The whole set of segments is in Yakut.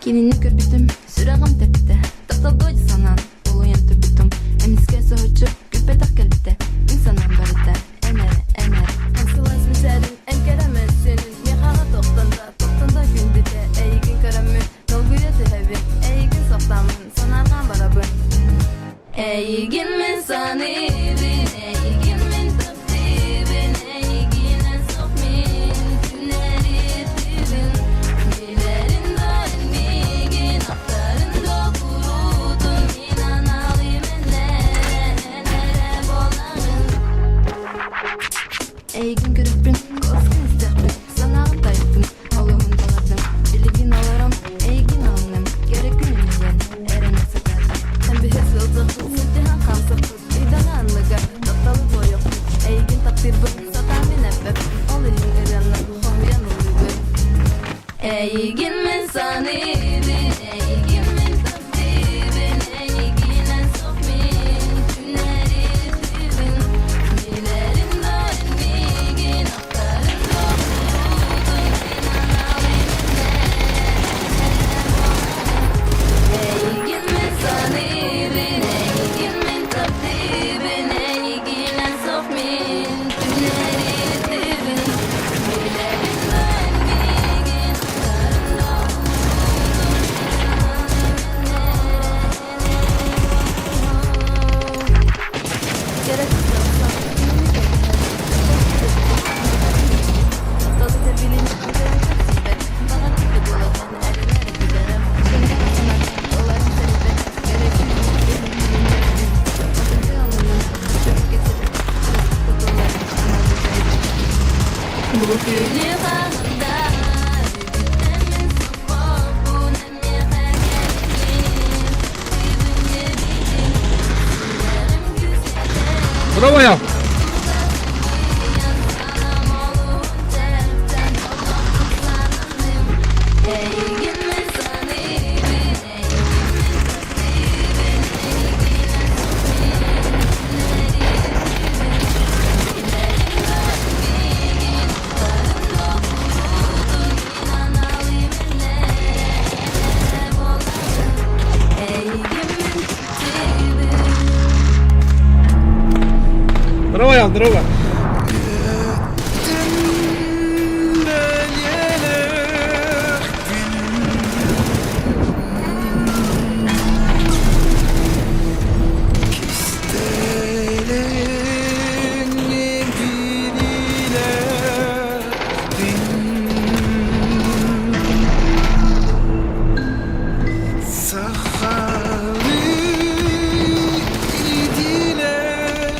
Кинини көрбүтүм, сүрэҕим тэптэ, тапталга санаан улуйан турбутум. Эмискэ соһуччу күппэтэх кэлбитэ, мин санаам барыта эн эрэ, эн эрэ. Эн сылаас мичээрин, эн кэрэ мөссүөнүн миэхэҕэ тохтон да, тохтон да күндүтэ. Эйигин көрөммүн, долгуйа түһэбин, эйигин сохтооммун, санаарҕаан барабын. Эйигин мин саныыбын, эйигин мин таптыыбын, эйигинэн суох мин күннэри тыыбын. Билэрин да эн миигин, ахтарын да куруутун мин аналым эн эрэ буолаҕын. Эйигин көрөппүн, куоскун истэхпин, санааҕын тайыттым, олуһун баҕардым. Билигин олорон эйигин аҕынным, кэрэ күнүн иһэн эрэнэ сатаатым. Эн сылдьахпыт, сылдьыһан хаамсахпыт, ыйдаҥа анныгар тапталы туойуохпут. Эйигин таптыырбын сатаан мин эппэппин, ол иһин ырыаннан хоһуйан ыллыыбын. Эйигин мин саныыбын, эйигин мин таптыыбын, эйигинэн суох мин күннэри тыыбын. Билэрин да эн миигин, ахтарын да куруутун мин аналым Эйигин мин саныыбын, эйигин мин таптыыбын, эйигинэн суох мин күннэри тыыбын. Билэрин да эн миигин, ахтарын да куруутун Бу күнү хаһан да үгүттэммин соппоппун эмиэхэ кэлбин Браво! Здорово, Ян, здорово. Сахалыы идилэхпин.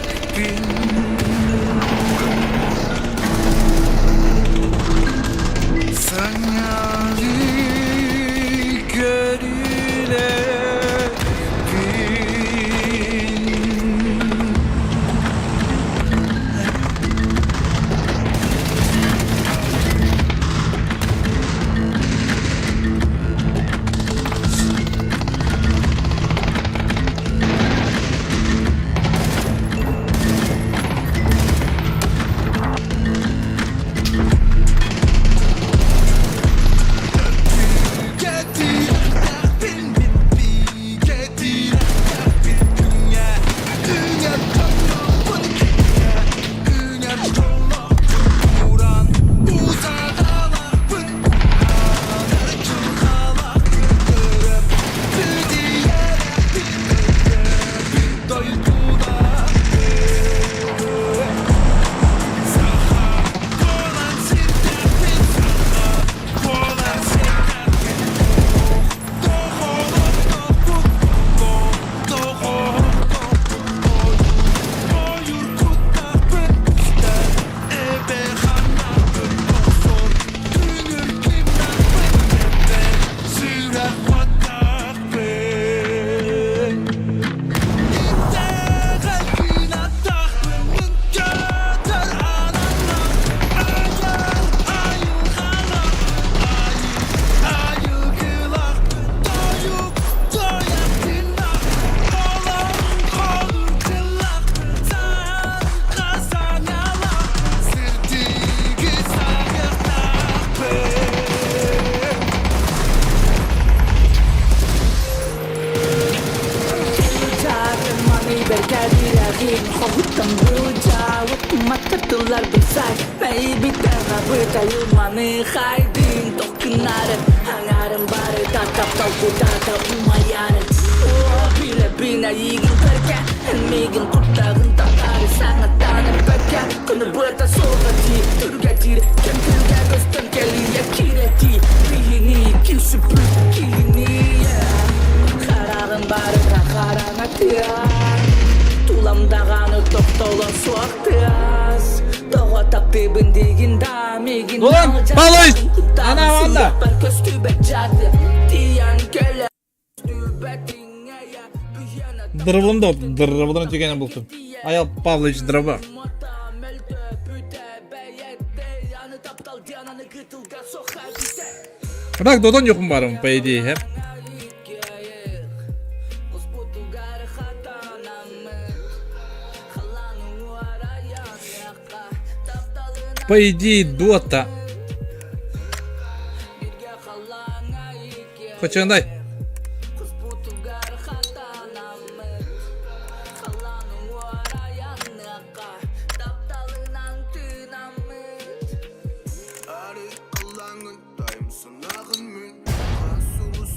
Долан Павлович! Ана ванна! Дырыбылым да дырыбылым түгәне булсын. Аял Павлович дырыбы. Так, додон юкум барым, по идее. По идее, дота. Хочандай.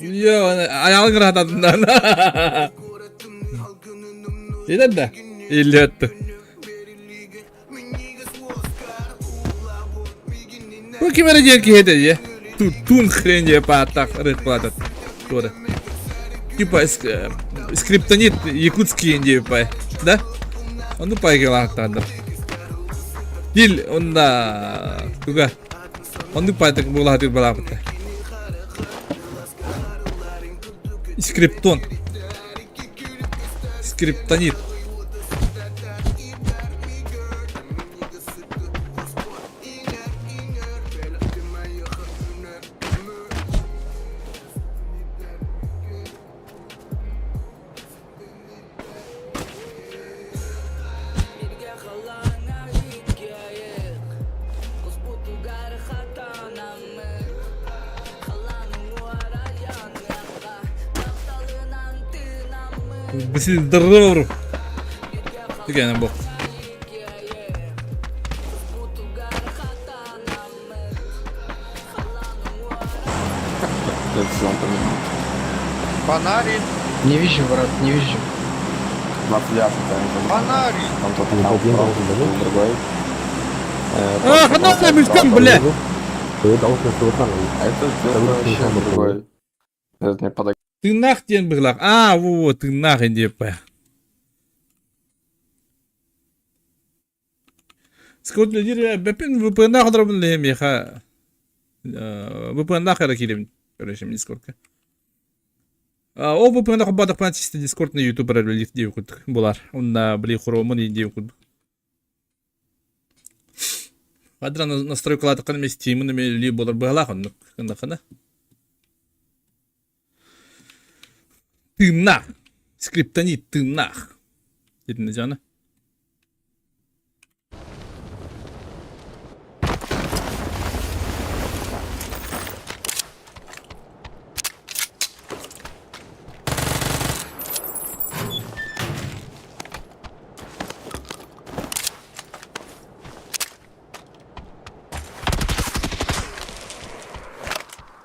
Йо, ayağını kırahatadından. Yeter de. İlletти. Бу ким эрэ диэн киһи этэ Тун хрень диye пааттах рыхпалатат. Туора. Типа скриптонит якутский диye пай. Да? Ону пайгылаахтаандар. Дил онда туга. Оннук пайтык буолаатыр балаабыта. Скриптон. Скриптонит. Бысылдырыр. Түгәнем бу. Фонарик! Не вижу, брат, не вижу. Фонарик! Там тот там другой. Ах, ну ты мешком, бля! А это вообще другой. Этот мне подогнал. Ты нах диэн быһылаах. А, во, ты нах диэппэ. Скот лидер бэпин VPN хоторбун лэм меха. VPN хара килем. Короче, Дискордка. Ол VPN хоббатах чисто Дискорд на YouTube ролик диэбит курдук булар. Онна били хоромун диэбит курдук. Кадра настройкалаатаххына эмиэ Steam-ын эмиэ үлэлиир буолар быһалаах оннук гыннаххына. Тыыннаах. Скриптонит тыыннаах. Итиннэ дьоно.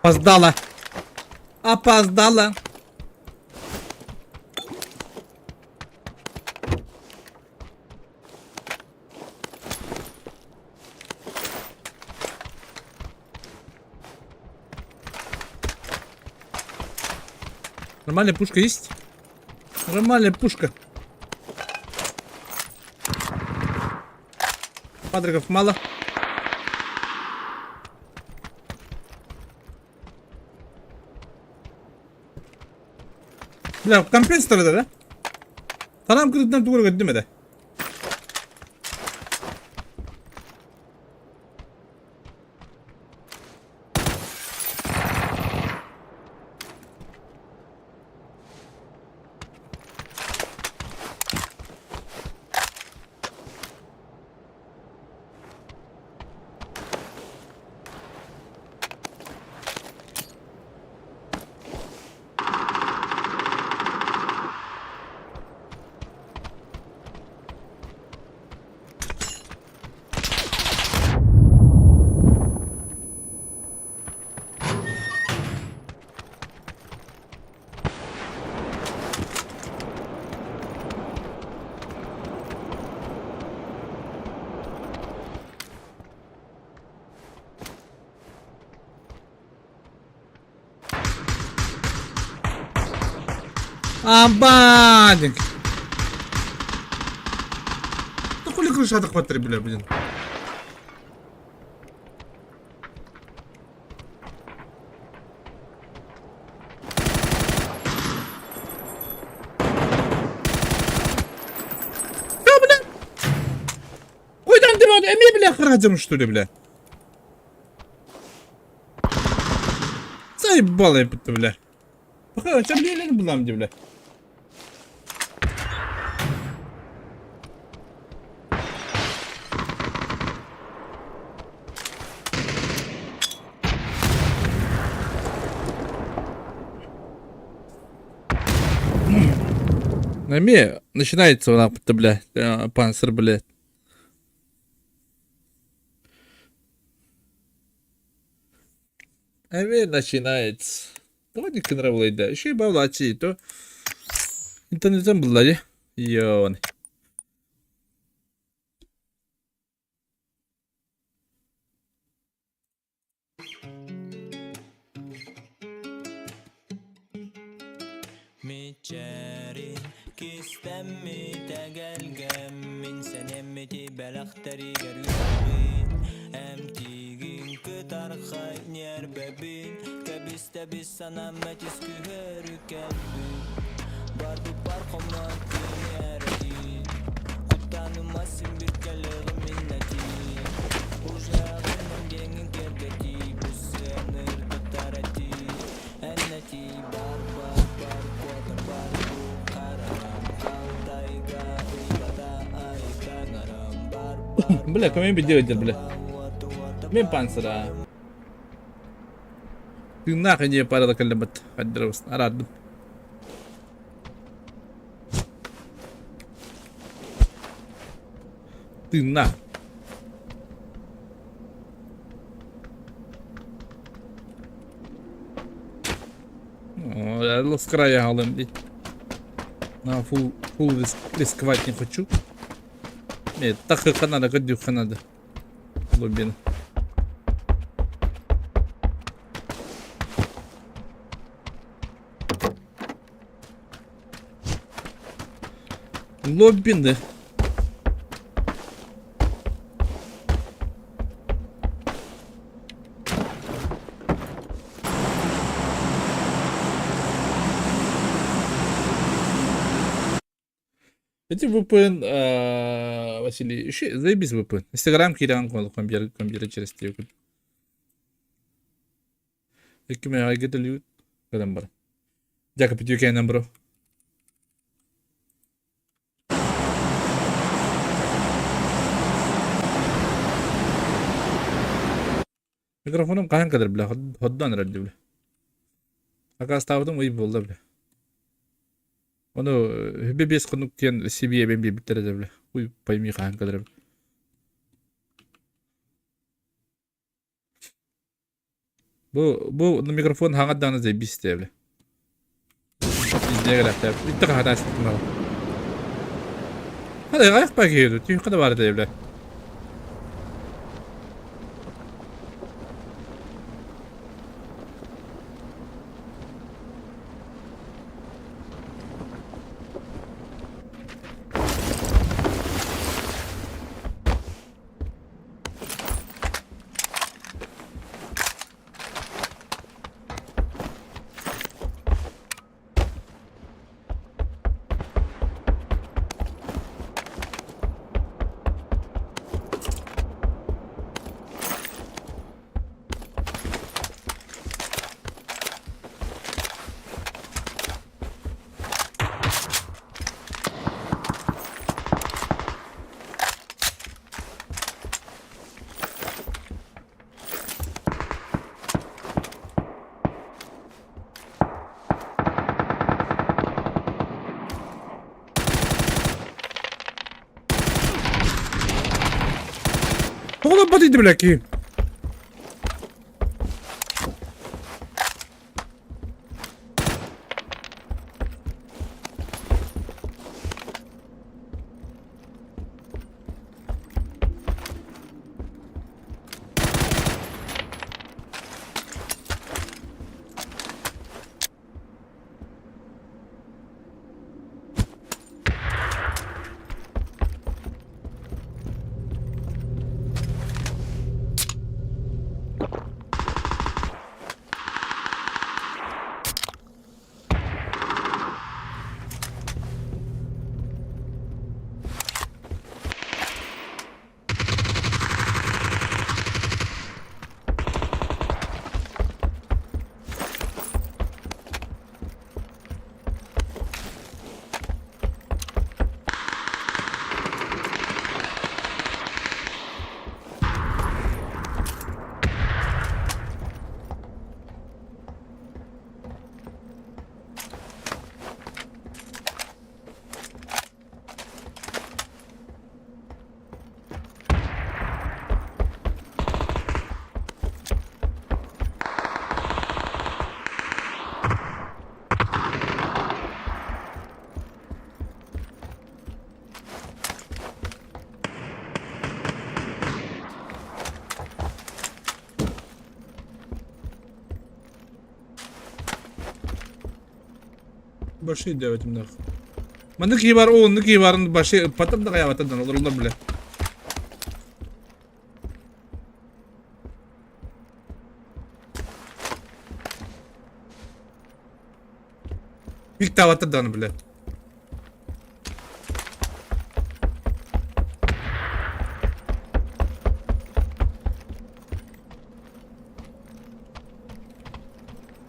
Опоздала. Опоздала. Нормальная пушка есть? Нормальная пушка. Патриков мало. Бля, компенсатор да? Танам кырытынан тугура көттүм этэ. Амбаник! Да хули крыша хватит, бля, блин. Да, бля! Куйдан деп эмиэ бля хараадьам что ли, бля? Заебал я, бля. Пока, чем булам, бля. Эмиэ начинается она, бля, панцирь, блядь. Эмиэ начинается. Тоҕо дьикти нравылайда? Үчүгэй баалааччы то интернеттэн булла дии. Йоон. Мичээрин кистэммит эгэлгэммин сэнэммити бэлэхтэригэр үөрэбин Эмтиигин кытархай ньиэрбэбин кэбистэбис санам мэтис күһөрү кэлбин Барбыппар хоммот күнээрэтии Куттаныма син бир кэлиэҕим миннэтии Ужаҕынан диэҥҥин киэргэтии Бу сыаныр тутар этии Эн этии бар бар бар куотар бар бу хараҕым Халтайга ыйбата ай таҥарам бар бар Бля, кому делать, бля? Мен панцира. Тыыннаах иньэ парада кэллэммит. Хайдырабыс. Араардым. Тыыннаах. О, с края галым дии. На фул, фул рисковать не хочу. Нет, так как надо, как надо. Глубина. Глубины. Эти VPN, Василий, еще заебись VPN. Инстаграм киирэн компьютер, компьютер через телефон. Икки мега гынан бар. Дьака бүтүкээнэн бро. Микрофонум хаһан кэлэр бля, ходдоон эрэр дии бля. Акаастаабытым ый буолла бля. Ону хүбэ биэс хонук диэн себе эбэн биэрбиттэр этэ бля. Уй пойми хаһан кэлэр. Бу микрофон хаҥат даҕаны заебись этэ бля. Издиэ кэлэхтэ. Итте хаһатаа сыттым Hadi ayak bakıyordu. Tüy kadar var бля. Тоҕо бат иди бля киһи. Большие диэбитим нах. Маннык киһи бар, оннук киһи барын большие ыппатым да хайаабатым да олороллор бile. Пиктаабаттар даҕаны бile.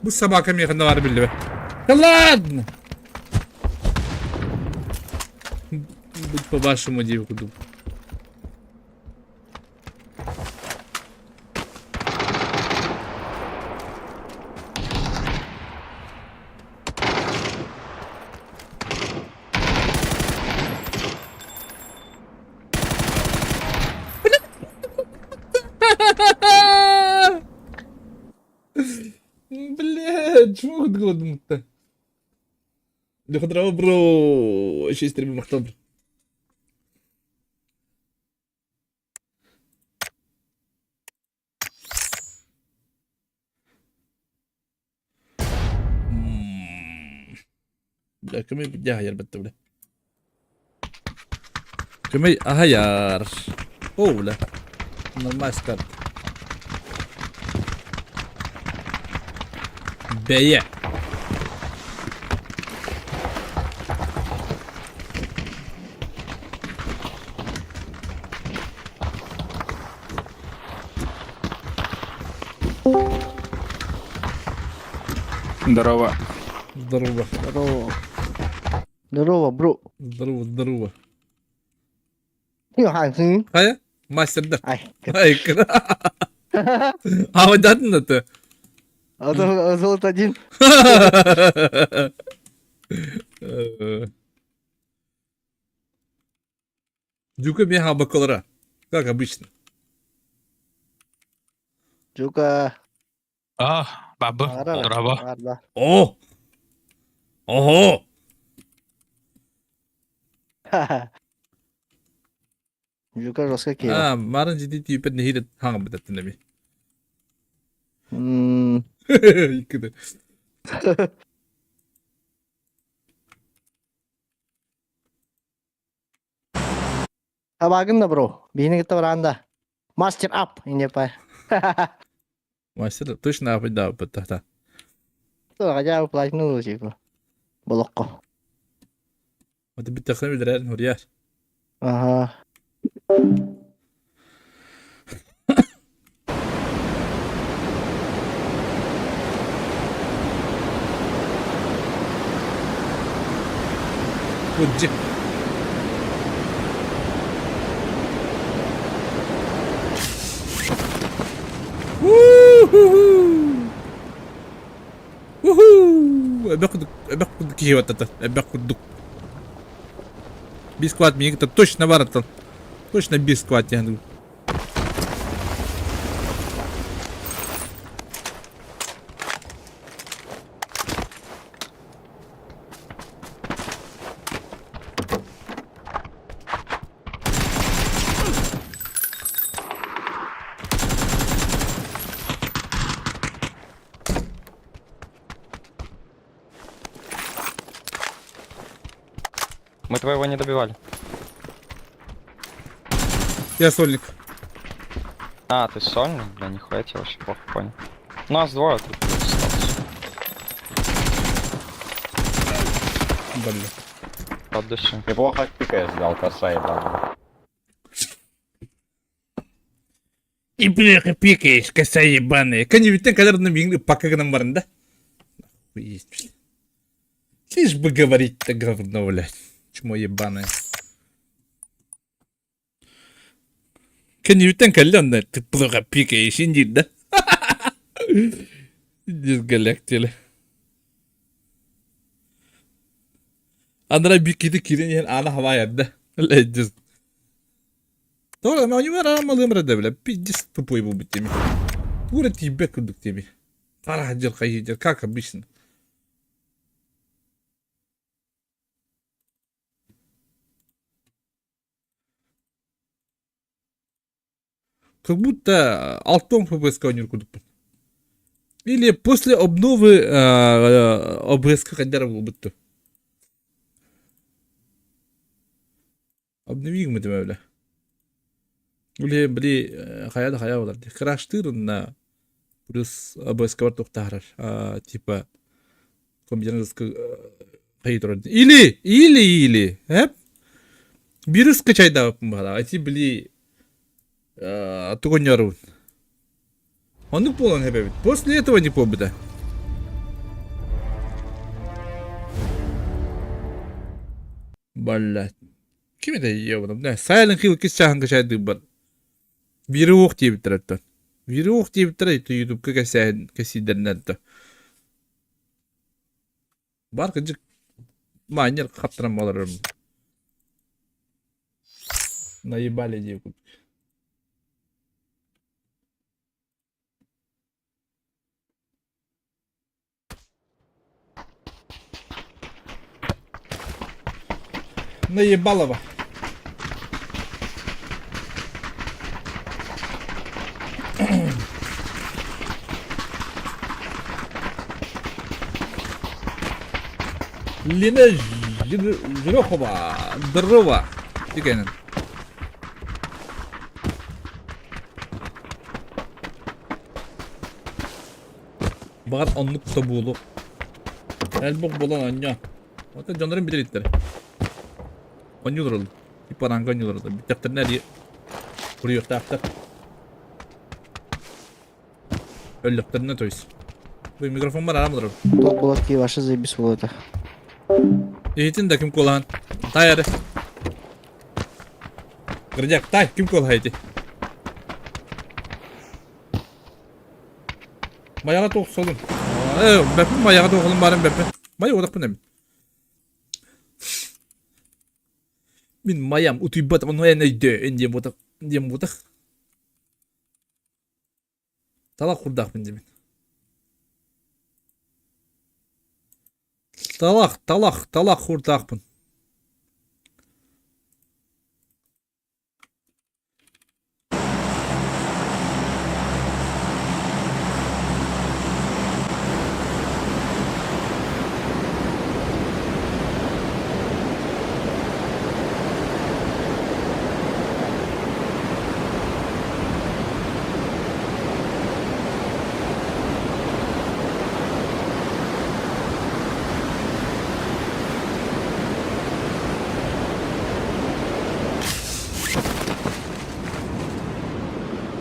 Бу собака миэхэ баара биллибэт. Да ладно! Будь по-вашему диэбит курдук. Блядь, чего ты Дохотраво, бро, 6 махтал. Бля, көмөй дьаһайар бэтте бля. Көмөй аһайар. О, бля. Нормально старт. Бэйэ. Здорово. Здорово. Здорово. Здорово, бро. Здорово, здорово. Хайа? Хайа? Мастердар. Ай. Ай, А вот это? Золото один. Дюка меха бакалара. Как обычно. Дюка. А, баба. Здорово. О! Ого! Дюка жестко киев. А, марын жити түйпет нехире хаңа бітеттін еме. Иккіді. Табагын да, бро. Бейні кітті баранда. Мастер ап, ине пай. Мастер точно ап, да, да. Хотя бы платину, типа. Болохко. Вот бит тахны билер хурьяр. Ага. Вот Уху! Эбэх курдук, эбэх курдук киһи баттата, эбэх курдук. Бискват миигин точно бараттан. Точно бискват диэн. Мы твоего не добивали. Я сольник. А, ты сольник? Бля, нихуя тебе вообще плохо понял. Нас двое тут блядь, осталось. Бля. От души. Неплохо пикаешь, дал коса ебаный. И бляха пикаешь, коса ебаная. Коневиттен кадр миңни пока гынан барын да. Охуеть, блядь. Лишь бы говорить-то говно, блядь. Чмо ебаное. Коневиттен каллен, ты плохо пикаешь, инди, да? Дизгаляктили. Андра бикиди кирин ен ана хавая, да? Ледис. Тоҕо оонньуубар малым эрэ бля, пиздец тупой буолбут теми. Тура тиийбэт курдук теми. Хара дьыл хайыы как обычно. Как будто алтон ФПС оонньуур курдукпун. Или после обновы обрезка хайдара буолбут. Обновигмытым эбилэ. Үлэ били хайа да хайа болар дии. Краштыыр уонна плюс АБС-кабар туохтаһарар типа компьютерный хайы турар или или или эп вирус качайдаабыппын баһалаах ити били тугунньорубун оннук буолан эбэбит после этого не буолбута Блядь. Ким это ебаным? Да, Silent Hill кис чааһын качайдыыбар. Бири уох диэбиттэр оттон. Бири уох диэбиттэр ютубка кэсээн кэсиидэринэн то. Бар кыдьык майнер хаптаран баларым. Наебали диэбит. Наебалова. Лена Жирохова. Здорово. Дигэнин. Баҕар оннук да буолуо. Элбэх буолан оонньоо. Оттон дьоннорун билэр иттэр. Оонньуулар ол. Типа ранга оонньуулар ол. Бүттэхтэринэ эрии суруйуохтаахтар. Өллөхтөрүнэ то есть. Бу микрофоммар араам олорор. Тот булатки ваши заебись это. Иһитин да ким куолаһан. Тай эрэ. Градяк, тай, ким куолаһа ити? Майаҕа туох солун. Ээ, бэппин майаҕа туох олун баарын бэппин. Май уодахпын эбит. Мин майам утуйбат ону эн өйдөө эн диэн буотах диэн буотах. Талах курдаахпын димин. Талах, талах, талах курдаахпын.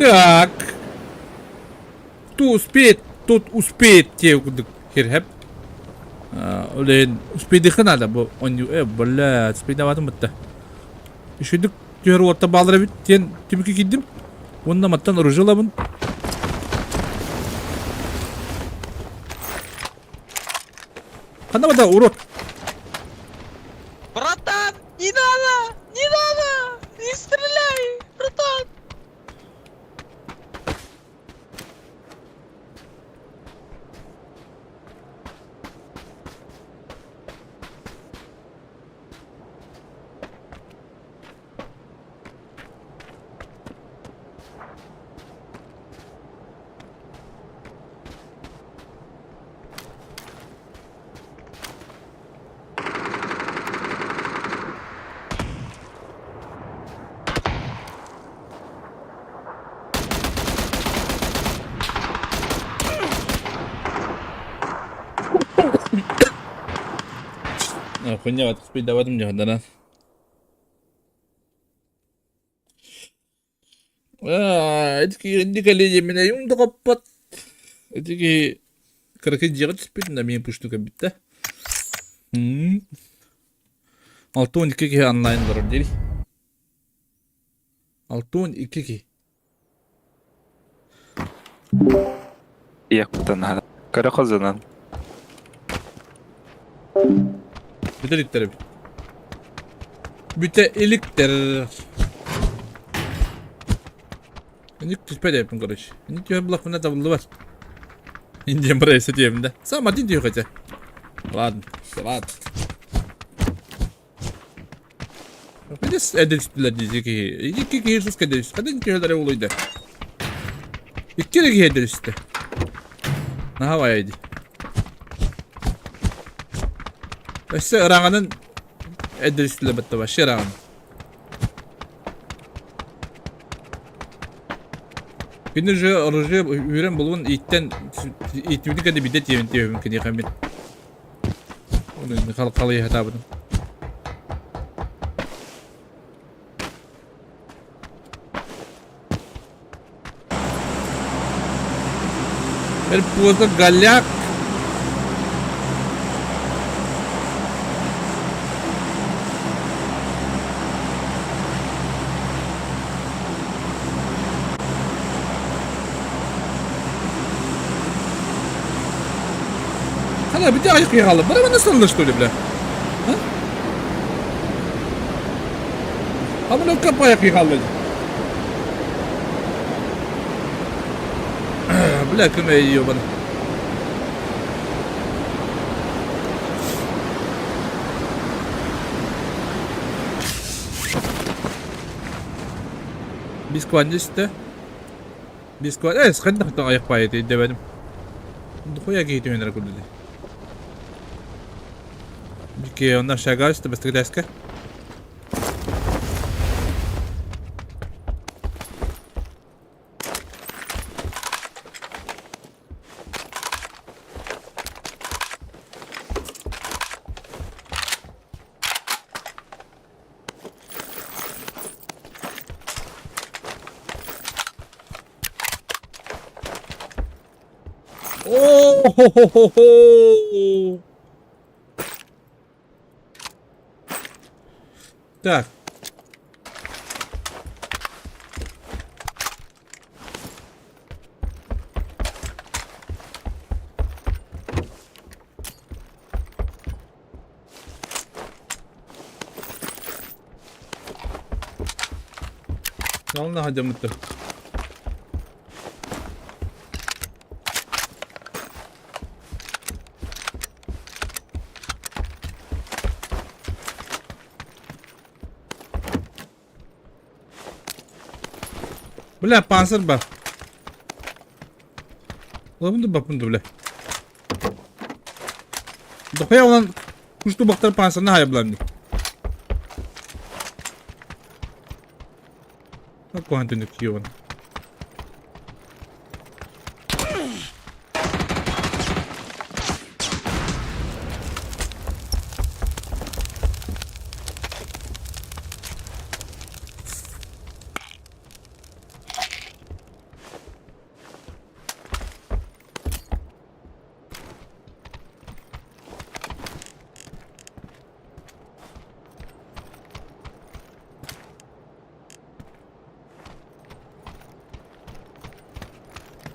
Так. Кто успеет, тот успеет диэ курдук хирхэп. Ол успейдыхха надо бу онньу э бля успейдаватым бытта. Үчүгдүк түһэр уотта баалар эбит диэн түмүккэ киирдим. Уонна маттан оружие ылабын. Ханна бада урод? Братан, не надо! Не надо! Не стреляй! Братан! Хуйня спидаватым дьаһаннаран. Ити кэлиэ минэ да хоппот. Ити киһи кыракый дьиэҕэ түспүт да миин пушту кэлбиттэ. 62 киһи онлайн олорор дири. 62 киһи. Якутан Көрө хозунан. Бүтэ иликтэр эбит. Бүтэ иликтэр. Инник түспэт эбиппин короче. Инник түһэр булахпына табыллыбат. Индиан пресса диэбин да. Сам один түһү хотя. Ладно, ладно. Видишь, эдэр дии киһи. Икки киһи сус кэдэр. Хадын киһилэрэ улуйда. Икки эрэ киһи эдэр үстэ. Наһаа баайа дии. Өссө ыраҕанан эдэр үстүлэ батта вообще ыраҕан. Күнү же оружие үүрэн булуун ииттэн ииттибитин кэннэ биирдэ тиэбин тиэбин киниэхэ мин. Оны хал халыйа сатаабытым. Эр поздно голяк. Хана бити айык кыйгалы. Бара мана салла что ли, бля? А? Амына капая кыйгалы. Бля, кем ебан. Бискваннисты. Бискван... Э, схандахтан аяқ пайы дебедим. Хуя кейти менер күлді. Бики, онна шагаш, бастыгдаска. О-хо-хо-хо-хо! Так. Ална хадьамыттар. Бля, панцирь бар. Лабынды бапынды, бля. Дохуя онан кушту бактар панцирны хайбланды. Кухан түнүк ёбан.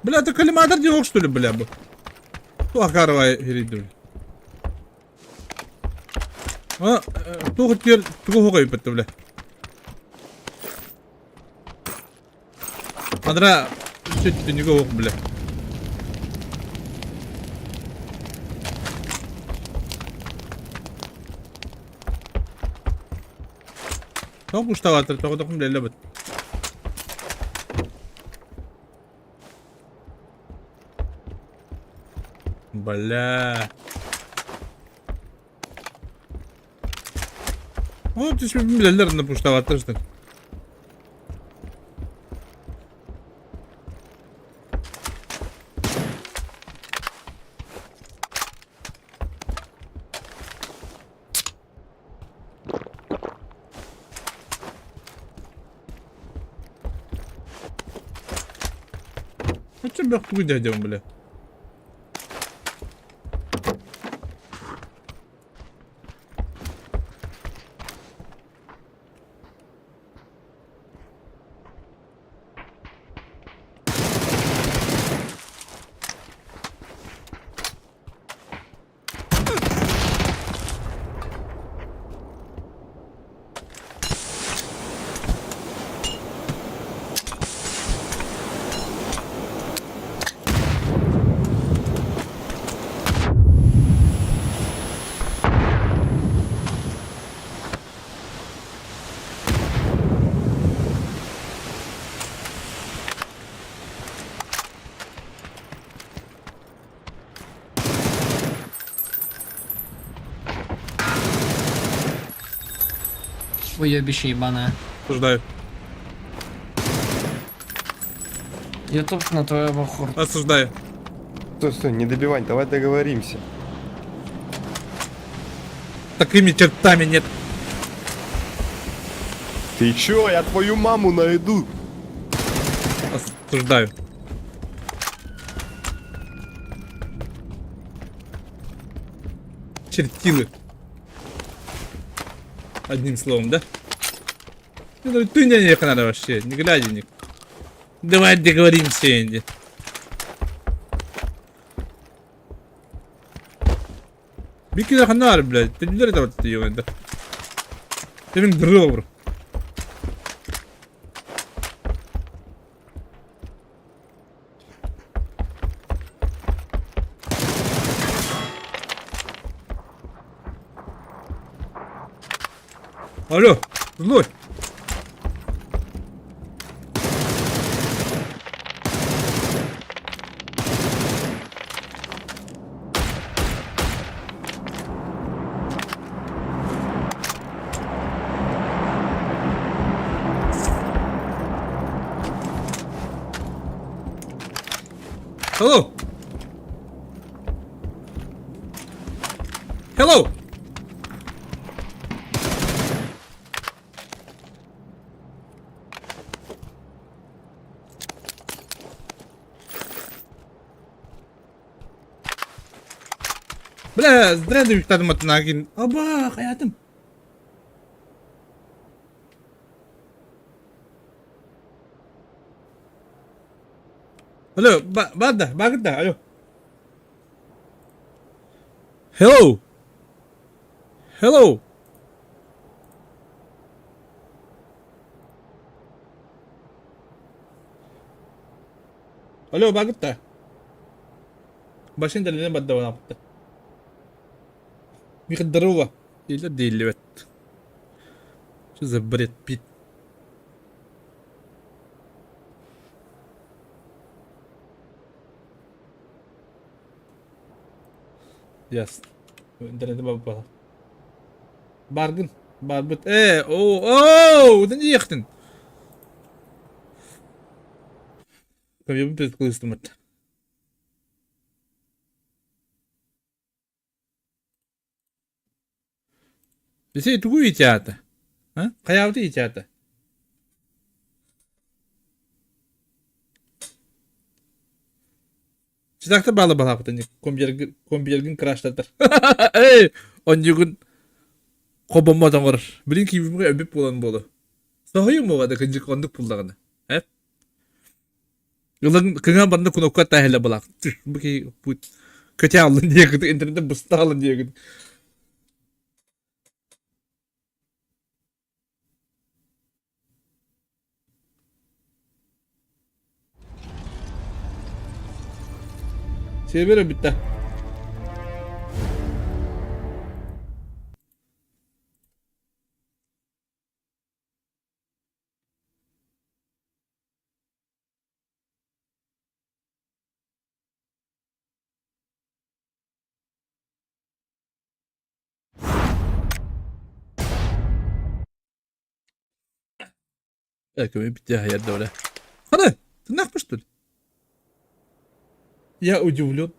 Бля, это коллиматор делал, что ли, бля? бу? Туох херейді, бля. А, туох тер, туох бітті, бля. Адра, сөттүнүгө ох, бля. Тоқ уштаватыр, тоқ тоқым леле бит. Бля. О, ты билелер на пуштаватыр что. Ну тебя хуй дядям, бля. Уебище ебаное. Осуждаю. Ютуб на твоего хур. Осуждаю. Стой, стой, не добивай, давай договоримся. Такими чертами нет. Ты чё, я твою маму найду. Осуждаю. Чертилы. Одним словом, да? Ну, ты не не надо вообще, не глядя ни. Давай договоримся, Энди. Бики ханар, блядь. Ты не этого ты ё это. Ты дрова. Алло, злой. Hello. Hello. Бля, зря да атынагин. Аба, хаятым. Алло, бада, багда, алло. Hello. Hello. Алло, багытта. Башын дэлэнэ бадда Здорово. Или деливет. Что за бред пит? Ясно. Интернет бабала. Баргын. Барбыт. Э, о, о, да не ехтин. Компьютер кылыстымыт. Бисей тугу итята? А? Хайабыты итята? Читакта балы балапытын компьютергин краштатар. Эй, онньугун хобоммо тоҥор. Билин киибимгэ өбүп буолан буолу. Соһуйум буолла да кынжык оннук буллаҕына. Э? Ылын кыҥа барна кнопка таһыла балаах. Бу ки пут көтө аллын диэгит интернет буста алын диэгит. Сервер бүттэ. Хана, ты нахуй что ли? Я удивлен.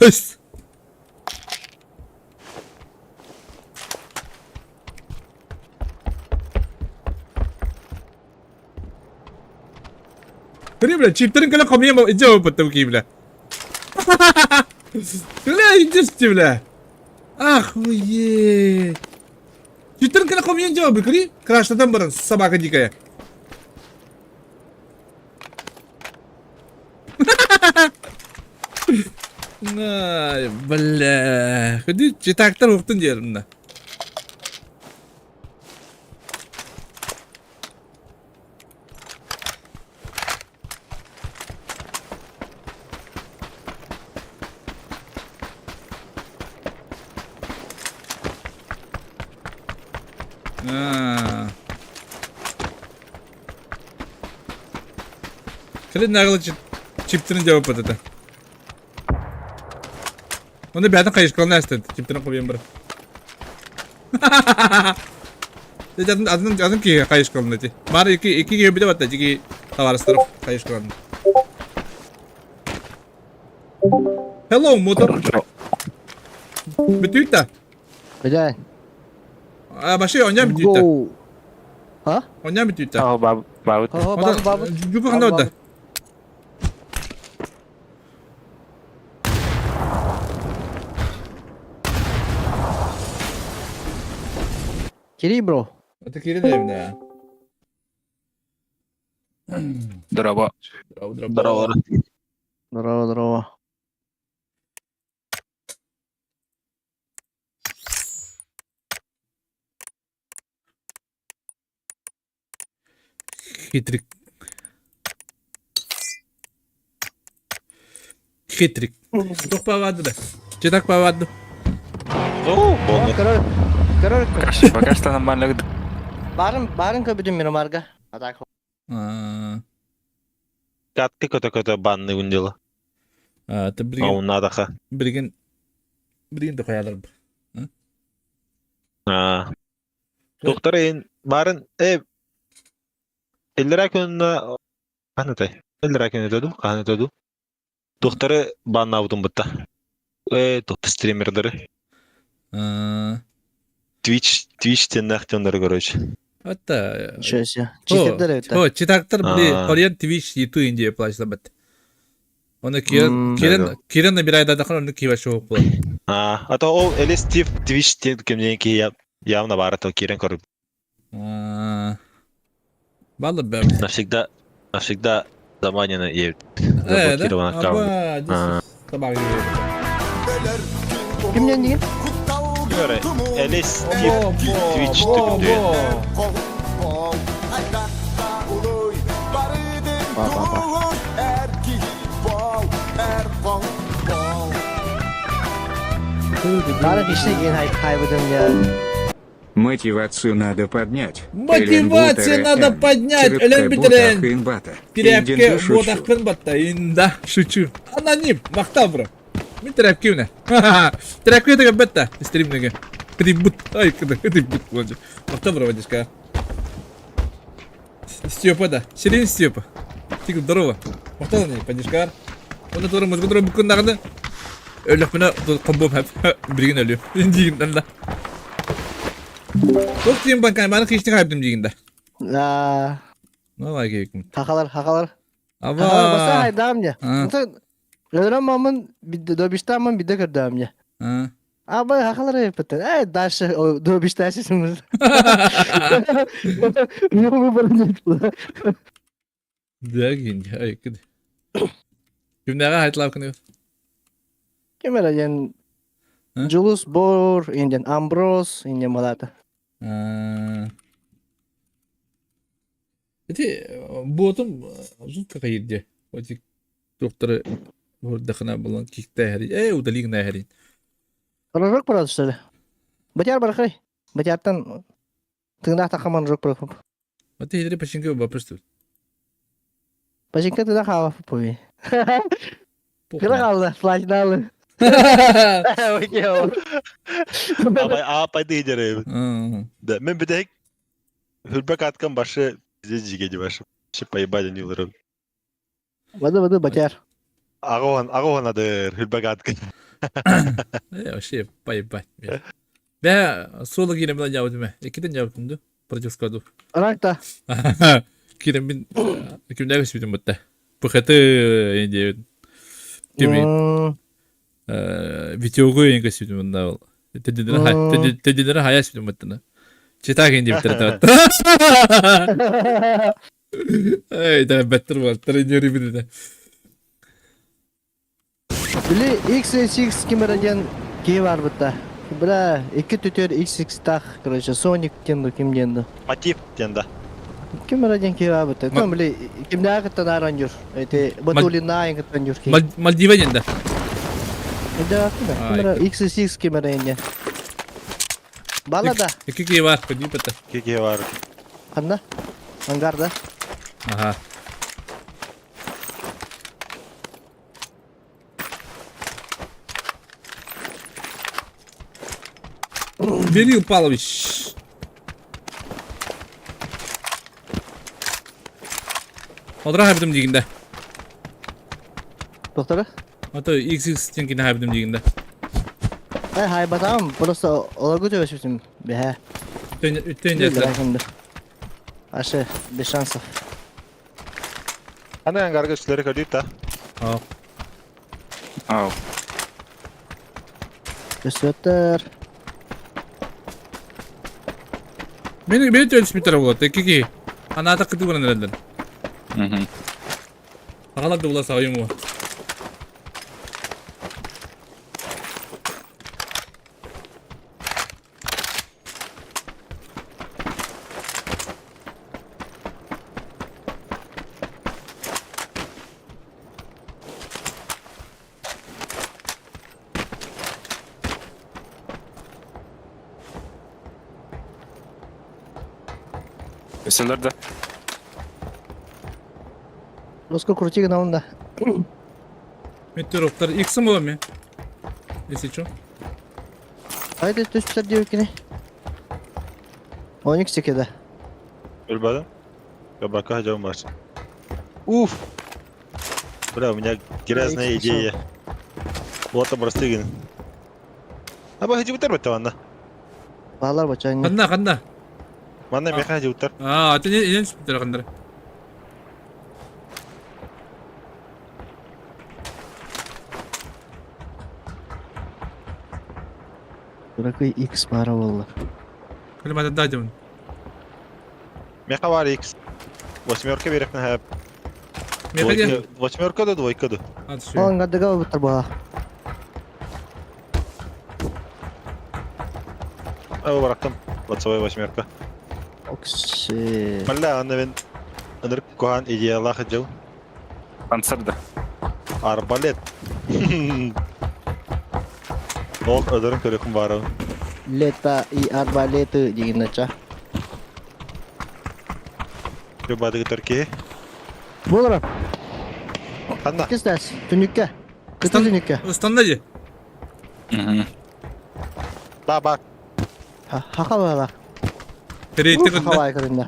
Höst. Бля, бля, чиптерин кэлэ хомуйа илдьэ барбыттым кии, бля. Бля, илдьэ бля. Охуеть. Чиптерин кэлэ хомуйа илдьэ барбыт, кри? Краштатан баран, собака дикая. Ай, бля. Ходи, читактар уктун диэрим да. Аа. Кэлин наҕыл чиптерин жабыппыт этэ. Оны бэйэтин хайыскалын астын чиптерин хобуйан баран. Атын атын атын киһи хайышкалын эти. Бар ики ики киһи биле батта жики товарыстар хайышкалын. Hello, мотор. Бүтүүтэ. Бля. А баши оня бүтүүтэ. Go. А? Оня бүтүүтэ. Аho баб бабыт. Хо бабы бабы. Жуку ханда отда. Кирий бро. Это кири да. Здорово. Здорово. Здорово, здорово. Хитрик. Хитрик. Туох баабаады да? Чытак баабаады. О, бонус. Король. Король. Пока что, пока что нормально. Барын, барын көбүтүм Мирамарга. А так. Катты көтө-көтө банны күндела. Ты билигин Ауннадаха. билигин билигин да хайалар. Аа. Доктор эн барын э Эллера күнүнэ ханытай. Эллера күнү ду, ханытай ду. Докторы баннаабытын бытта. Э, топ стримердери. Twitch, Twitch теннах тендер, короче. Это Ничего себе. Читердер это. О, читактар били Аа. Korean Twitch YouTube Индия плачлабат. Оны Кирен Кирен Кирен набирает да оны кива шоу было. А, а то ол эле Стив Twitch тен кемнен ки явно бары то Кирен көрүп. Балла бэ. Навсегда навсегда заманено и заблокирован аккаунт. Аба, табак. Кимнен деген? Эле Стив Twitch түгүндө. Ба ба ба. Барын иштеген хайбыдым я. Мотивацию надо поднять. Мотивацию надо поднять, Элен Битерен. Тирәпкә ботақпен батта. Инда, шучу. Аноним, мактал бро. Мин тирәпкә менә. Тирәпкә дигән бетта стримнеге. Трибут. Ай, кыды, трибут булды. Мактал бро, водичка. Степа да. Сирен Степа. Тик здорово. Мактал не, подишка. Оны туры музыка туры бүкін нағыны. Өлөк менә комбом хәп. Билген өлү. Дигән да. Тоқ тиен банкай маны хичтик хайптым дигән да. Аа, Ну, лайк хахалар, хахалар. Хахалар баса Аба. хайдам я. Өлөрөм мамын добиштамын бидде көрдөм я. Аба хахалар эпетен. Э, дальше добиштасисиңиз. Мен выбор нет. Да, гин. Ай, кыды. Кимнәгә хайтлап кыны? Ким эле ден Джулус Бор, инден Амброс, инден малата. Эти ботум жутко кайырды. Оти докторы бурдахына булан кикте хәри. Э, удалиг на хәри. Рожок барады что ли? Батяр бархай. Батяртан тыңдах тахаман рожок бархай. Оти хидри пашинке вопрос тут. Пашинке тыңдах хава пуи. Кыра қалды, платиналы. А пайды идере. Да, мен битек Хүрбек аткан башы здесь жигеди башы. Вообще поебали не улырым. Бады бады батяр. Агоан, агоан адыр, хүрбек аткан. Э, вообще поебать. Бә, соло кирем белән ябыдым. Икедән ябыдым да. Против складов. Ракта. Кирем мин кимдәге сүтем бутта. ПХТ инде. Кими? Видеого инге сүтем монда ул. Тедилер хая сүтем бутта. Читак инде битер. Эй, да беттер бар, тренер бит. Били XSX кимерден ки бар бутта. Бля, iki түтер XX тах, короче, Sonic тенду ким денду. Мотив тенда. Кимерден ки бар бутта. Там били кимдәге танаран юр. Эти Батулина инге юр ки. Мальдива денде. Да, кимер XSX кимерден. Балада. Iki ки бар, куди бутта. Ки бар. Анда? Ангарда. Ага. Берил Павлович. Олора хаабытым диигин да. Доктора? А то XX диэн кини хаабытым диигин да. Ай хайбатаҕым, просто олоргу төбөспүтүм бэһэ. Үттэн дьэ. Аше, без шансов. Аны ангарга үстүлэри көрдүүр та. Аа. Ау. Өсөттөр. Мени мени төлүспүттэр буолат. Икки Анаата кыты баран эрэллэр. Мгм. Агалар да була саҕайым уо. Өсөлөр да. Руско крути гына да. Метеоруктар иксим була ми? Если чё. Haydi түспүтэр диэбиккини. Оник секеде. Өлбөдүм. Кабака дьон бар. Уф! Бля, у меня грязная идея. Вот обрастыгин. Аба хажибутар бетте манна. Баалар бачаанньа. Ханна, ханна? Манна меха хажибутар. Аа, атын инен түспүттэр ханнар. Быракый X баара буолла. Калимата дадим. Меха бар X. Восьмерка берехне хэп. Меха де? Восьмерка да двойка да. Ол аңгардыга ылбыттар буола. Ау барактым. Двадцатая восьмерка. Окси. Бля, аны мен ынырык куһаан идеялаах дьыл. Панцир да. Арбалет. Ол өлөрүн көрүөхүн баарабын. Лето и арбалеты деген нача. Любадыгытар киһи. Болара. Ханна? Кистәс, түнүккә. Кытыл түнүккә. Ыстанда же. Да, бар. Хахалала. Перейти кында. Хахалай көрүндө.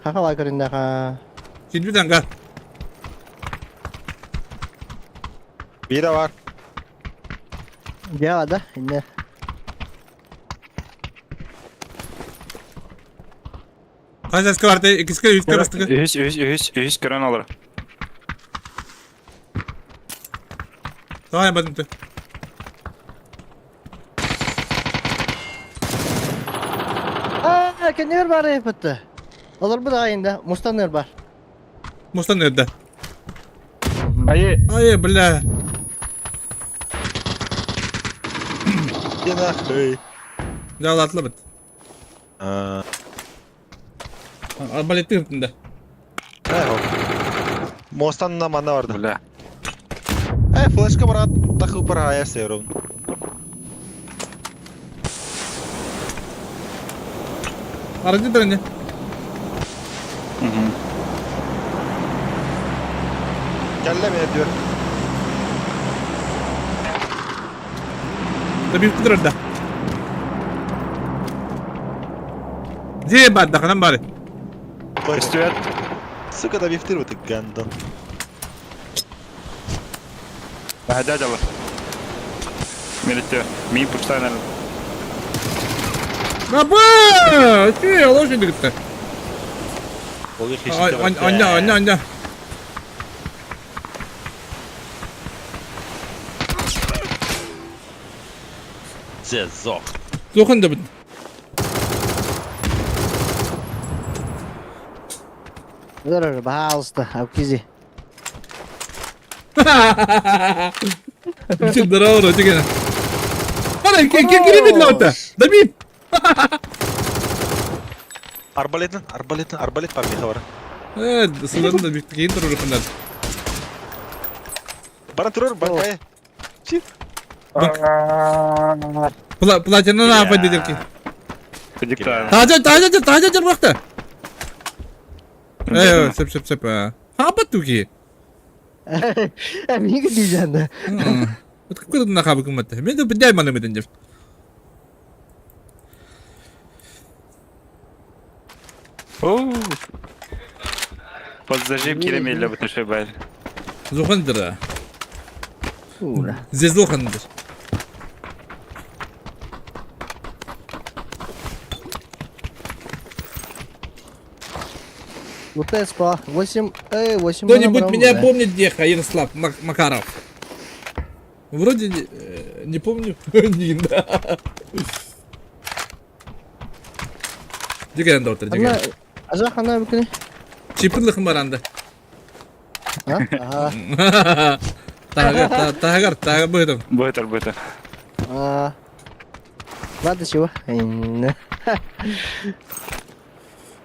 Хахалай көрүндө. Килбит ангар. Биирэ бар. Дьэ да, инне. Хас бар те иккискэ үскэ бастыгы. Үһүс, үһүс, үһүс, үһүс көрөн олор. Давай бадым ты. Аа, кэннигэр бар эппитте. Олорбут аайында мустаныр бар. Мустан эрдэ. Айы. Ай, бля. Иди нахуй. Жалатлыбыт. Аа. Арбалетти да. Мостан на манна барды. Бля. Э, флешка брат, тахы пара я серун. Арыгы дырыны. Кэллэ мен diyor. Да bir кыдырда. Зе бадда ханам бары. Көстүбэт. Сука, да бифтир вот гандон. Баһада дьалы. Милиттө. Мин пуштан Аба! Че, лошадь дигитте. Анна, анна, анна. Зезох. Зохан да бит. Өлөр, баалысты, абкизи. Здорово, деген. Ана, кире бит лаута. Добив. Арбалетин, арбалетин, арбалет бар меха бар. Э, сыларын да бит кейін тұрыр қындар. Бара турur, бакай. Платина на апай дедерки. Кыдикта. Таза, таза, таза жер бақта. Э, сеп, сеп, сеп. Хабат туки. Э, миги дейжанды. Вот какой на хабы кымматты. Мен де бідәй маны меден деп. Оу. Подзажим киремелле бутушай баар. Зухандыра. Зезухандыр. Вот СПА. 8, 8 Кто-нибудь меня помнит, где Ярослав Макаров? Вроде не, не помню. Нина. Дигэн доктор, дигэн. Ажа хана бүкүнэ. Чипырлыхым баранды. Ага. Тагар, тагар, тагар быһытым. Быһытар, быһытар. А. Ладно, чего?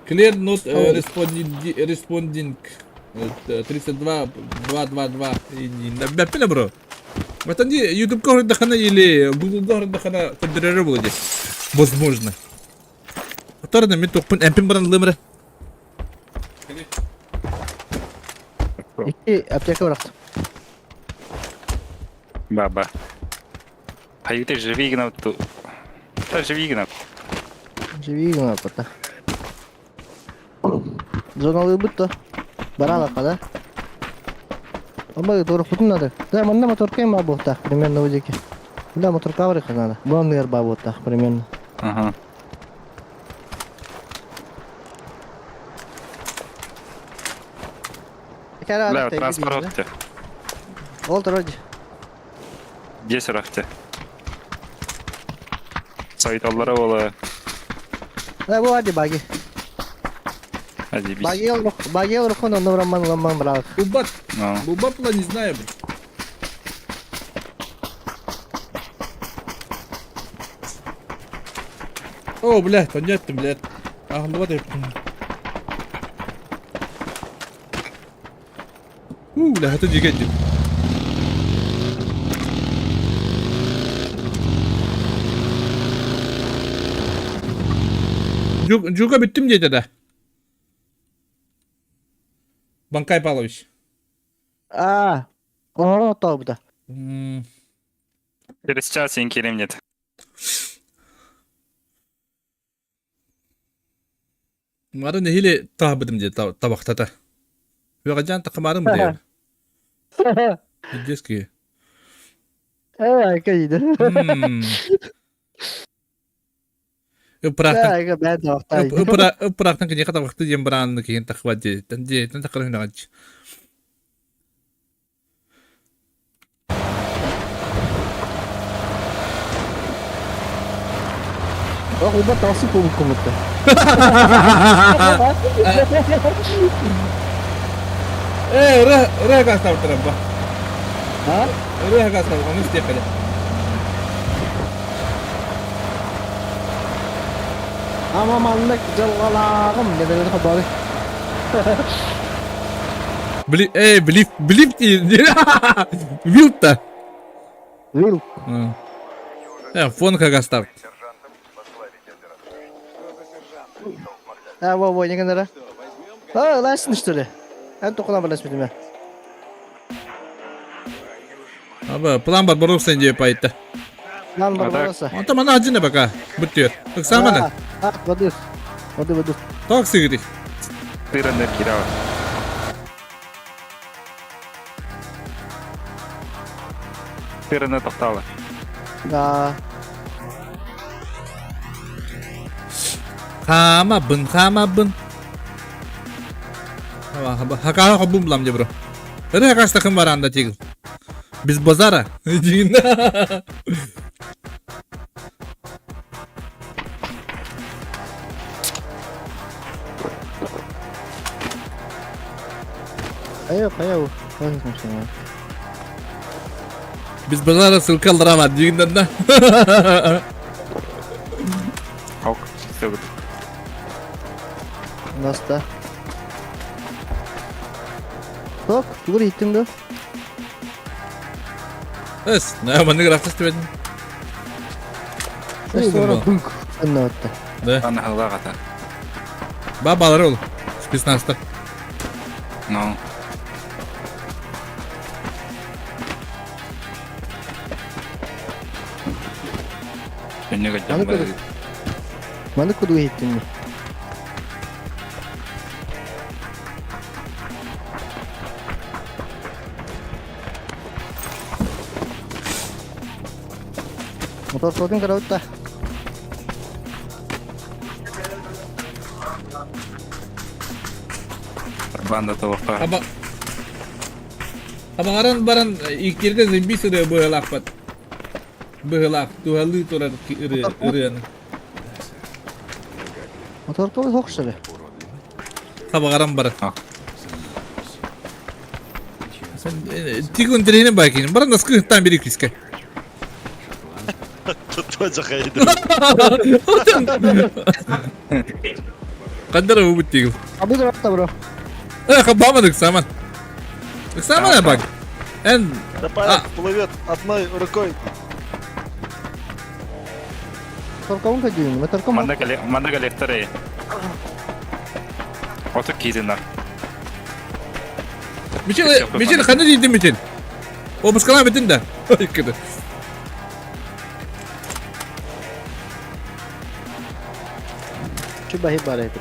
Clear not responding. 32 222. Бэппинэ бро. Это не YouTube көрдөххүнэ или Google көрдөххүнэ көрдөрөрө буолуо дии. Возможно. Оторно мин тохпун эмпин баран ылым эрэ. Икки аптека барахтым. Баба. Хайыты живи гына ту. Та живи гына. Живи гына пота. Зоналыыбыт да. Баралаха да. Оба туорукпутун надо. Да, манна моторка има буолтаах примерно бу диэки. Да, моторка барыха надо. Бу анныгар баа буолтаах примерно. Ага. Да, транспорт. Ол вроде. Десять рахте. Сайталлара ола. Да, бу ади баги. Адибис. Баги ол баги ол рухун онно роман роман брат. Бубат. Бубат не знаю. О, блядь, понятно, блядь. Ах, ну вот и... У, бля, это дигэнди. Жука бүттүм диэтэ да. Банкай Павлович. А, оҥорон оттообута. Через час сен келем нет. Мары нэһилэ таабытым дии табахтата. Үөҕэдьаан тахамаарым бу Детский. Э, кайда. Ыпырахтан ыпырахтан киниэхэ табахты диэн бараанны киһин тахва диэтэн диэтэн тахар хүнэҕэч. Ох, уба тасы кубуккумутта. Э, ырыа ырыа гаастаабыттара ба. А? Ырыа гаастаабыт, ону истиэххэ Ама маннык дьылҕалааҕым диэн хобоҕой. Били, эй, билип, билип дии. Вилта. Вил. Э, фон хагастав. А, во, во, не генера. А, ласны что ли? Эн тохуна балас билме. Аба, план бар боруп сен диye пайта. План бар боруса. Онта мана один пока. Бүттүөр. Ыксамана. А, воды. Воды, воды. Так сыгыри. Тырыныр кирава. Тырыны тоқталы. Да. Хаамабын, хаамабын. Хакаха хобум булам бро. Ыры хакастахым бар анда тигил. Без базара. Хайа, хайа. Без базара ссылка алдырама дигинден да. Ок, все Наста. Ток, тугур иттим да. Эс, на маннык рафтас тебедин. Бунк. Анна Да. Анна халлагата. Бабалар ол. Спецназтар. Ну. Маны куду иттим. Моторкотун көрөбүт да. Банда толохха. Аба Абаҕаран баран иккиргэ зымбис ырыа быһылаахпат. Быһылаах туһалыы турар ырыа ырыаны. Моторкобут хоксары. Хабаҕаран баран. Тигун тренин байкин. Баран наскы там бери киске. Тоже хайды. Кандара бу тигил. Абы да бро. Э, хабамадык саман. Саман баг. Эн Топарик плывет одной рукой. Моторкобун көдүүн. Моторком. Манна коллекторы. Ото кизина. Мичил, Мичил, ханы дейдин Мичил. Обыскалан битин да. Ой, кыды. Чубахи бар это.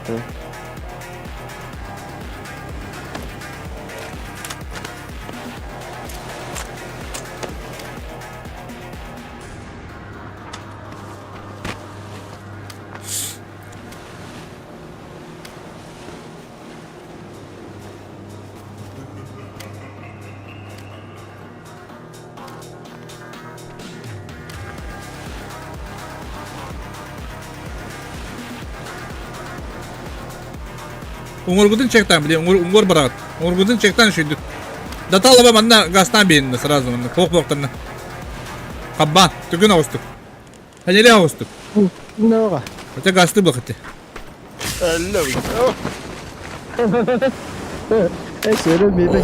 Уҥуоргутун чектан били, уҥуор бараҕыт. Уҥуоргутун чектан шүйдүк. Даталаба манна газтан биэриннэ сразу манна, туох буоктанна. Хаббаан, түгүн оҕустук. Ханеле оҕустук. Много. Хотя газты бахыты. Алло. Э, сөрө мебе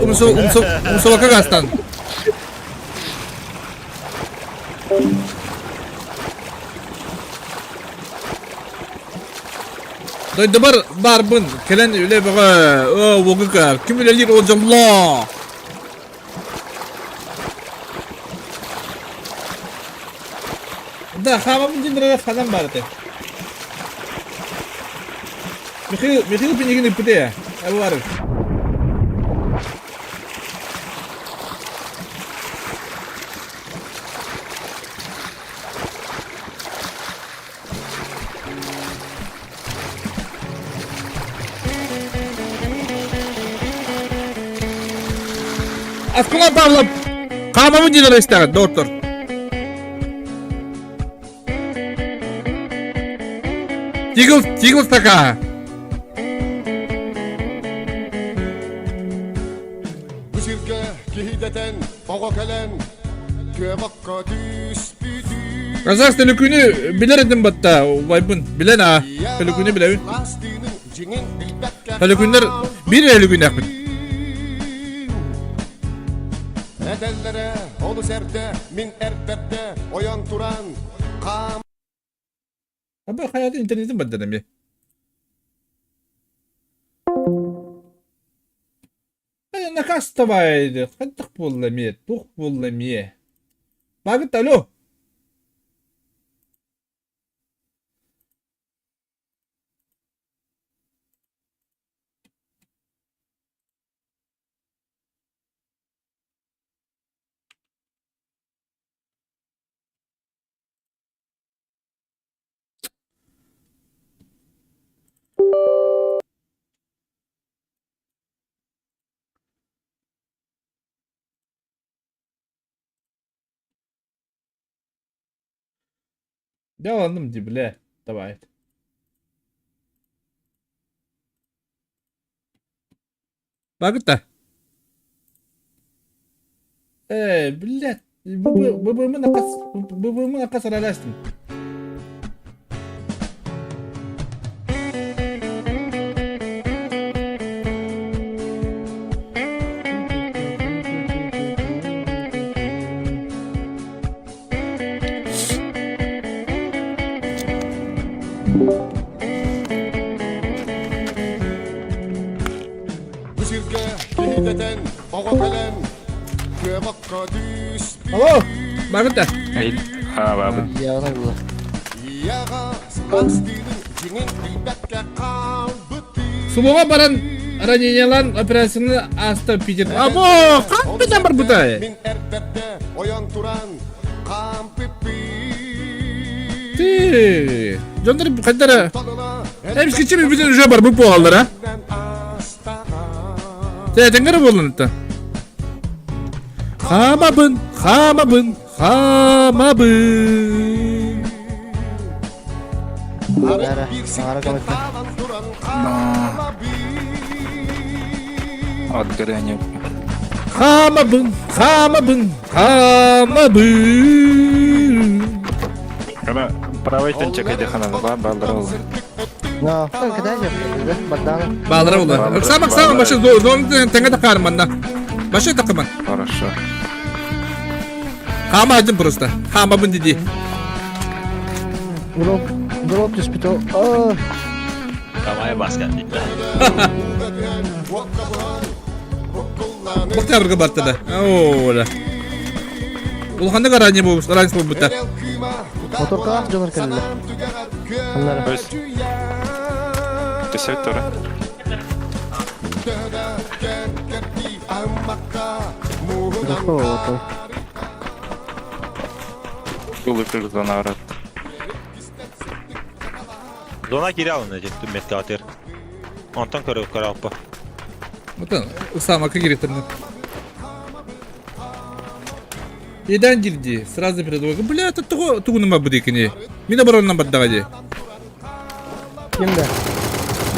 Умсу, умсу, умсулака газтан. Дойдубар барбын, кэлэн үлэ бөҕө, оо, уогука, ким үлэлиир ол дьоллоо. Да, хаамабын дьиндэрэ ханан бар этэ. Михаил, Михаил Пинигин ыппыта я, бар. Аскула Павлов, хаамабын дьиндэрэ истэҕин, доктор. Тигл, тигл такая. Бу сиргэ киһидэтэн, оҕо кэлэн, күөбокко түспүтүү. Казах төлөкүнү билэр этим батта, убайбын. Билэн аа, төлөкүнү билэбин. Төлөкүннэр биир өлүгүнэхпит. Этэллэрэ олус эрдэ, мин эрбэрдэ, ойон туран, хаам Аба хайатын интернетин бардар эмиэ. Наказ табайды. Хайдах буолла эмиэ? Туох буолла эмиэ? Багыт алло. Дьэ, дии, бля, давай. Багыта. Э, блядь, ББМ наказ, ББМ наказ араластым. Бу сиргэ киһидэтэн, оҕо кэлэн, күөбокко түспүт. Алло, Багыта. А, бабы. Явно было. Ийэҕэ астыынын дьиҥин билбэккэ хаалбытыы. Субоҕа баран ранениялан операцияны ааста Питер. Або, ханна барбытай? Мин эрбэрдэ ойон туран, хаампыппын. Ты! Дьоннор хайдара Эмискичи бүтүн уже барбыт буолаллар, а? Тэтэҥҥэ буоллун это. Хаамабын, хаамабын, хаамабын. Ара көмөттө. От горения. Хаамабын, хаамабын, хаамабын. Ана правый тенчек ханана ба балдара ол. Но, когда же, да, Богдана? Баалара була. Самак самак башы дон тэҥэ такаар манна. Башы такыман. Хорошо. Хаама один просто. Хаамабын диди. Дроп, дроп түспүт. Давай баска. Октябрьга барта да. Оо, Улаханнык араанньа буолбут, араанньа буолбута. Моторкалаах дьонор кэллилэр. Аннары. Өс. Төсөй тура. Готово. Улы зона арат. Зона кире алын эти түмметке атыр. Онтон көрө көрө алпа. Отон Усама кириктерин. Едан girdi. Сразу перед Бля, это того тугунума будикини. Мин обороннан бардага ди. Кимде?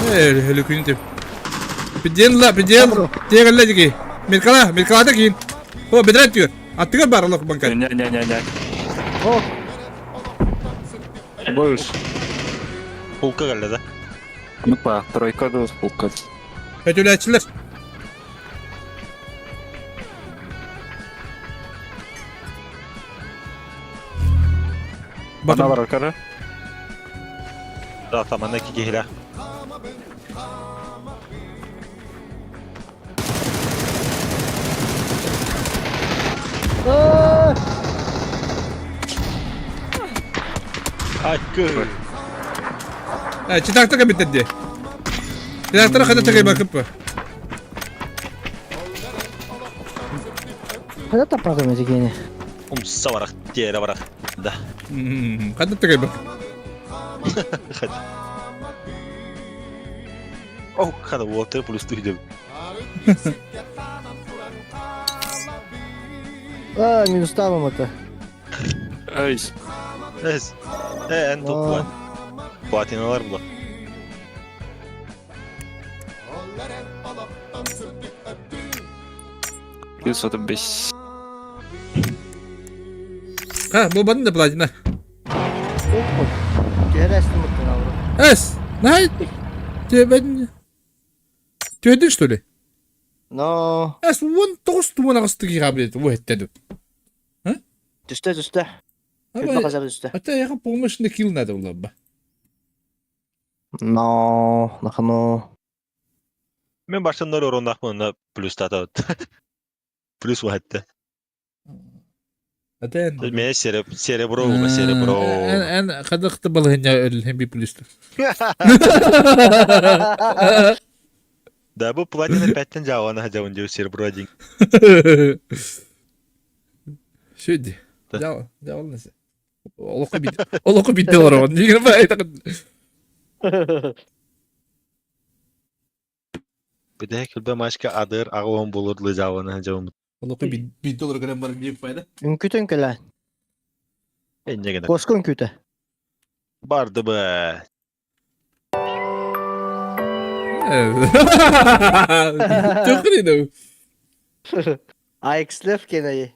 Э, хөлүкүн тип. Пиден ла, пиден. Тегелле диги. Миркала, миркала да кийин. О, бедрет түйөр. Аттыгар бар олох банкар. Не не не не. О, Будешь. Пулка келді да. Ну па, тройка да пулка. Көтүләчилер. Бана бар кара. Да, там ана кигеле. Айкы. Э, читактар кабитте. Читактар хата тагай бакып. Когда таппадым эти Умса барах, тере барах. Да. Хата тагай бак. О, хана уотер плюс түйдім. А, минус табам это. Ай. Эс. Э, эн топ Платиналар була. Плюс это бес. Ха, бу батын да платина. Эс, най. Тебен. Төдүн что ли? Но. Эс, вон тоғыз туман ағысты киға біледі, ой, әттеді. Түсті, түсті. Түсті. Ата яға помощь килл надо было бы. Но, нахано. Мен баштан нөл орындақпын, плюс тата. Плюс уатты. Ата Мен серебро, серебро. Эн қадықты балығын өлген би плюс. Да, bu платина 5-тен жауана жауын деу серебро один. Шөйді. Жау, жау нәрсе. Олыққа бит. Олыққа бит доллар оған. Неге ба айтақын. Bir күлбе машка адыр ағуын болурлы жауана жауын. Олыққа бит бит доллар грамм бар деп пайда. Үңкүтөн кэлэ. Энне Коско үңкүтэ. Барды бы. Төкір AXLF кеней.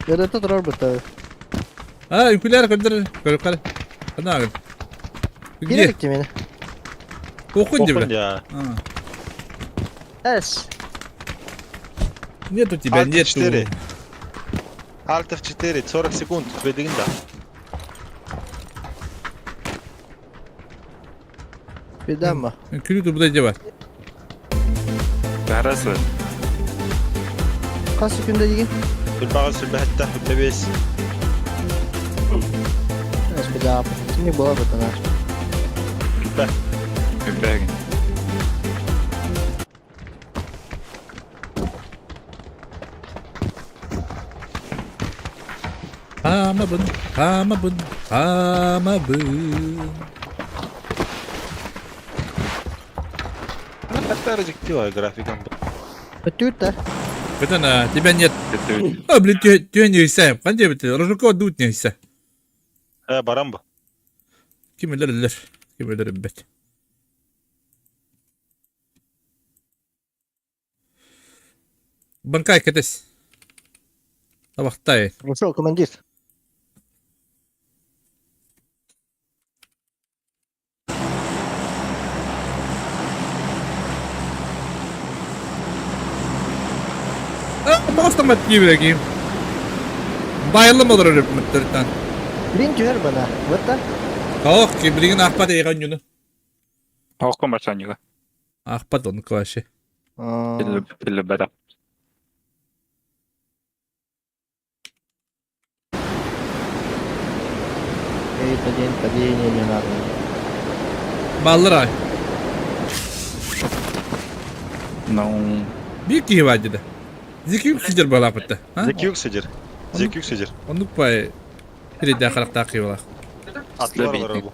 Ярата турар быта. А, үкілер көндір. Көріп қал. Қана ағын. Кирек мени. Оқын деп. Оқын я. Эс. Нет у тебя, Alt нету. F4. Alt F4, 40 секунд, түбедігін да. Беда Күлі бұдай деп бар. Гарасы. Кас секунда деген? Сүлбаға сүлбе хәтта, хүлбе бес. Эс беда. Не была бы наш. Сүлбе. Бәгін. Хаамабын, хаамабын, хаамабын. Хаттары дьикти бар графикам. Өттүүт да. Это на тебя нет. А, блин, ты не иса. Хан диэбит, Рожукова дуут не иса. Э, баран бу. Ким өлөр өлөр. Ким өлөр өлбөт. Банкай кэтэс. Табахтай. Ушел командир. Тоҕостоммот диэбит Байылым олорор өпмөттөртөн. Блин түһэр бана. Вот так. Ох, билигин аахпат эйиэхэ онньуну. Оохкун барсанньыга. Аахпат оннук вообще. Биллибэтэх. Это день падения не надо. Баллар ай. Ну, Биир киһи баар деді. Зикюк сидер балаапытта. Зекюк сидер. Зекюк сидер. Оннук бай сирэйдээх харахтаах киһи балаах. Атлар олорор бу.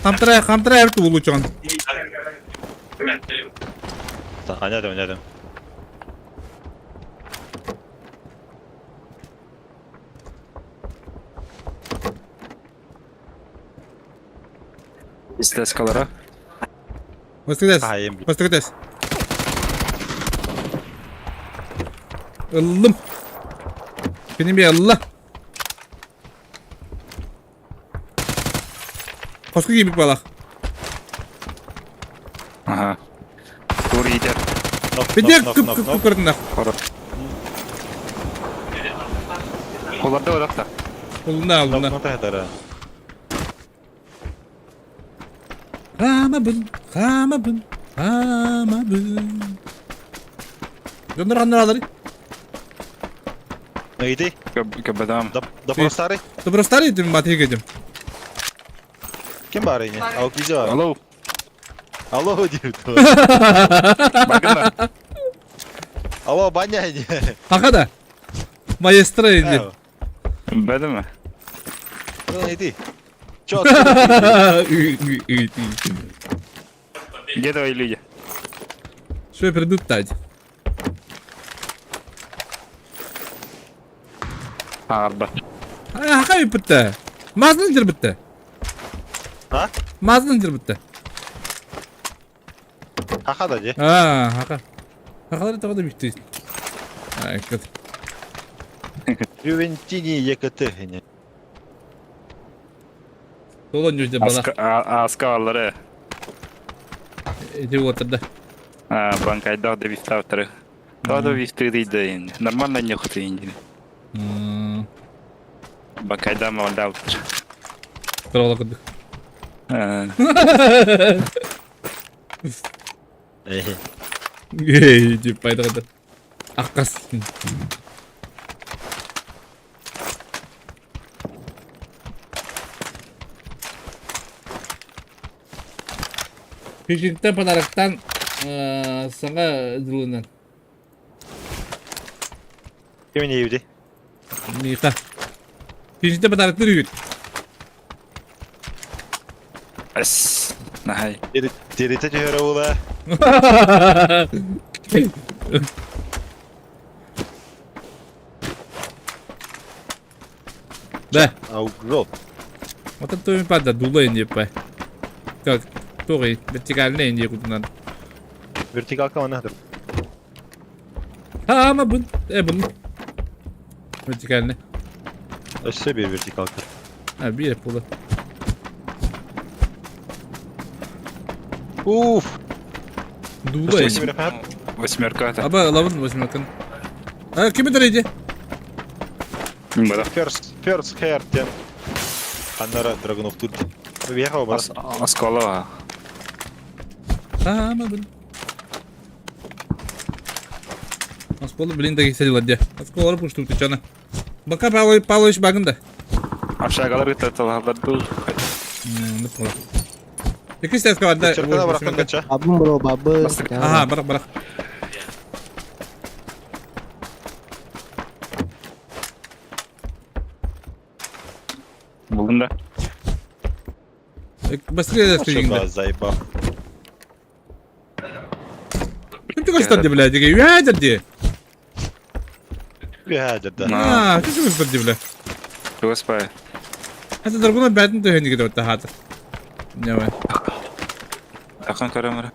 Хамтарай, хамтарай эбит улучон. Анядым, анядым. Истескалара. Бастыгдас. Бастыгдас. Ыллым. Кини би ылла. Хоску киирбит буолах. Аха. Тур иитэр. Бидиэ кып кып кып көрдүнэ. Оларда одақта. Улуна улуна. Хаамабын, хаамабын, хаамабын. Дьоннор ханна Иди. Кабадам. Добро старый. Добро старый дим батыга дим. Ким бар ини? Аукизи бар. Алло. Алло дип. Багына. Алло, баня ини. Хака да. Маэстро ини. Бәдеме? Ну, иди. Чё? Где твои люди? Что придут тать? Арба. Хака битте. Мазнын жер битте. А? Мазнын жер битте. Хака да же. А, хака. Хакалар тоҕо да бүттүй. Айкыт. Ювентини ЕКТ ини. Солон жүзде бала. Аскалары. Эти уотарда. Банкайдах да виставтары. Тода вистыры да Нормально не хуты инди. Банкайда малдауттыр. Турала курдук. Эй, деп пайдағыда. Аққас. Фишингтен подароктан саҥа дылынан. Ким не евди? Миха. Фишингтен подароктар үйт. Эс. Нахай. Терите түһөрө була. Да. Аугроб. Вот это ми пада дула инде па. Как? Тугай, вертикальный инде кутунан. Вертикалка она. Ама бун, э бун. Вертикальный. Өссө bir вертикалка. А, бир пула. Уф. Дула инде. Восьмерка это. Аба, лавын восьмеркан. А, ким это иди? First, first hair тен. Аннара Драгунов тут. Въехал бар. Осколова. Ама бун. Осколы, блин, таких садил где. Осколы пушту ты чана. Бака Павлович, Павлович багында. Общагалар гыта талабар ду. Ну, понял. Який сәт кабарда? Черкана барахтан кача. Бабым бро, бабы. Ага, барак, барак. Да. Быстрее Что заебал. Ким чугастар ди, блядь, үһээ ди. Үһээ да. Аа, ким чугастар ди, бля. Чугаспай. Это драгуна бәтін төһен дигән өтә хатыр. Нәмә. Тахан көрөмөр.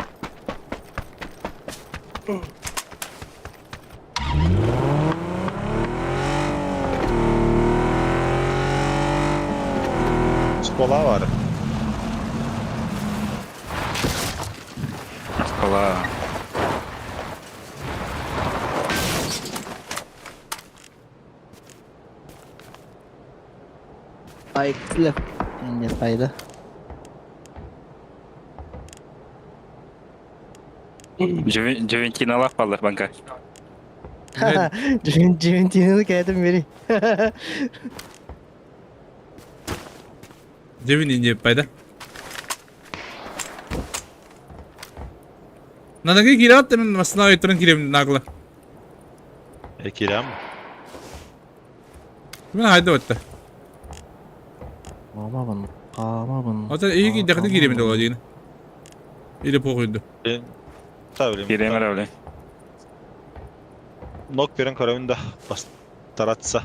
Школа бар. Школа. Айклы. Не пайда. Джовентиналах баллар банка. Джовентинаны кәтім бери. Джевин не пайда. Надаги кират мен масна өтөрөн кирем нагла. Э, кирем. Мен хайда өттө. Камабын, камабын. Ата иги дәхни кирем дә дигән. Или похуйду. Кирем рәвле. Нок берен көрөмүн да постараться.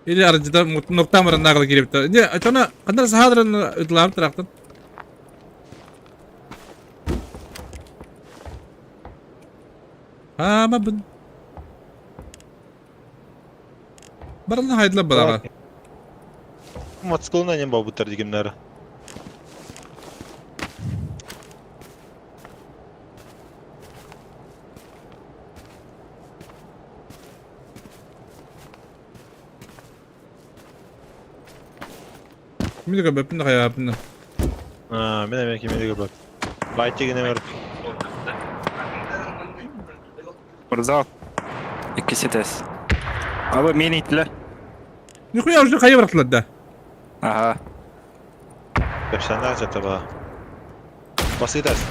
Или аржыда ноктан баран нагла киреп. Не, атана кандай сахадран ытлап тарактан. Ама бын. Баран хайдла барага. Мотоциклына нем бабуттар дигеннәре. Мин дә бәпне каяпны. А, мен әмән кимеде көрбәп. Байтты генә бер. Мырза. Икесе тәс. Абы мен итләр. Нихуя уже кая барыклар да. Ага. Кәпсәннәр җәтә ба. Басыйтас.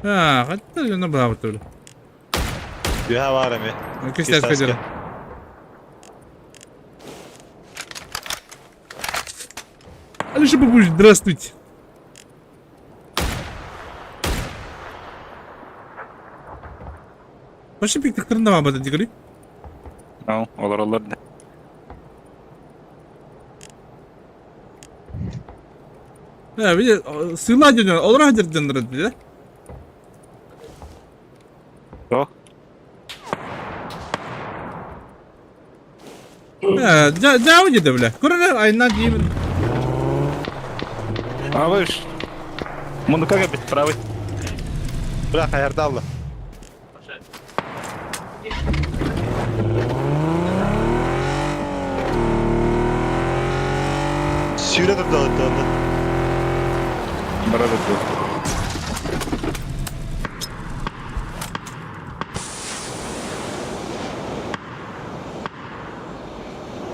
А, хәтта яна барып түгел. Юһә бар әме. Кистәс кәҗәр. Алиша бабуш, здравствуйте. Вообще пиктиктерин да бар дигәли. Ау, олар олар да. Ha, bir de sığla dönüyor. Olur hadır döndürür dedi. Yok. Ha, cavı dedi bile. Kurun ayından diyeyim. Абы ж. Мундука бит правый. Бля, хаярда алла. Сүйрә торды анда. Бара бит.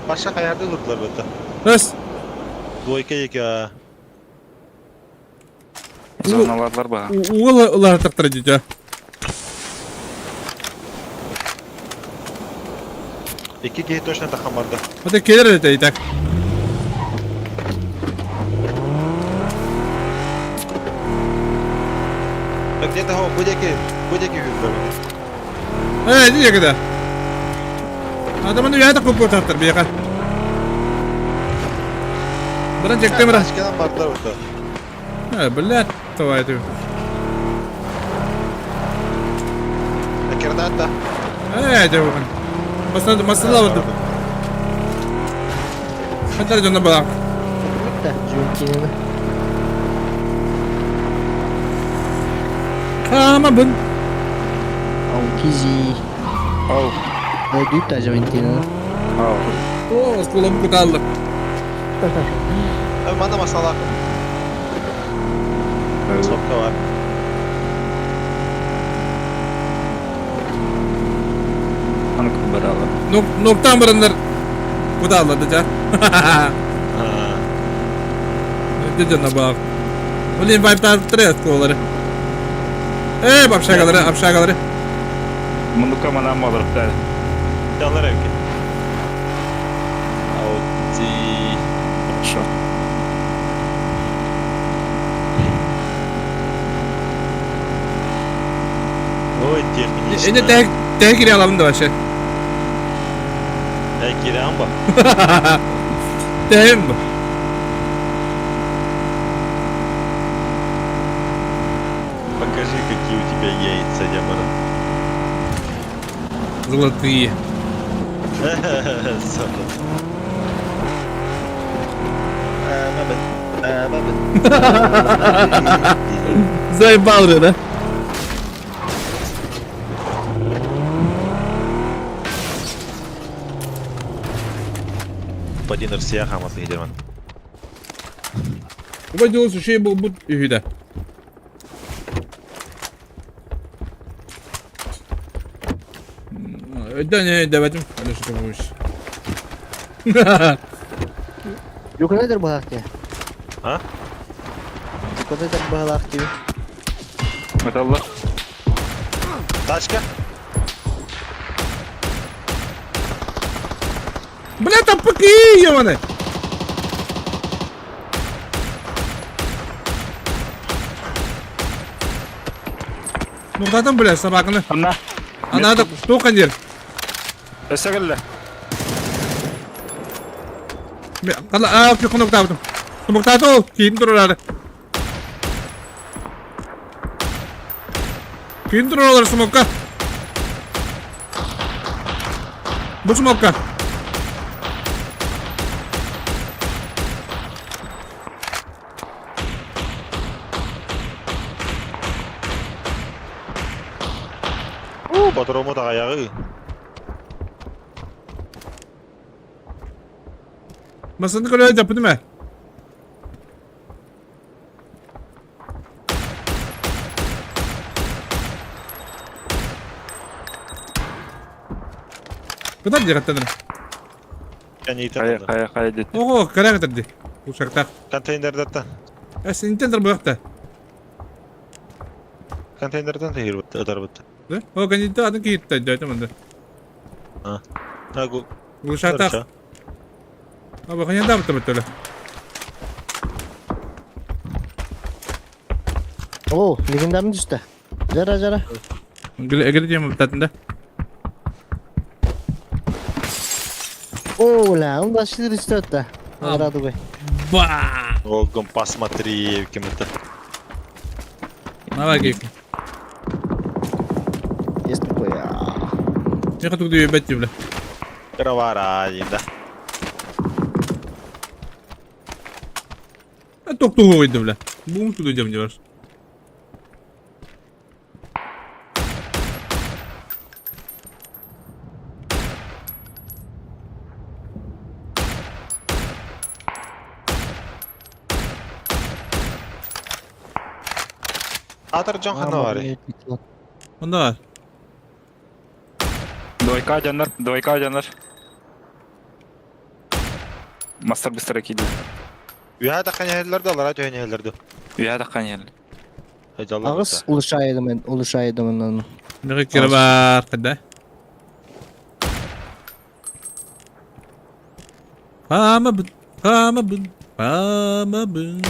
Баша хаярда durdular бөтә. Bas. Двойка яки. Зоналарлар ба. Угол улар тактыр дейді. Ике киһи точно тахан барды. Hadi келер dedi так. Так где-то ho, будяки, будяки хүрдүлөр. Э, диye kadar. Adamın üyede kupu taktır bir yaka. Bırak çektim bırak. Тачкадан бардылар бөтә. Ha, блядь, давай ты. Кердата. Э, девушка. Масла масла vardı. Hadi canına bak. Да, Джовентинаны. Ama bun. Ау, кизи. Ау. Öldüyüp да Джовентинаны. Ау. О, kolum kutaldı. Мана масала. Сопка бар. Аны баралы. Nok noktan barındır. Kutaldı da. Hadi canına bak. Блин, vibe tartırıyor kolları. Ey, общагалары, общагалары. Мундука манам алыр да. Далар эбит. Ауди. Хорошо. Ой, технично. Эне тэһ тэһ кире аламын да вообще. Э, кирэҕин ба? Тэһим бу. Покажи, какие у тебя яйца, Дябара. Золотые. Сука. Заебал же, да? Господин Россия хамат идеман. Убай дьолус үчүгэй буолбут үһү да. Да не, давайте. Алеша, ты будешь. Юконетер быһаах дии. А? Юконетер быһалаах дии. Металла. Тачка? Бля, там ПКИ, ебаный! Ну там, бля, собаканы. Анна. А надо, что кондер? Өссө кэллэ. А, кнопка Кнопка киин турар. Киин турар смокка. Бу смокка. Уу, ботуруму таҕайаҕы. Масаны көрө дьаппытым ээ. Кытар диэхаттан Хайа, хайа, хайа дит. Ого, кэрэ кытар ди. Ушактаах. Контейнердаттан. Эс интендер буякта. Контейнерден тыйырбыт, ытарбыт. Да? О, контейнер атын кииртэ, дьэ, манда. А. Агу. Ушактаах. Аба хайа да бытта О, легендарный түстэ. Жара, жара. Эгери диэн быттатын да. О, бля, он 24 стоит да. Радугой. Ба! Огом посмотри, кем это. Давай, гейк. Есть такой. Я хочу ебать бля. Кровара, да. А ток тугу выйду, бля. Бум туда идем, не ваш. Атар Джон ханна бар. Онда бар. Двойка дьоннор, двойка дьоннор. Мастер быстро киди. Үһэ таххан иһэллэр да, аллара түһэн иһэллэр да. Үһэ таххан иһэллэр. Аҕыс улучшайдым, улучшайдым онон. Мега кире бар, када. Хаама бын, хаама бын, хаама бын.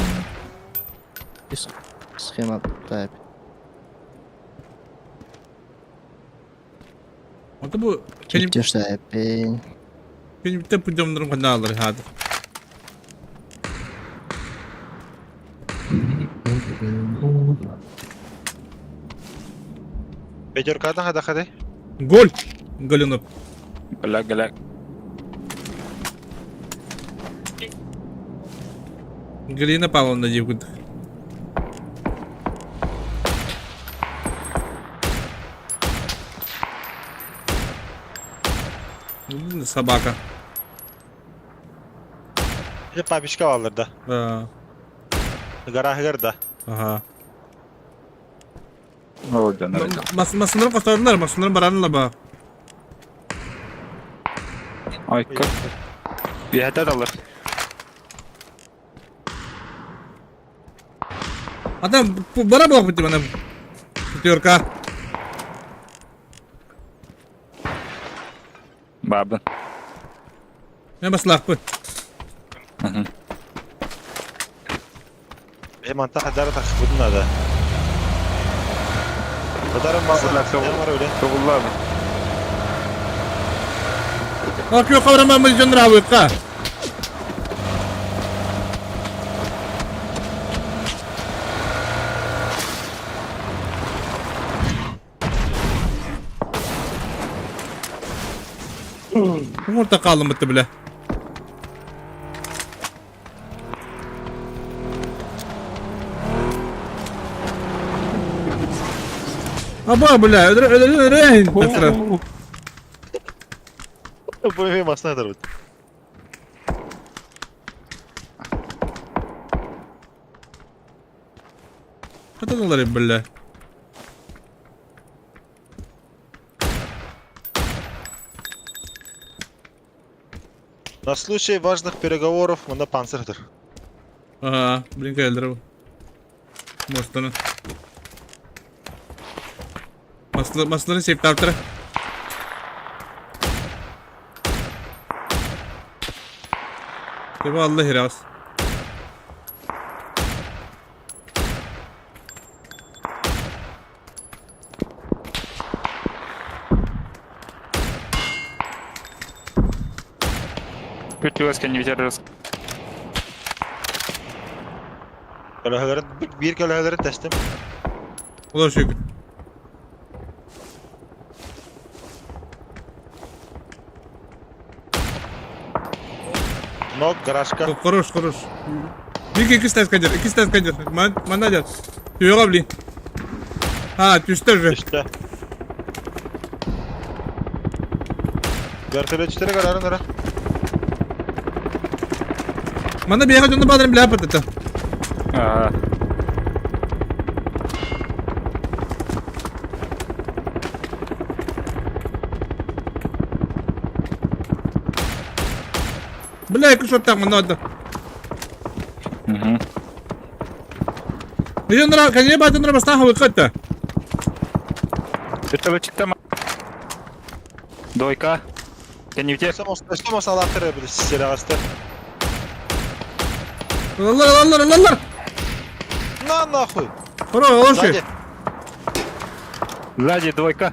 Схема тайп. Ото бу Чертеж тайп. Кенипте путемнорум каналлар хады. Пятеркадан хада хады. Гол! Голюнов. Гля, гля. Галина Павловна диэбит. Собака. Или папичка алыр да. Да. Гарахыгар да. Ага. Ол дьоннор. Масыннарын косторунар, масыннарын баранын ба. Айка. Үһэтэ далар. Адам бара буолах бит мана. Пятерка. Бабын. Мен баслаахпын. Э, манта хадара тахсыбытын надо. Хадара масына бар өле. Тугуллабын. Ал күө хабарамаммын дьон раабыкка. Уҥуорта хаалыммыт бile. Аба, бля, öldür öldür öldür. Бу эми масына тарбыт. Хатаналар бля. На случай важных переговоров мында панцирдыр. Аа, блин, кэллэр бу. Мостаны. Маслы, масларын септаптара. Тебе Аллах хирас. Күтүөскэ не ветер Көлөһөлөрүн биир көлөһөлөрүн тэстим. Олар шөкүт. Ног гаражка. Хорош, хорош. Бик икки стаскадер, икки стаскадер. Манна дед. Түйөҕө блин. А, түстэ уже. Түстэ. Вертолетчитере көрөрүн эрэ. Манна биэҕэ дьону баадарын билэ аппатата. Ага. Бля, екі шоттақ мында отыр. Угу. Дьоннора, кэннэ баатыннара бастаан хабыкка Вертолетчик там. Двойка. Кэннибитэ. Өстө масалаахтар эбит сирэҕэстэр. Аллар, аллар, аллар! На нахуй! Хоро, олорши. Сзади. Сзади двойка.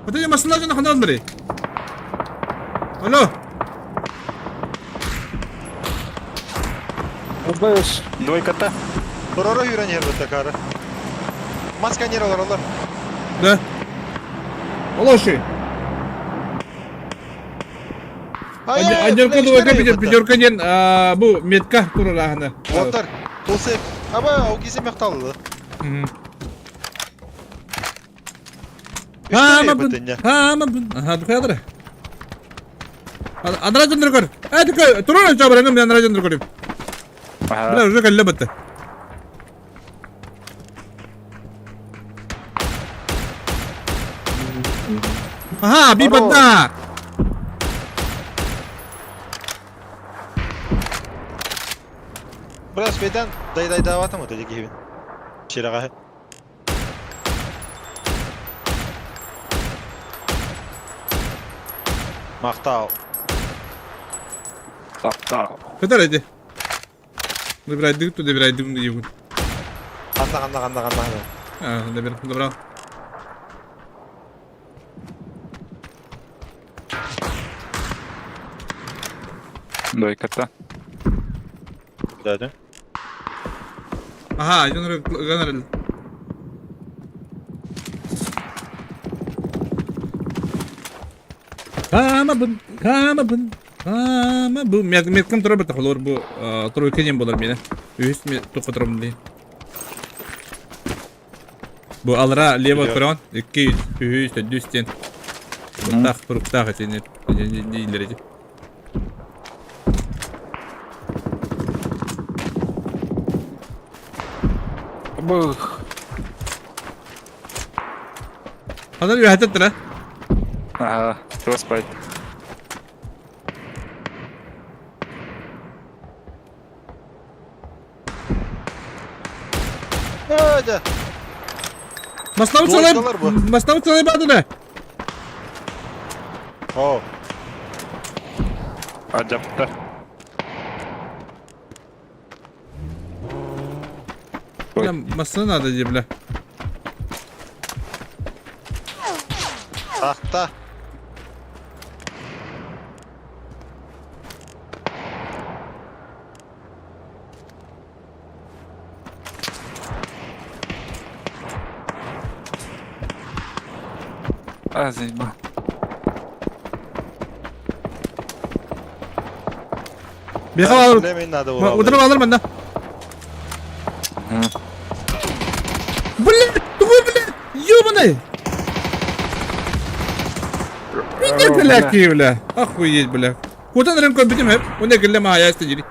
Вот эти масла дьоно ханаллары. Алло. Двойка-то. Туруора үүрэн иһэр бытта Мас канер олороллор. Да. Олорши. Отделка двойка, пятерка диэн бу метка туралаахына. Уоттар, тулсеп. Аба, ол кезде мақталды. Хаамабын, хаамабын. Аха, духаядыр. Анара дьоннор көр. Э, түкө, турар жабыраңым мен анара дьоннор көрүм. Бля, уже кэллэ бытты. Ага, би бадда. Бля, спейдан дай-дай-даватым вот эти киһибин. Ширэҕэ. Махтал. Таптал. Көтөр эти. Добирайдык ту добирайдык диибин. Ханна ханна ханна ханна ханна. А, добир, добрал. Двойка-то. Да, да. Аха, дьоннор гонорел. Хаамабын, хаамабын, хаамабын. Меткам тура бата холор бу тройка диэн буолар миэнэ. Үһүс туққа турабын дии. Бу алра лево көрөн, икки, үһүс, төрдүс диэн. Туруктаах, туруктаах этини дииллэр ити. Бух. Ханан үөһэтэн тура. Ага, чего спать? Өөдө. Маслабыт салай, Двойкалар бу. маслабыт салай баадына. О, Адьапта. Бля, массыына надо дии, бля. Ахта. А, заебал. Беха алыр. Мен надо было. Утырып алыр мында. Блин, твой, блин, ёбаный! Меня, бля, бля. Охуеть, бля. Кутан рынком битим хеп. Уне гилле ма аясты жири.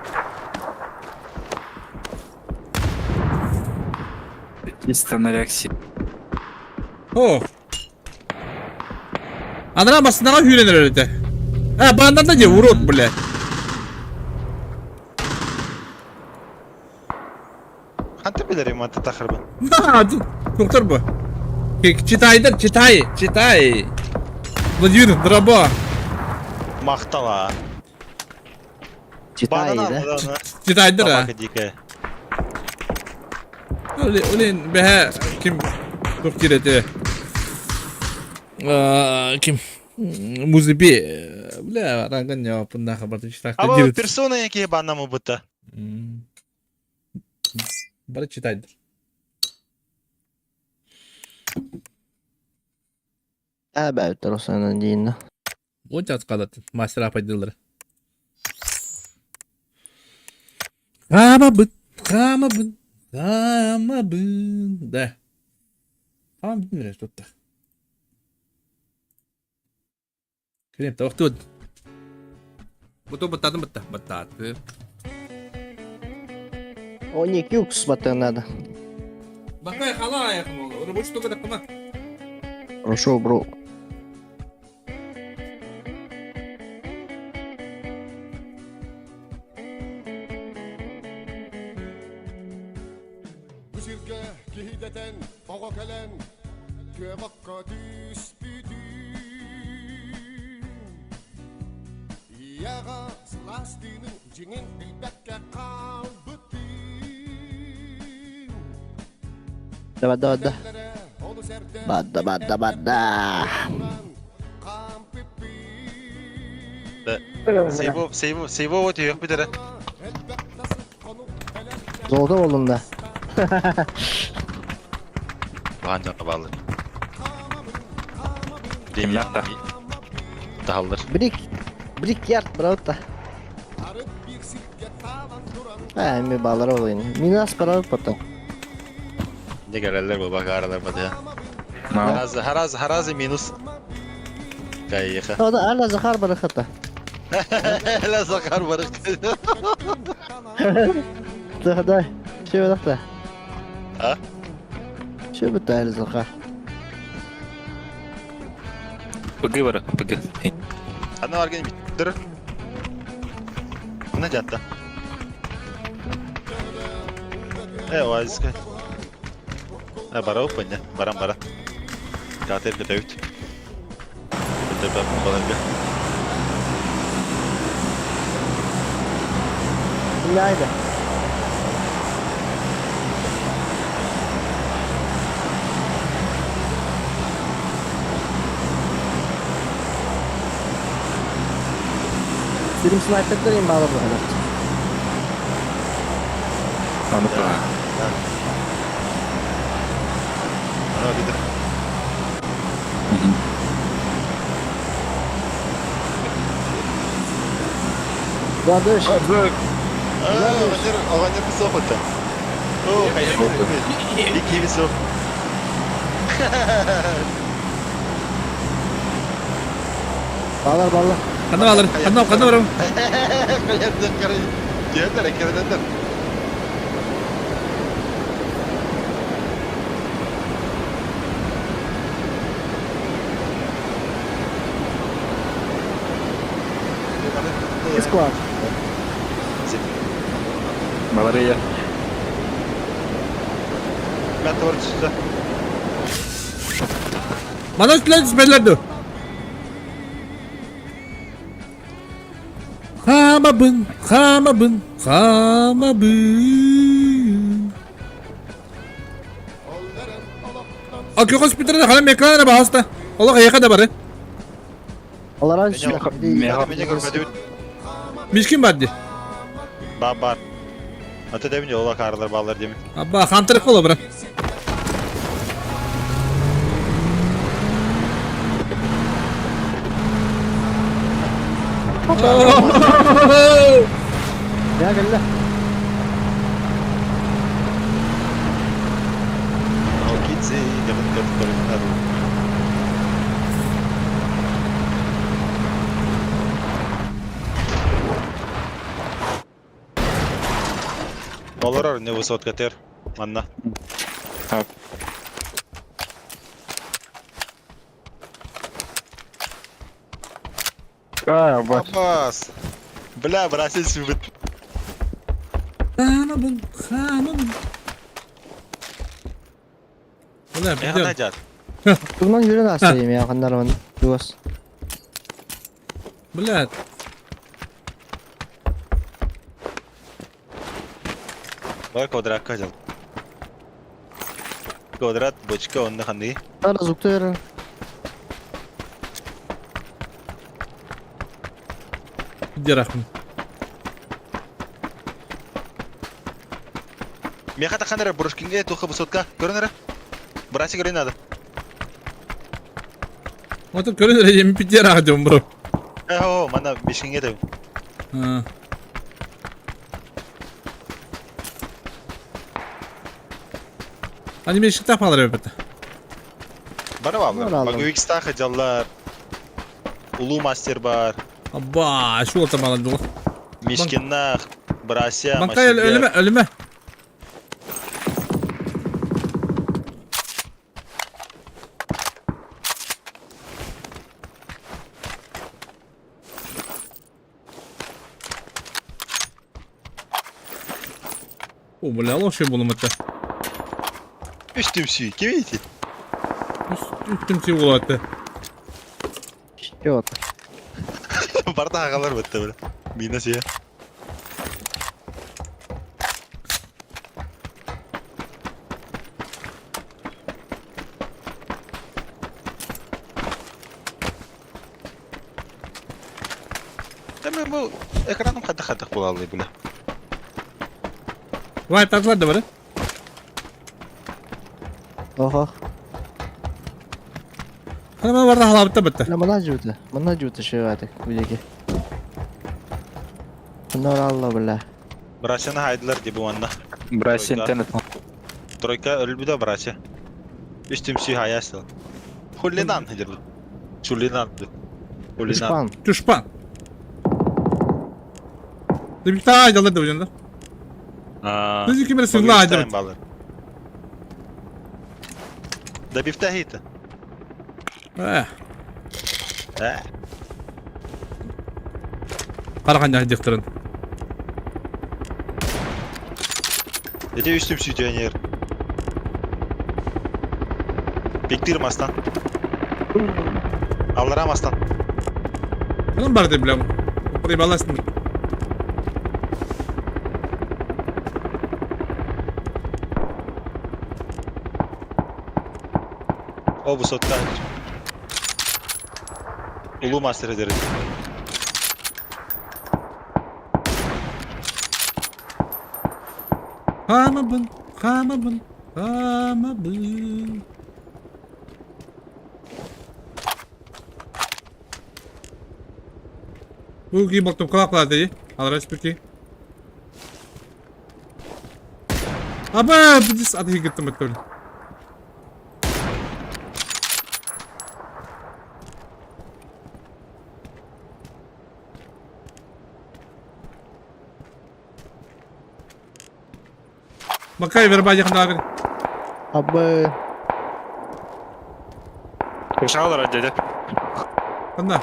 Чисто на реакции. О. Анара басынага үйренер öyle. Ha bandan da урод, бля. Ханты билер манта тахырбын. Доктор бу. Читайдар, читай, читай. Владимир, дроба. Махтала. Читай, да? Читайдар, а. Дикая. Олин, бэһэ, ким туох диир этэ? Ким Музыби, бля, ранган ньоопуннаха барты читаахта Аба диир. персона яки баннамы быта. Бары читайдар. Әбәттер осанан дейін. Онча қалатын мастер апайдылары. Хаамабын, хаамабын, хаамабын. Да. Хаам бүтүн тутта. Крем тавақты Буту баттатын батта. Баттаты. О, не, кюкс баттан надо. Бакай хала аяқым ол. Рабочий только дақыма. Хорошо, бро. Бу сиргэ киһидэтэн оҕо кэлэн күөҕөккө түспүтүн Ийэҕэ сылаас тыынын дьиҥин билбэккэ хаалбытын Давай, давай, да. Этэллэрэ олус эрдэ Бадда, бадда, бадда. Сейбо, сейбо, сейбо вот yok bir tane. Золото болдум да. Бахан bağlı. Кимнәк Тахаллар. Брик. Брик ярд, брат. А, ми баллар болайын. Минас барабыт потом. Не келелер bu bak aralar бады ya. На. Харазы, харазы, харазы минус. Кайыха. Ода ала Захар барахата. Ла Захар барык. Да, да. Шо бадахта? А? Шо бутайл Захар? ПГ бар, ПГ. Ана арген биттир. Не жатта. Э, оазиска. Э, бара опыня. Барам бара. Катер көтөбүт. Көтөбүт баларга. Найда. Сирим снайпердер им бала буһара. Аны па. Ана битир. Ладыш. Оганер, оганер высоко-то. О, Дикий весов. Балар балар. Ханна алыр, ханна, ханна барам. Келдер, келдер. Склад. Баларея. Мен творчество. Мана үстілер түспелерді. Хаамабын, хаамабын, хаамабын. А көҕүс бүтэрэ халам экрана баһаста. Олох эйиэхэ да бары. Олорон Мишкин бар ди. Бар бар. Ата дебин yola karlar ballar demin. Абба хантырык бола бра. Я кэллэ. Олорор не высотка тер. Манна. Так. А, бать. Аббас. Бля, братец, вы... Хаамабын, хаамабын. Бля, Механа дят. Тугунан жүрен астайым я ханнарман. Дуас. Бля. Бар квадратка дел. Квадрат, бочка, онна ханды. Тара зуктыр. Дерахмын. Меха таханера бурушкинге туха высотка. Көрөнөрө. Братик көрөн надо. Отон көрөн эрэ пидерах дем бро. Э, мана бешкинге деп. Они мен шыктап алар эбит. Бара баллар. Багуикста хадяллар. Улуу мастер бар. Абба, шу орта мала жол. Мишкиннах, Брася, Банкай өлүмө, өлүмө. О, бля, лошадь булым это. Үстүмсүй, ким эти? Үстүмсүй болады. Чёт. Барда ағалар бітті бля. Мина сия. Демек бұл экраным қата-қата болады бля. Вай, тартылар да бар, Ого. Хана барда халабытта бітті. Ла мана жута. Мана жута шыгатык бүдеке. Нор алла бля. Брасяны хайдылар деп онна. Брася интернет. Тройка өлбүдө брася. Үстүмсүй хаясыл. Хулинан дер. Чулинан. Хулинан. Тушпан. Тушпан. Дебикта айдалар деп ойнады. Аа. Біз екеуміз сыгла айдалар. Да бифтахита. Э. Э. Қараған жақ Эти үстүмсүй түйенер. Бектир мастан. Аллара мастан. Анан бар деп билем. Прибаласың. О, высотка. Улуу мастер дер. Хаамабын, хаамабын, хаамабын. Бу ки болтум кылаклады. Алраш бики. Аба, бидис аты гиттим өттөл. Макай верба якындагы. Абы. Кышалар деді. Анда.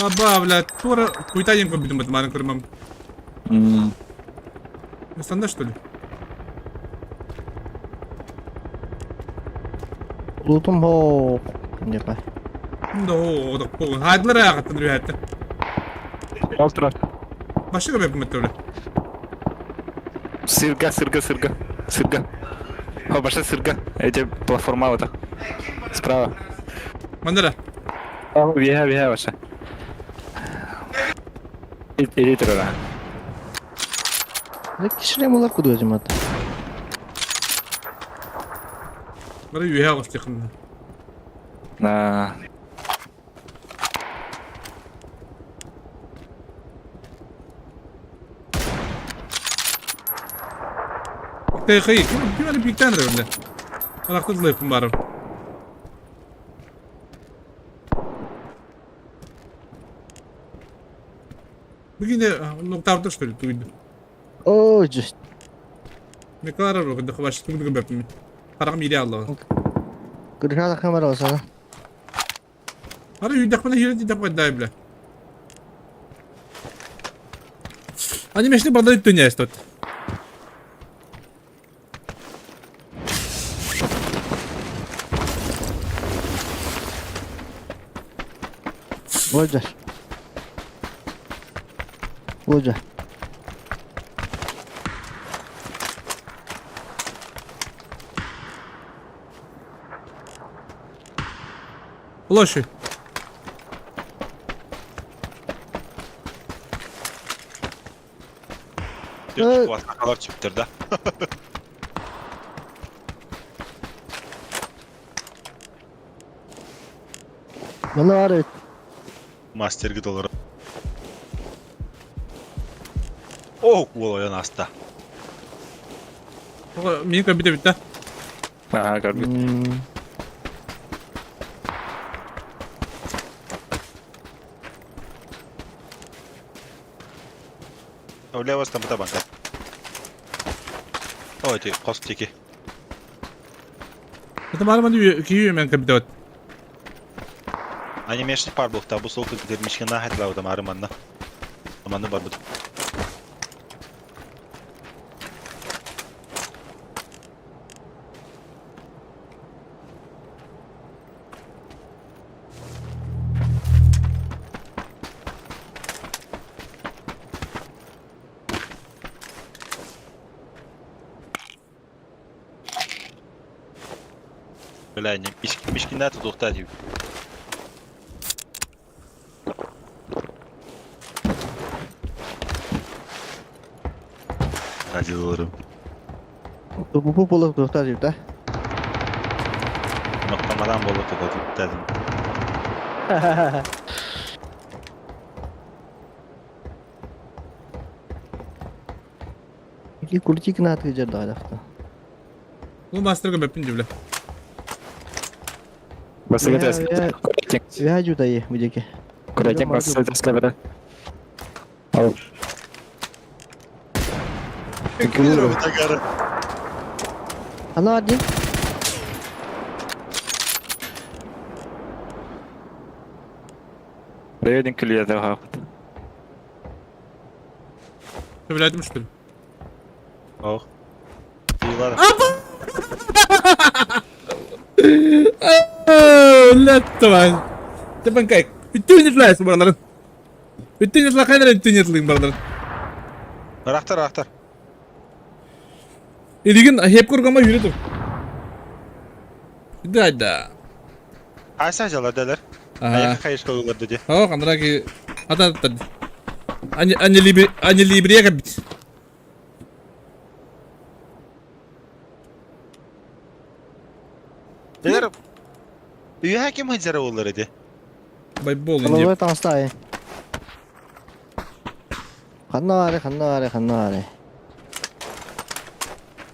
Аба, бля, тура куйтайын көп битим бит, көрмөм. Станда что ли? Лутум хо. Депа. Да, о, да, хайдлар ягаттан рүһәтте. Ол турар. Башка көмөппүн бля. Сырга, сырга, сырга. Сырга. О, баша сырга. Эти платформа вот так. Справа. Мандара. Виха, виха баша. Иди турара. Кишилем олар куду өзүм аты. Бары үһэ оҕустуоххун. На. Тыхый, ким ким аны биктен рөлдө. Анакты дылыппын барым. Бүгүн нуктаабыта что ли туйду. Ой, жесть. Меклара рухында хабаш тугдугу бэппин. Харагым ире алла. Гырхала камера осана. Ара үйдәкпен хире дидәк бай бля. Они мешли продают тунец тут. Болжар. Болжар. Площадь. Сахалар сүптөр да. Мына бар бит. Мастерги доллар. О, уол ойон аста. Мин көбүтэ бүтэ. Ага, көрбүт. Влево там банка. Ой, ти қос теке. Это барман кию мен көбүтэ. Анимешный пар был, табу солку дермишке на хатла там арыманна. Аманны бар бут. Бля, не мишкина тут ухтать. Радиолору. Бу болуп туктар деп да. Ноктамадан болуп дедим. Ики культик на атгы жерде айдакта. Бу мастер көбөппүн дибля. Я жудай бу жеке. Курятник басыгы Ал. Ана один. Приведен клиент хапыт. Төбөлөтүм что ли? Ох. Тыйлар. Леттавай. Тебен кай. Үттүн итлайс бараларын. Үттүн итла кайнар үттүн итлыйм бараларын. Рахтар, рахтар. Илигин хеп көргөмө жүрөтүм. Да, да. Аса жалар дәлер. Ага. Аяққа қайышқа олар деди. О, кандраки. Ата ата. Ани ани либри ани либрия кабит. Дәлер. Үйә кем хәзер олар иде. Байбол инде. Головой таҥастай. Ханна бары, ханна бары, ханна бары.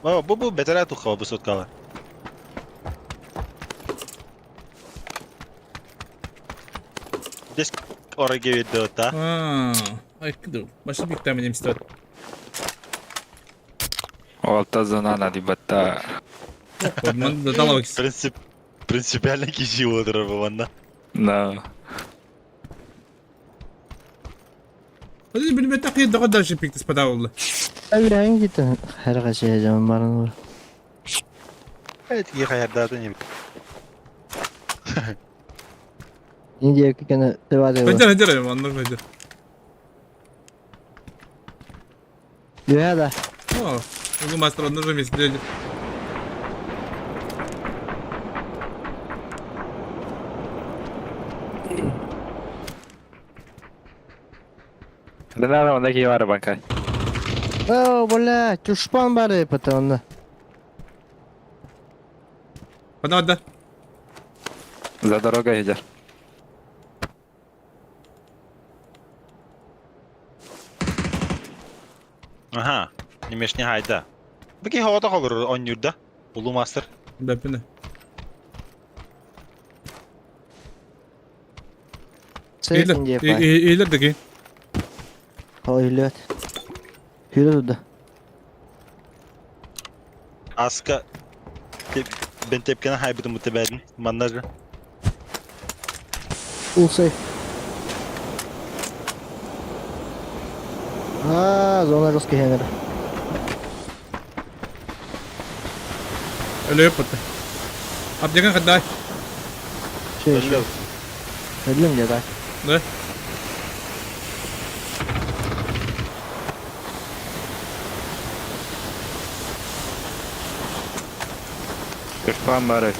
О, бу бу бетера тухава бу соткала. Дес ораге видео та. А, ай кыды. Башы бик тәмен емсті. Алта зона на дебатта. Ман да далабак. Принцип принципиально киши отырар бу Да. Hadi bilme takıyı da kadar şey piktis padavullu. Әбірәң кетті. Хәр қашия жаман барын бар. Evet, iyi hayatlarda ne? Индия кекені тебаде бар. Хәҗәр хәҗәр аннан хәҗәр. Үөһэ да. О, улуу мастер онно же вместе. Да надо, он такие бары банка. О, бля, тушпан бары это онно. Хана да. За дорогой идешь. Аха, немешни хайда. Бики хоҕото холорор онньуурда. Улуу мастер. Бэппинэ. Сейфин диye пай. Эйлер дики. Ой, илет. Хүрэ туда. Аска бен тепкени хайбытым бу тебедин. Маннажы. Ул сейф. А, зона жесткий хенер. Өлөйөп бутта. Аптекан хаддай. Şey, şey. Өлүм деді. Да? Тушпан бары.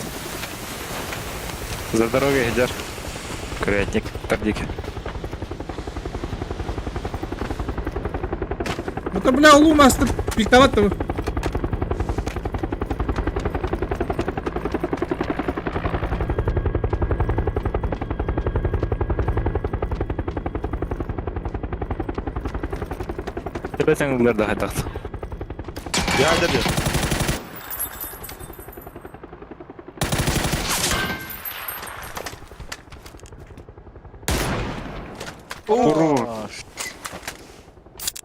За дорогой идешь. Курятник, тардики. Это, бля, улуу мастер пиктоват Тебесең да хайтакт. Yardım et.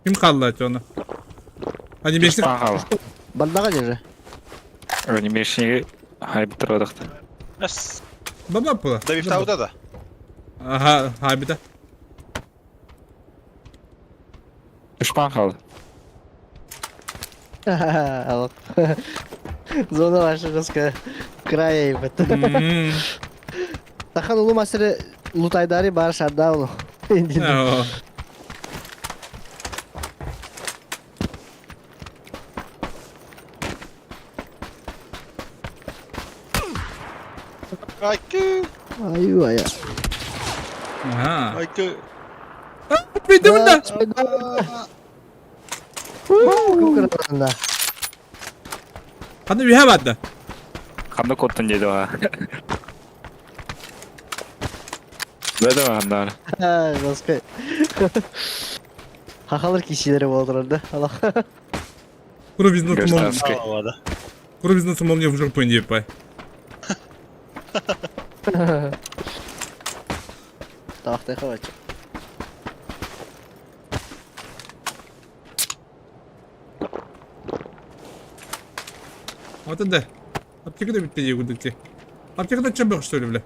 Ким қалды оны? Анимешник. Ага. Балдаға держи. Анимешник хайбитер одакта. Эс. Баба була. Да бифтауда да. Ага, хайбита. Тушпан қалды. Зона ваша жесткая. Края ебать. Тахан улу масыры лутайдари бар шарда улу. Айкы. Аю ая. Ага. Айкы. Бейдемин да. Ханы үһэ баатта. Ханна коттун деді ва. Бәді хандар. Жесткая. Хахалыр кишилери болдурар да. Аллах. Куру бизнес Гражданский. Куру бизнес мне в жопу не пай. Тахтай хавач. Вот это. Аптека да битте егудыкте. Аптека да чабых что ли, бля?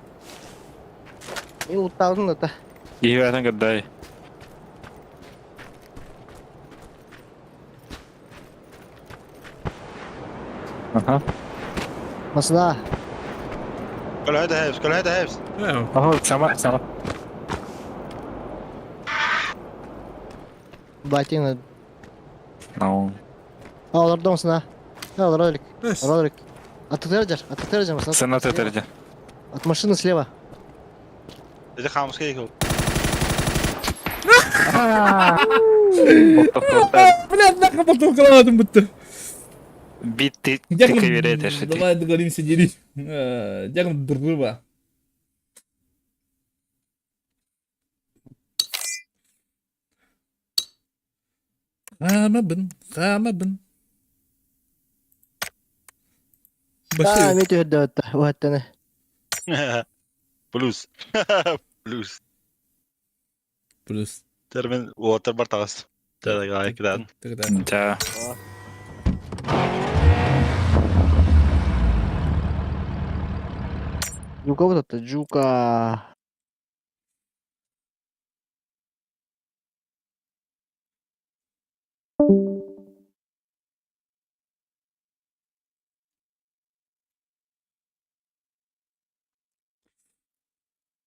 И лутаудun да. Ийбәтен кырдай. Ага. Масла. Көлөйдө хэвс, көлөйдө хэвс. Ага, сама, сама. Батина. Ну. Алар домсuna. Алар ролик. Ролик. Атыктыржар, атыктыржар масла. Сена теттерде. От машины слева. Это хамский ехал. Бля, нахуй потом каладым будто. Бит ты ты Давай договоримся делить. Дякую, друга. Хамабын, хамабын. А, мен төһөрдө өттө. Плюс. Плюс. Плюс. Термин уотер бар тагыс. Тогда. Да. Жука вот это, жука.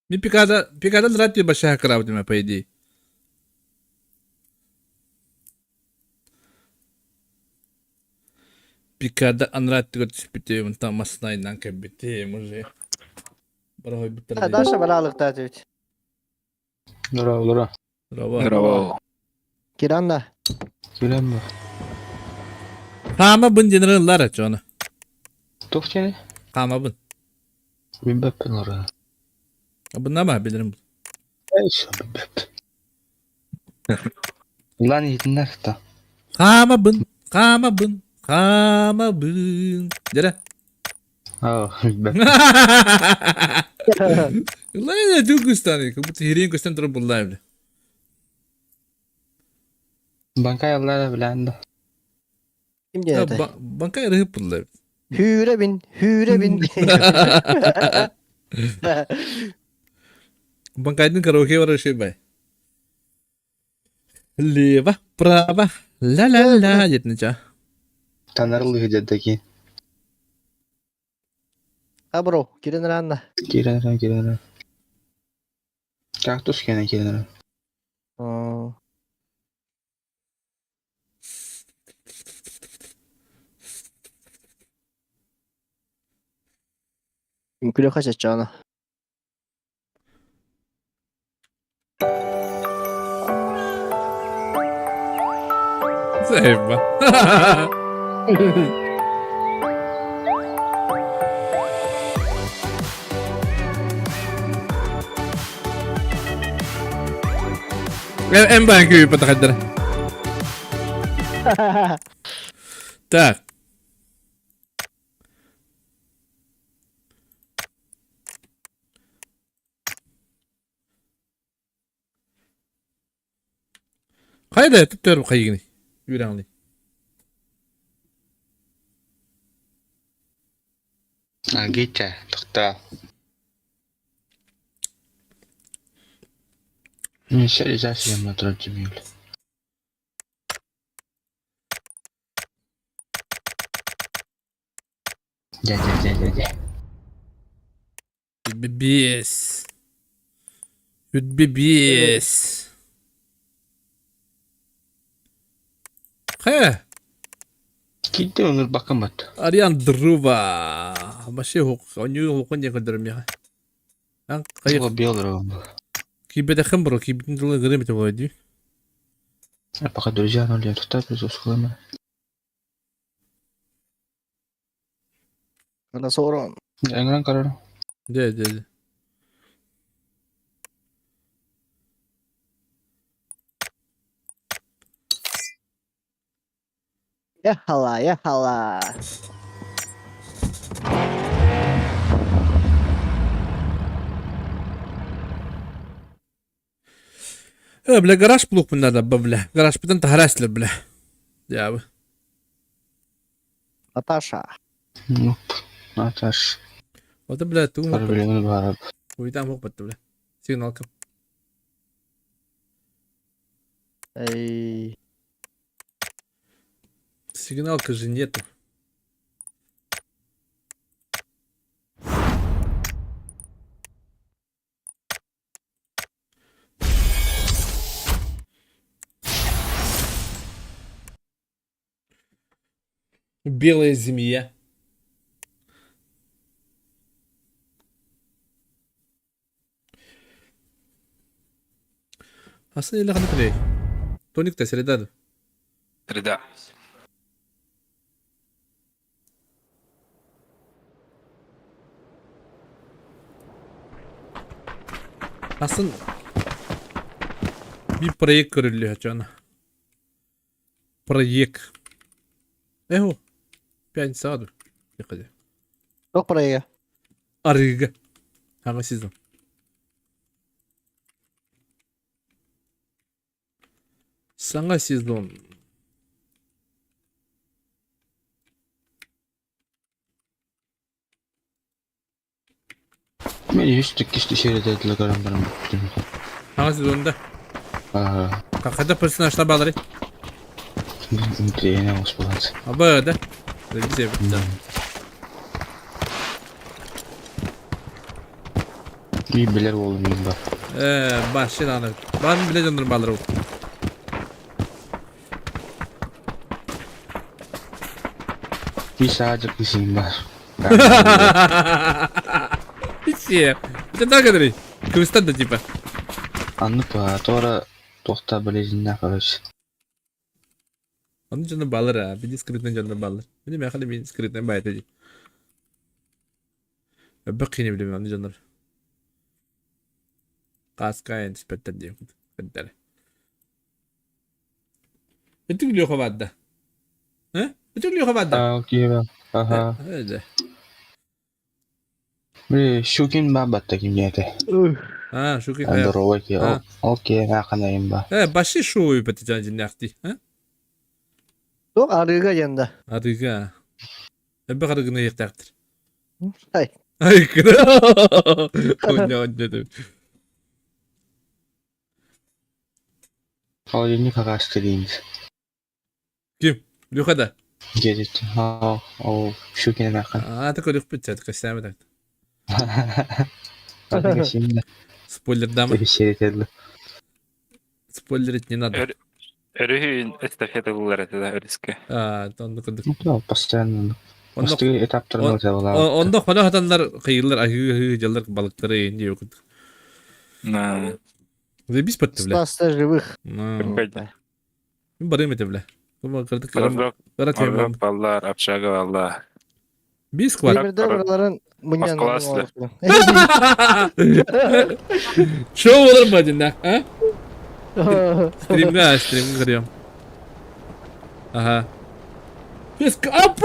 Ми пикада, пикада драти большая корабль, по идее. Пикада анрааттыгар түспүтүм, онтон массыынайынан кэлбитим уже. Бороһойбуттара дии. Даша бараалыктаат эбит. Здорово, здорово. Здорово. Здорово. Киранна. Кирен бу. Хаамабын диэн ырыллар аччону. Туох диэни? Хаамабын. Билбэппин ырыаны. Абыннама билэрим. Эйс, билбэппин. Улаан иһитиннэр та. Хаамабын, хаамабын, хаамабын. Дьэрэ. Аа, билбэппин. Ыллаа түгүстан, как будто херень көстөн турар буллаа бile. Банкай аллаа билээн да. Ким диэн этэй? Банкай ырыһып булла. Hүүрэбин, hүүрэбин. Банкайдын караоке бар шей бай. Лево, право, ла-ла-ла диэтин ча. Танарылы дедеки. А бро, кирен ранна. Кирен кирен. Кактус кene кирен. Үҥкүлэ хачаччаана. Заебба. Эн баан күйүппэ тахайдара. Так. Хайда түптөр хайыгыный? Үрэҥли. Гитя, тоқта. Инициализация мотор Дьэ, дьэ, дьэ, дьэ, дьэ. Бес. Үтбе бес. Хэ. Киирдэ ыҥырбаккын бат. Ариан Друва. Вообще онньуу хоқон диэн көрдөрөм миэхэ. Ан хайы Туга белый киирбэтэххин бро киирбитин тылы ыҥырыам этэ буолуо дии. А пока друзья нули тут безусловно. Сорон. Ыҥыран көрөр. Дьэ дьэ дьэ. Ехала, ехала. Э, бля, гараж плугпун надо, бля. Гараж бытын таһара бля. Дьаабы. Наташа. Ну, Наташ. Вот, бля, тугум Проблемы бар. Уйдам хоппат, бля. Сигналка. Эй. Сигналка же нету. Белая змея. Аса или ханыкылей? Тоник та среда. Среда. Асын bir проект көрүллүө чона. Проект. Эхо. Пятница ду. Яқыды. Туох проега? Арыга. Аңа сезон. Саҥа сезон. Мен үс иккис сиэрдэ көрөн баран бүттүм. Саҥа сезонда. Ага. Хата персонажтар баалары. Интриэне оспаланс. Аба да. Бизе. Би билер болум мен бар. Э, башын аны. Бан биле дьоннор баалары. Писаджик бар. Все. Это так, Андрей? Кыбыстан да типа. Анны па, тора туохта болезненна, короче. Onun canı balır ha. Bir скрытный canı balır. Bir de ben bir скрытный bayat edeyim. Бакыны билем аны жанар. Каскайын түспэттэр диэн кырдары. Итик Леха баадда. Э? Итик Леха баадда. А, окей, ага. Эде. Били, Щукин баабатта ким диэтэ. А, Щукин хайа. Здоровый ки. Окей, хаанайым ба. Э, баши шоу бат жан жиннахти. А? Туох арыыга диэн да. Арыга. Эбэ арыгыны яктактыр. Ай. Ай, кыра. Оння оння. Холодильник агаастырыйын. Ким? Леха да. Дедит. О, о, Щукин ахан. А, такой Лех пить, костями так. Спойлер дам. Спойлерить не надо. Өрүһүн эстафета булар этэ да өрүскэ. А, онно курдук. Ну, постоянно. Онно Бастыгы этаптарын өтө Онно хоно хатаннар кыйыллар аһыы дьаллар балыктары инди курдук. На. Заебись патты, бля. Остаться живых. Мин барым этэ, бля. Кырдык Морозок, Морозок баллар, общага балла. Бис квар. Бирде быраларын муньян. Москва Чё болар бадин, а? Стримга, стримга көрөм. Ага. АП,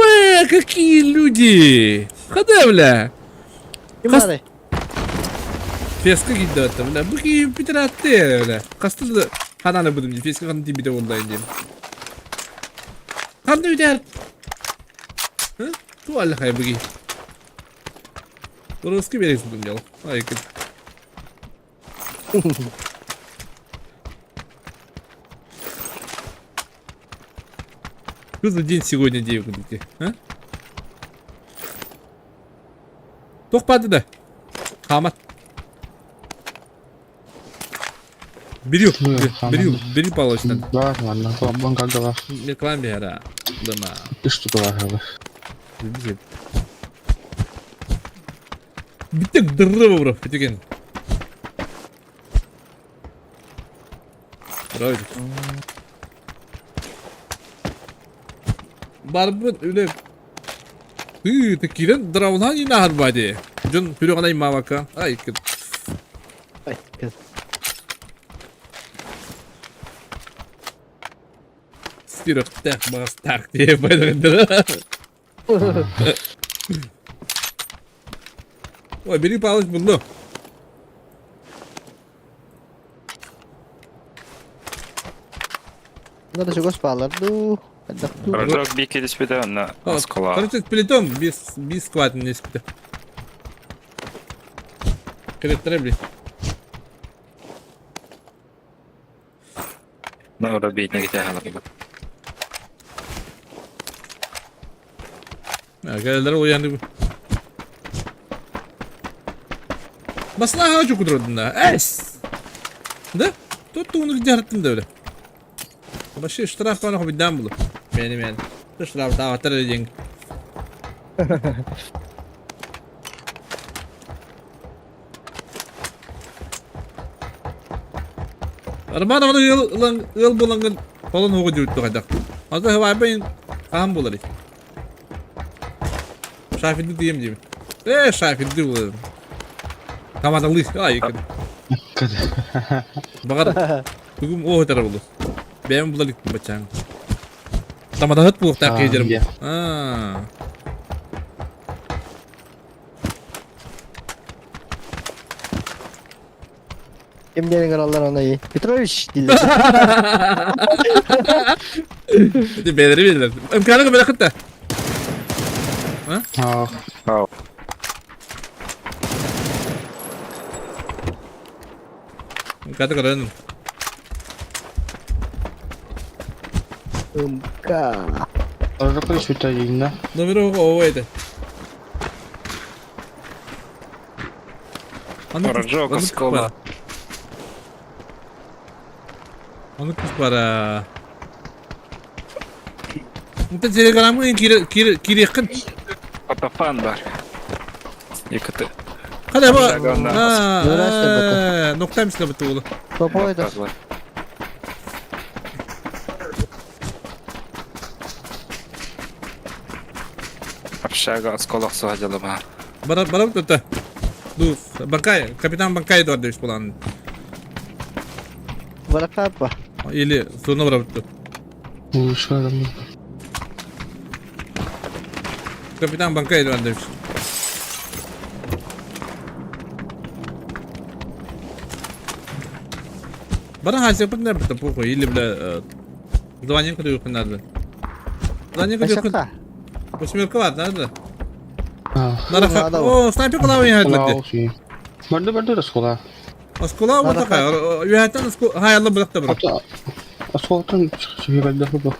какие люди! Хода, бля! Ким бары? Феска кийди атта, бля. Бу ки питератты, бля. Касты хананы будем, феска ханы тибите онлайн дейм. Ханны үтер. Ту алла хай буги. Русский бересің дел. Ай, кет. Что за день сегодня, девки? А? Туох баады да? Хаамат. Бери, бери, бери Павлович надо. Да, ладно, ладно, как дела? Рекламе, да. Дома. Ты что туда Биттек дыры бро, битеген. Браво. Барбыт үле. Ты, ты кирен дравлан и нахар бади. Жон пүрөгана имавака. Ай, кет. Ай, кет. Стирок так, бастак, деп байдагандыр. Ой, бери Павлович булду. Надо чего спалар. Ну, Морозок бики диспите, на Москва. Короче, плетом без без склад не спите. Крет требли. Ну, робить не где Geldiler uyandı. Maslaha çok kudurdun da. Es. Да? Тут onu giderdim de öyle. Başı штраф bana hobiden bulu. Benim yani. Штраф davatlar edeceksin. Арман аны ыл ыл булангын холон хугу диүттү кайдак. Аза хавайбын кахан булар. Шафинди дием дим. Э, шафинди булар. Тамадалы. Ай, Багар бүгүн о өтөр булу. Бэм булар бачаң. Тамадахыт булуктак кейдерим. А. Ким диэн аллар оны iyi. Петрович дииллэр. Ити бэдери билер. Ымканы көмөлө кытта. А? Аа. Ката көрөн. Ымка. Морозок сүтэ да? Номер ого это. Морозок, оскола. Аны күз бара. Онтон телеграмҥа киириэххин. Патапан бар. Якуты. Хада бу. Нокта мисла бит уолу. Попой да. Общага осколок суха дьалыма. Бара бара тута. Ду Банкай, капитан Банкай дуар булан. Баракапа. Или зона барабыт. Капитан Банкай дуар Бара хасыппыт нэрбит похуй или бля звание кыдыйыххын надо. Звание кыдыйыххын. Восьмерка бар, надо. Надо. О, снайпер кылабы яһат Барды барды оскола. Оскола вот такая. Үһәттен оскола хайалла быракта быр. Осколтан чыгы бу.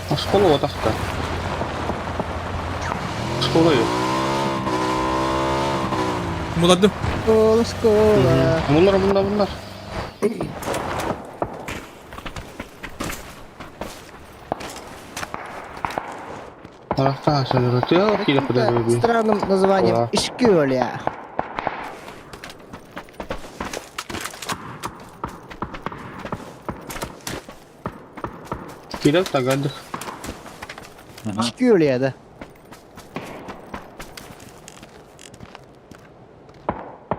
Оскола отахта. Оскола yok. Муладым. Школа, школа. Bunlar bunlar bunlar. Странным названием Ишкюля. Кирилл Тагадых. Ишкюля, да.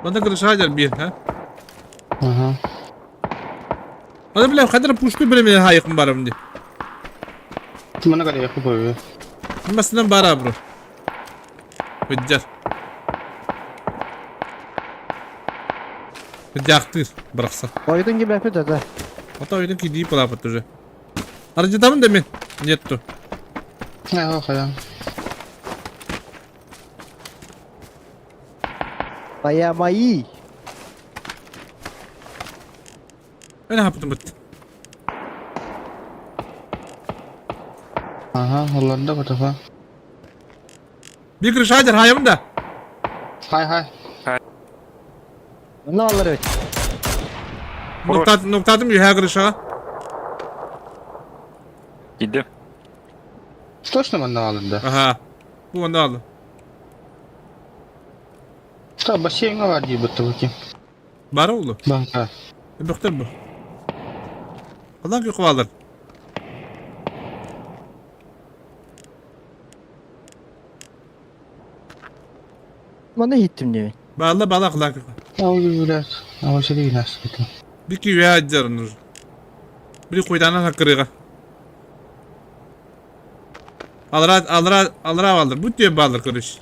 Манда крыша бир, ha? Ага. Аны бля, хәҙер пушку белән мин хайыкым барым ди. Мана карай якы бу. Мәсәлән бара бро. Беджар. Беджактыр, быракса. Ойдун gibi yapıyor да. Ата ойдун ки дип алапыт уже. Аржытамын да мен. Нетту. Ага, хая. Моя мои. Мен хапытым бит. Ага, оларда батафа. Бир крышадер хайым да. Хай хай. Ne alır evet. Ноктат, ноктатым юһә крышага. Иди. Точно манда алынды. Ага. Бу анда алды. Та бассейн бар дип битте бу ким. Бар улы. Банка. Бөхтер бу. Алдан күй кылалар. Bana gittim diyor. Баалла бала кылан күй. Ауды билет. Ава шеди нас бит. Бир күй юһә аджар Бир куйданан хакырыга. Алра алра алра алыр. Бу түйе балыр көрүш.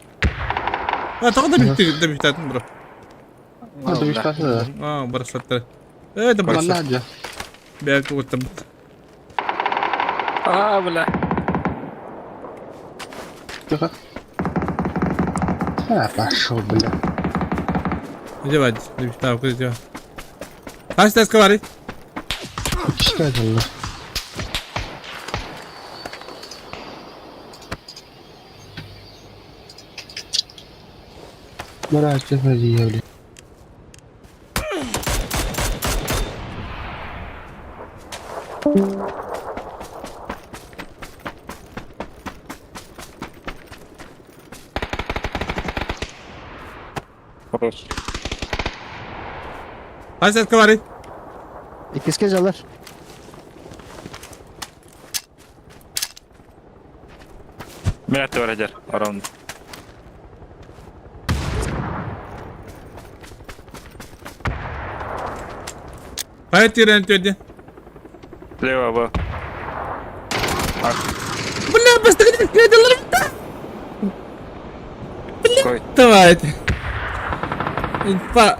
А тагы да битте да биттатын бро. Ада биштасы. А, барсаттар. Э, да Манда барсат. аджа. Бәлки оттым. А, бля. Тихо. А, пошел, бля. Где бад? Да, куда тебя? Хас тас кавари. Читай далла. Бара, честно, блядь. Хорош. Хас тас кавари. İkiz alır. Мен атты бар Арам. Хайт тирен төдө. Слева был. Бля, басты кедалар. Какой? Давайте. Инфа.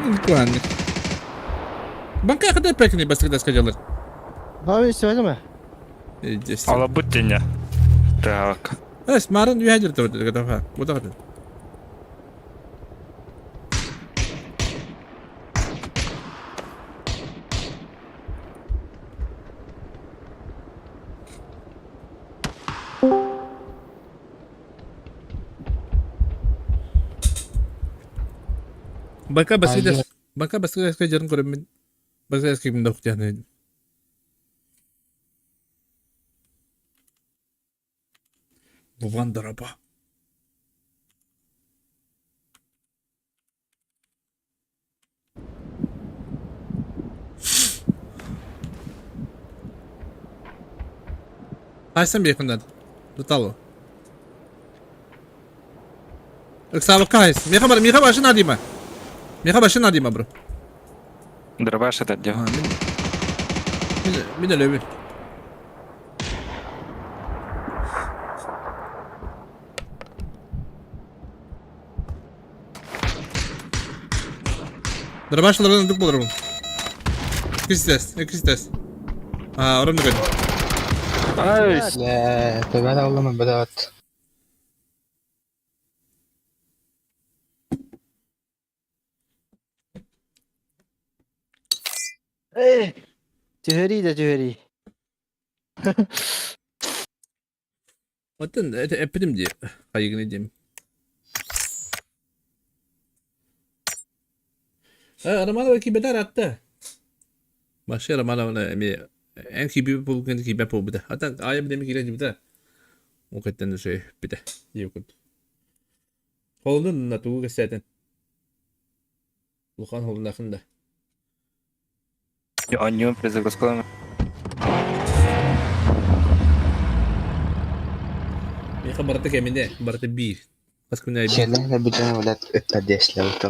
Инфа. Банка када пекни басты тас кадалар. Abi söyleme. Здесь. Ала буттиня. Так. Эс марын юһәдер төдө када. Бу да. Бака басыдас. Бака басыдас дьарын көрөммүн. Басыдас кимин да ухтяны. Вован Дараба. Хайсан биэххин Дутало. Ыксаабыкка хайс. Миэхэ бар, миэхэ башын адима. Миэхэ башын адима, бро. Дробаш этот дел. Мин мин өлөбүн. Дробашлардан ындык болор Кристес, Кристес. А, орон бүгін. Ай, Бля, төбән аллама бәдәват. Эй! Түһэрии да түһэрии. Оттон эппитим дии, хайыгыны диим. Романова киибэтэ ыраатта. Вообще Романовна эмиэ эн киирбит буолгун киирбэт буолбута. Ата аайа билэми киирэн дьибитэ. Ол кэттэн үчүгэй диэбит курдук. Холунун на тугу кэпсээтин? Улахан холунахын да. Оонньуум перезагрузкалаан Миэхэ барыта кэминэ, барыта биир. Хас күн аайы биир. Сиэллээх бүтэн блядь ытта диэслэбит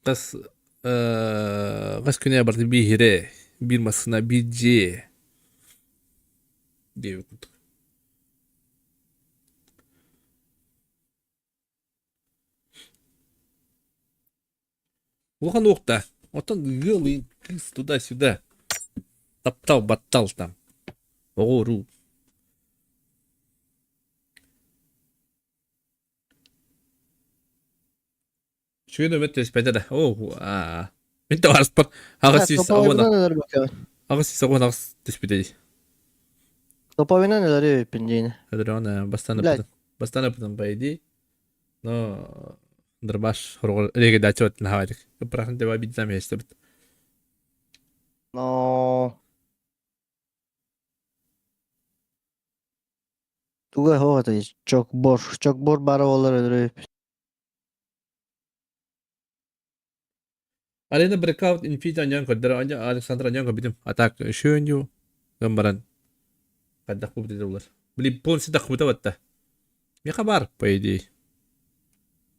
Хас хас күн аайы барыта биир иһирэ, биир массыына, биир дьиэ диэбит курдук. Улахан уохта. Оттон ыал кыыс туда-сюда. Таптал, баттал там. Оҕо-уруу. Үчүгэй нөмөр түспэтэ да. Оо, аа. Мин табаарыспар 888 түспүтэ дии. Топовинан өлөрү өйпүн диини. Өлөрөҕүн бастан бастан ыпытын по идее. Но дробаш хоругар регедача вот наһаадик. Ыппырахын теба бидзам естебит. Но туга хоҕото чокбор чокбор бара болар өлөрү Арена Breakout Infinity аньан көрдөрө аньа Александр аньан көрбүтүм. А так шөнью гын баран хайдах бу битэ булар. Били полностью дахпыта батта. Меха бар, по идее.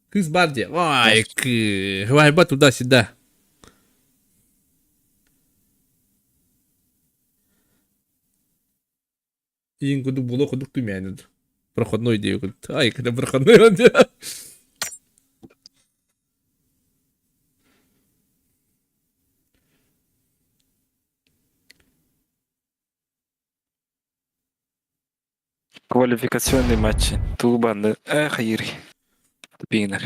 Кыз бар де. Ай, кы. Хвайба туда-сюда. Иин кудук буолуох кудук түмээнин. Проходной диэбит. Ай, когда проходной он Квалификационный матч. Тулбанды. Эх, Ири. Тупиңнар.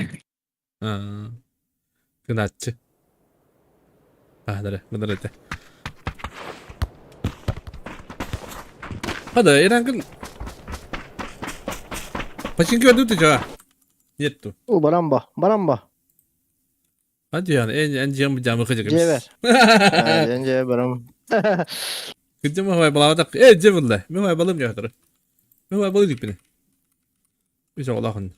Гынааччы. Аһдара, гынар этэ. Хада, Ирангыл. Починки öldü чаа. Нету. У барамба, барамба. Hadi yani en en жам жамы кыжык. Дьиэбэр. Дьэн дьиэ барам. Кыдьым хавай балаватак. Э, дьэ булла. Мен хавай балым жахтыр. Мен хавай балым диппин. Үс оҕолоохун.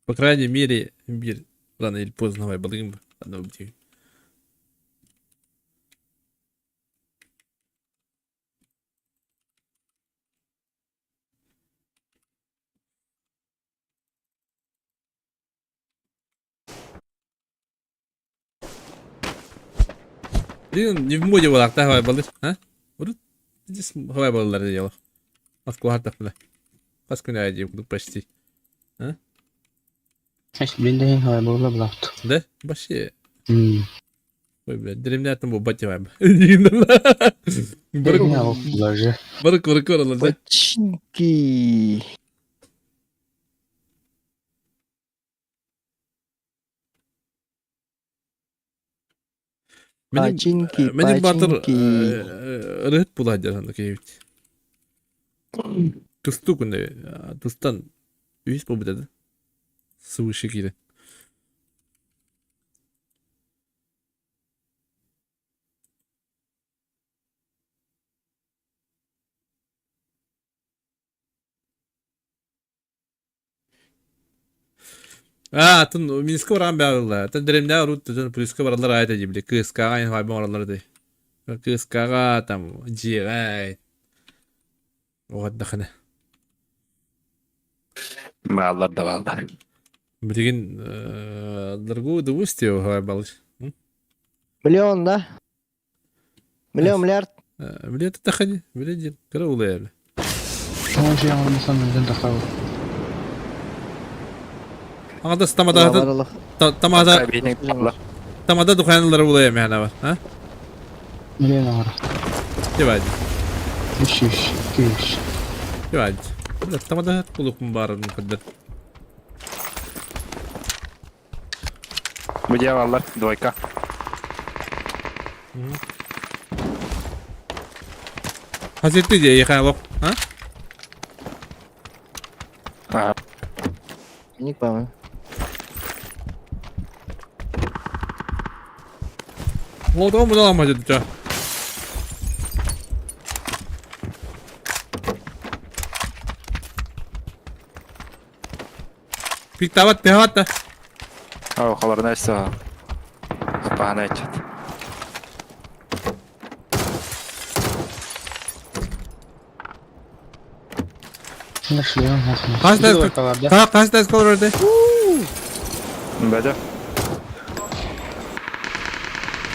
По крайней мере, биир рано или поздно хавай балыгым аны бутигин. Блин, не в моде буолаахта хавай балыр, а? Урут здесь хавай балылар дело. Москва тахпына. Хас күн аайы курдук почти. А? Блин, да хавай балыла булаахт. Да? Вообще. Ой, блядь, деревнятым бу бативайм. Даже. Барык барык да? Починки. Починки, Менин батыр починки. ырыт була дьаһан киһибит. Тустуу күнэ тустан үһүс буолбута да. Свыше киирэн. Аа, атын Минскэ бараан баарылла. Атын дэриэбинэҕэ урут дьон плюска бараллар аайы этэ дии, кыыскаҕа айан оҥороллор этэ. Кыыскаҕа там дьиэҕэ уҕардахына. Бааллар да бааллар. Билигин дорогую удовольствие балыш. Миллион, да? Миллион, миллиард. Билет тахани, билет кыра улаялы. Аңадас тамада тамада тамада духаналары улая механа бар, а? Миллион оҥоро. Дебайд. Үс 200. Дебайд. Тамада кулукум барын кырдыр. Бу дьиэ двойка. Хазетти дьиэ ехалок, а? Ага. Не понял. О, там була мазетта. Пиктават, пиават да. О, холорнай соо. Паханай чат. Нашли, Хас да, хас да сколорды. Бәдә.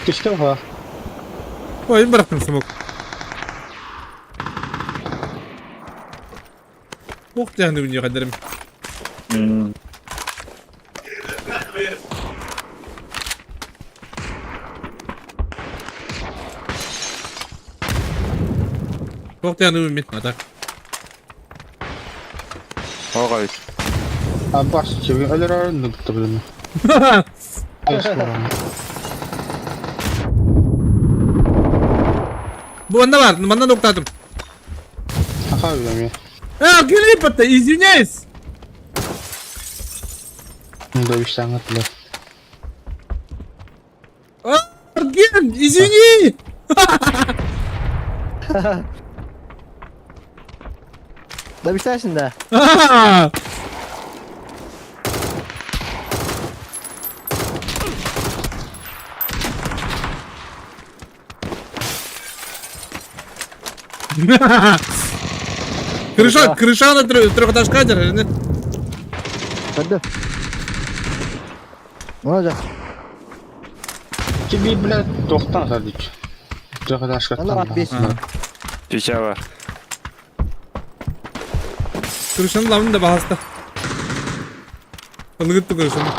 Түстә ха. Ой, бырахтым смок. Ох, тяхны мне кадерим. Ох, тяхны мне, а так. Ого. А бас тебе өлөрөр нүктөбүн. Бу онда бар, манна доктатым. Аха билем. А, Глипа-то, извиняюсь. Дövüşten atlı. Арген, извини! Да да? Крыша, крыша на трехэтажка держи. Hadi. Ne olacak? Тебе, блядь, тоқтан садыч. Трехэтажка Ана там. бес. Чүчә бар. Крышаны лавын да бағаста. Ылгытты крышаны.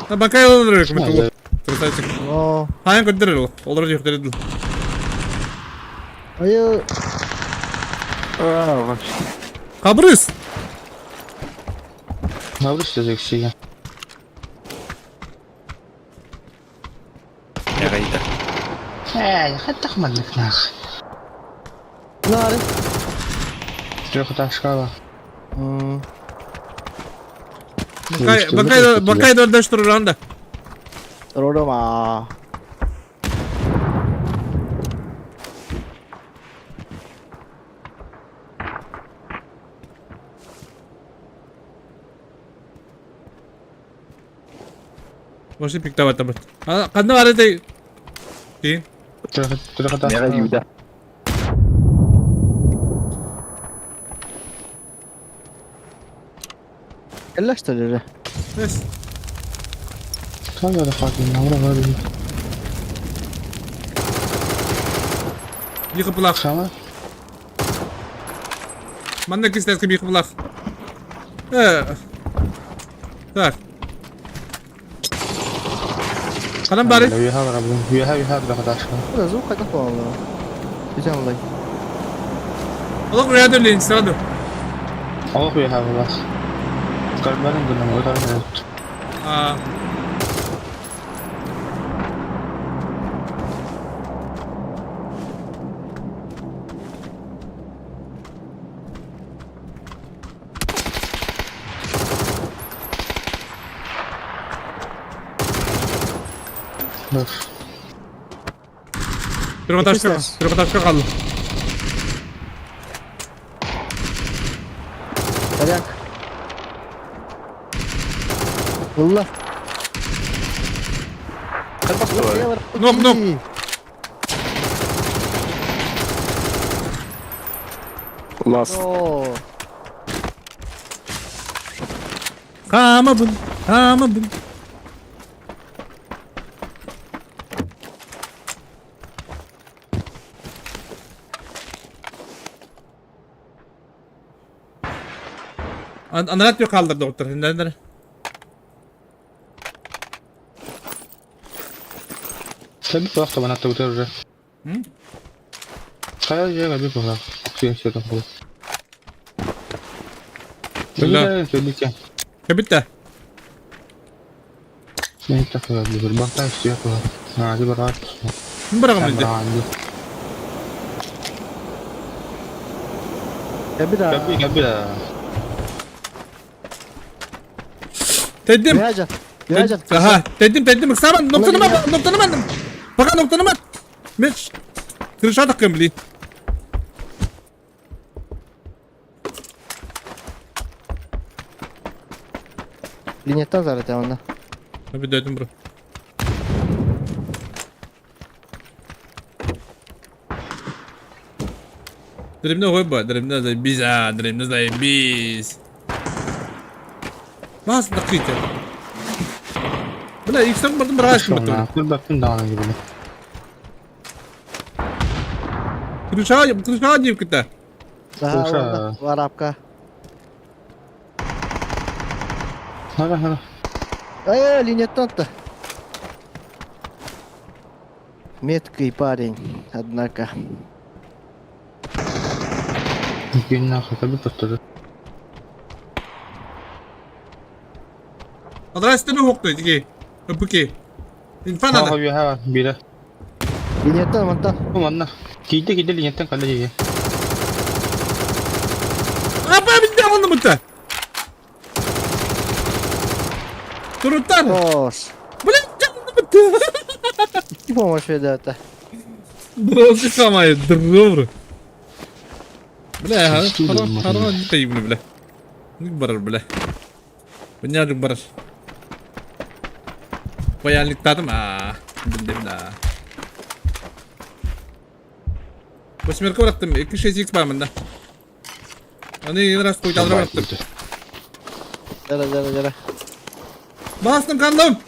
А бакай олар керек Красавчик. О, Хайын көттерер ол. Олар жөктер Айы. Кабрыс. Наврыз сөзексиге. Ягайда. Эй, хаттахмадык нах. Нары. Трехэтажка бар. Бакай, бакай, бакай дордаш туруранда. Рома. Может пиктавать там. А, канда бар этой. Ти. Трехэтажка. Ягайда. Кэллэ что ли? Эс. Қалай да хатын, аура бар. Бихы плах. Шама? Манна кистески бихы плах. Э. Так. Канам бары. Уеха бар, уеха, уеха трехэтажка. Да звук хотя бы. Güzel olay. Олох рядом сразу. Аллах уеха бар. Карбарын гына, өтәрін өт. А. Трехэтажка, трехэтажка хаалла. Порядок. Ылла. Нок, нок. Ласт. О, Хаамабын, хаамабын. Анараа түө хааллар доҕоттор. Нэр Кэби туох табан аттыбытар уже. Хайа дьиэ кэби туох. Сүйэн сүйэн буол. Бля. Кэби Кэбитте. Мен такой бир бахта сүйэ туох. Аа, ди бараат. Быраҕым инде. Кэби да. Кэби кэби да. Тэдим. Бяжа. Бяжа. Аха, тэдим, тэдим. Ыксааман, ноктаныма, ноктаныма. Пока ноктаныма. Мен крышадық кем, блин. Линияттан зарыт онна. Обидайтым, бро. Дремне қойба, дремне заебись, а, дремне заебись. Бас дақита. Бля, икстен бардым бір ағаш бітті. Күл бәктің даҕаны gibi. Крышаға, крышаға деп кетті. Ага, Варапка. Надо, надо. Э, линияттан атты. Меткий парень, однако. Иди нахуй, кэби повторю. Адрас тебе хоқты, тиге. Үпіке. Инфа надо. Ага, бия, бира. Линияттан мантан. Манна. Кийде кийде линияттан калла дии. Апа, бізде алынды мұтта. Туруттар. Ош. Блин, жалынды мұтта. Икки помощь ведет. Дрожжи хамай, дрожжи. Бля, Что харон, думаешь? харон, не таимны, бля. Не барар, бля. Бля, барар. Баянлыктадым, а. Билдим да. Восьмерка бырактым, 2-6 бар мында. Аны ең раз қойды бырактым. Жара, жара, жара. Бастым қандым.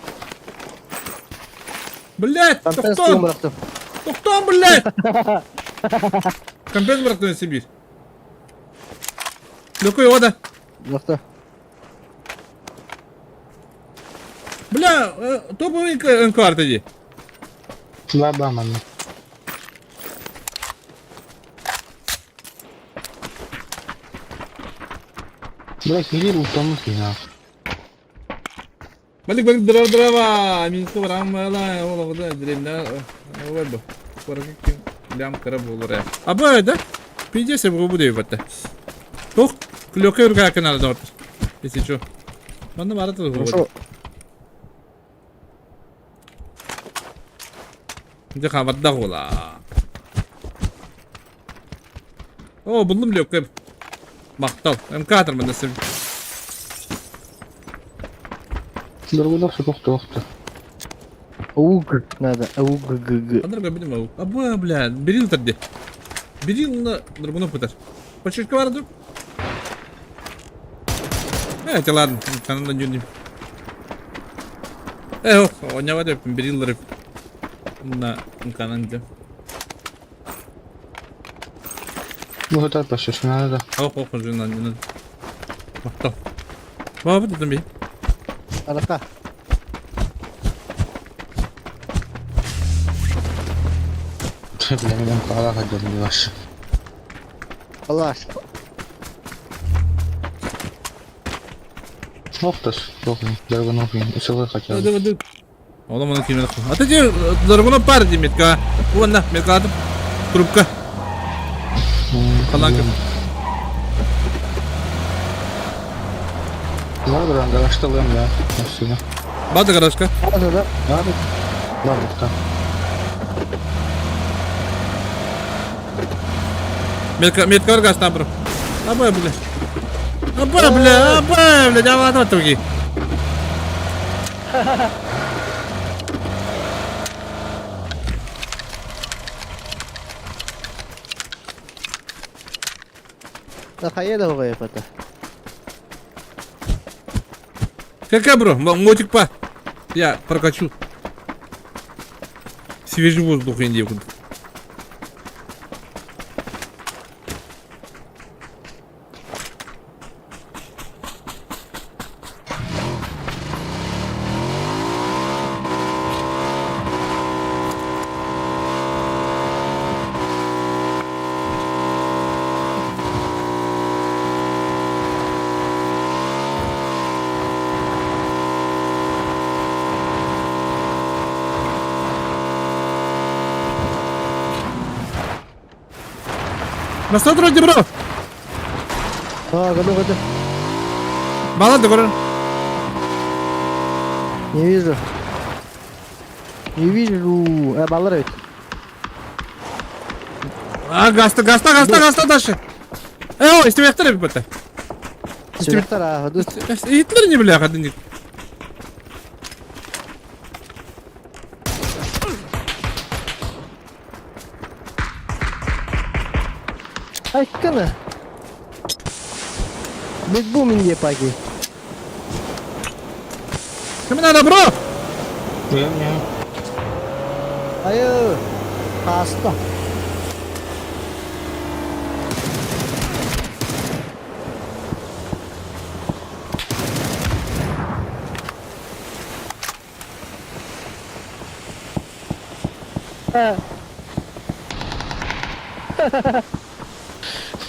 Блять, Компенс тоқтон, бырактым. тоқтон, блять. Компенс бырактым Сибирь. Лөкөй ода. Быракты. Бля, топовый НК ди. Ба ба манна. Бля, кири утамыз нахуй. Балик балик дрова дрова. Минсу рамала ола вода дремна. Ой бу. Корки лям кара болор. Аба да? Пиздец я буду ебать. Тох, клёкай рука канала дот. Если чё. Манна барат Хорошо. Дэ хабарда гола. О, булдум лёккай. Мактал. МК атыр сен. Дорогуда все тохту тохту. Ауг надо, ауг г г. Андрей будем ау. Аба, бля, берил тарде. Берил на драгунов пытар. Почечка бар друг. Это ладно, канада не Э, ох, онява деп берил рып. На кананде. Ну это почти надо. Ох, ох, жена, не надо. Мактал. Баба, тут би. Арака. Бля, мен кала хотел ваш. Алаш. Охтас, похуй, Драгунов, СВ хотел. Давай, давай. Ола мана киме. А ты драгунов пар ди метка. Вон на, метка атып. Трубка. Халанка. Ладно, гаражта лэм, да. Спасибо. Бата гаражка. Да, да. Ладно. Бабушка. Метка, метка бар газ бро. Аба, бля. Аба, бля, аба, бля, давай, давай, туги. Да хайа да это. Какая, бро? Мотик па. Я прокачу. Свежий воздух инде. На вроде, бро. А, году, году. Мало договор. Не вижу. Не вижу. Э, баллар ведь. А, гаста, гаста, гаста, гаста дальше. Э, о, истебектер бит. Истебектер, а, Итлер не бля, хадыник. Ай, кана. Биг бум инде паки. Кем надо, бро? Не, не. Айы. Хаста.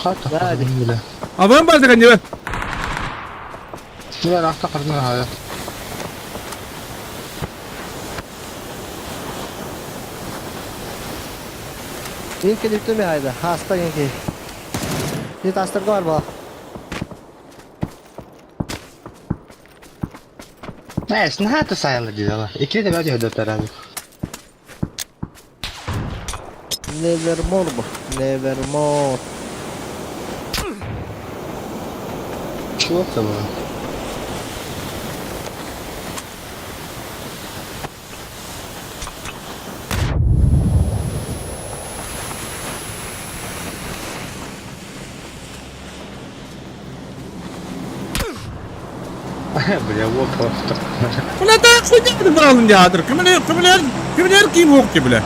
Хата, бля. А вы база не? Не, рахта кардына хая. Инке диптеме хайда. Хаста инке. Не тастырга бар бала. Не, снахата сайла дела. Икри de бәди хөдөттөр Nevermore бу. Nevermore. Чего это было? Бля, вот просто. Бля, да хуйня ты брал мне адр. Кемлер, кемлер, кемлер ким окти, бля.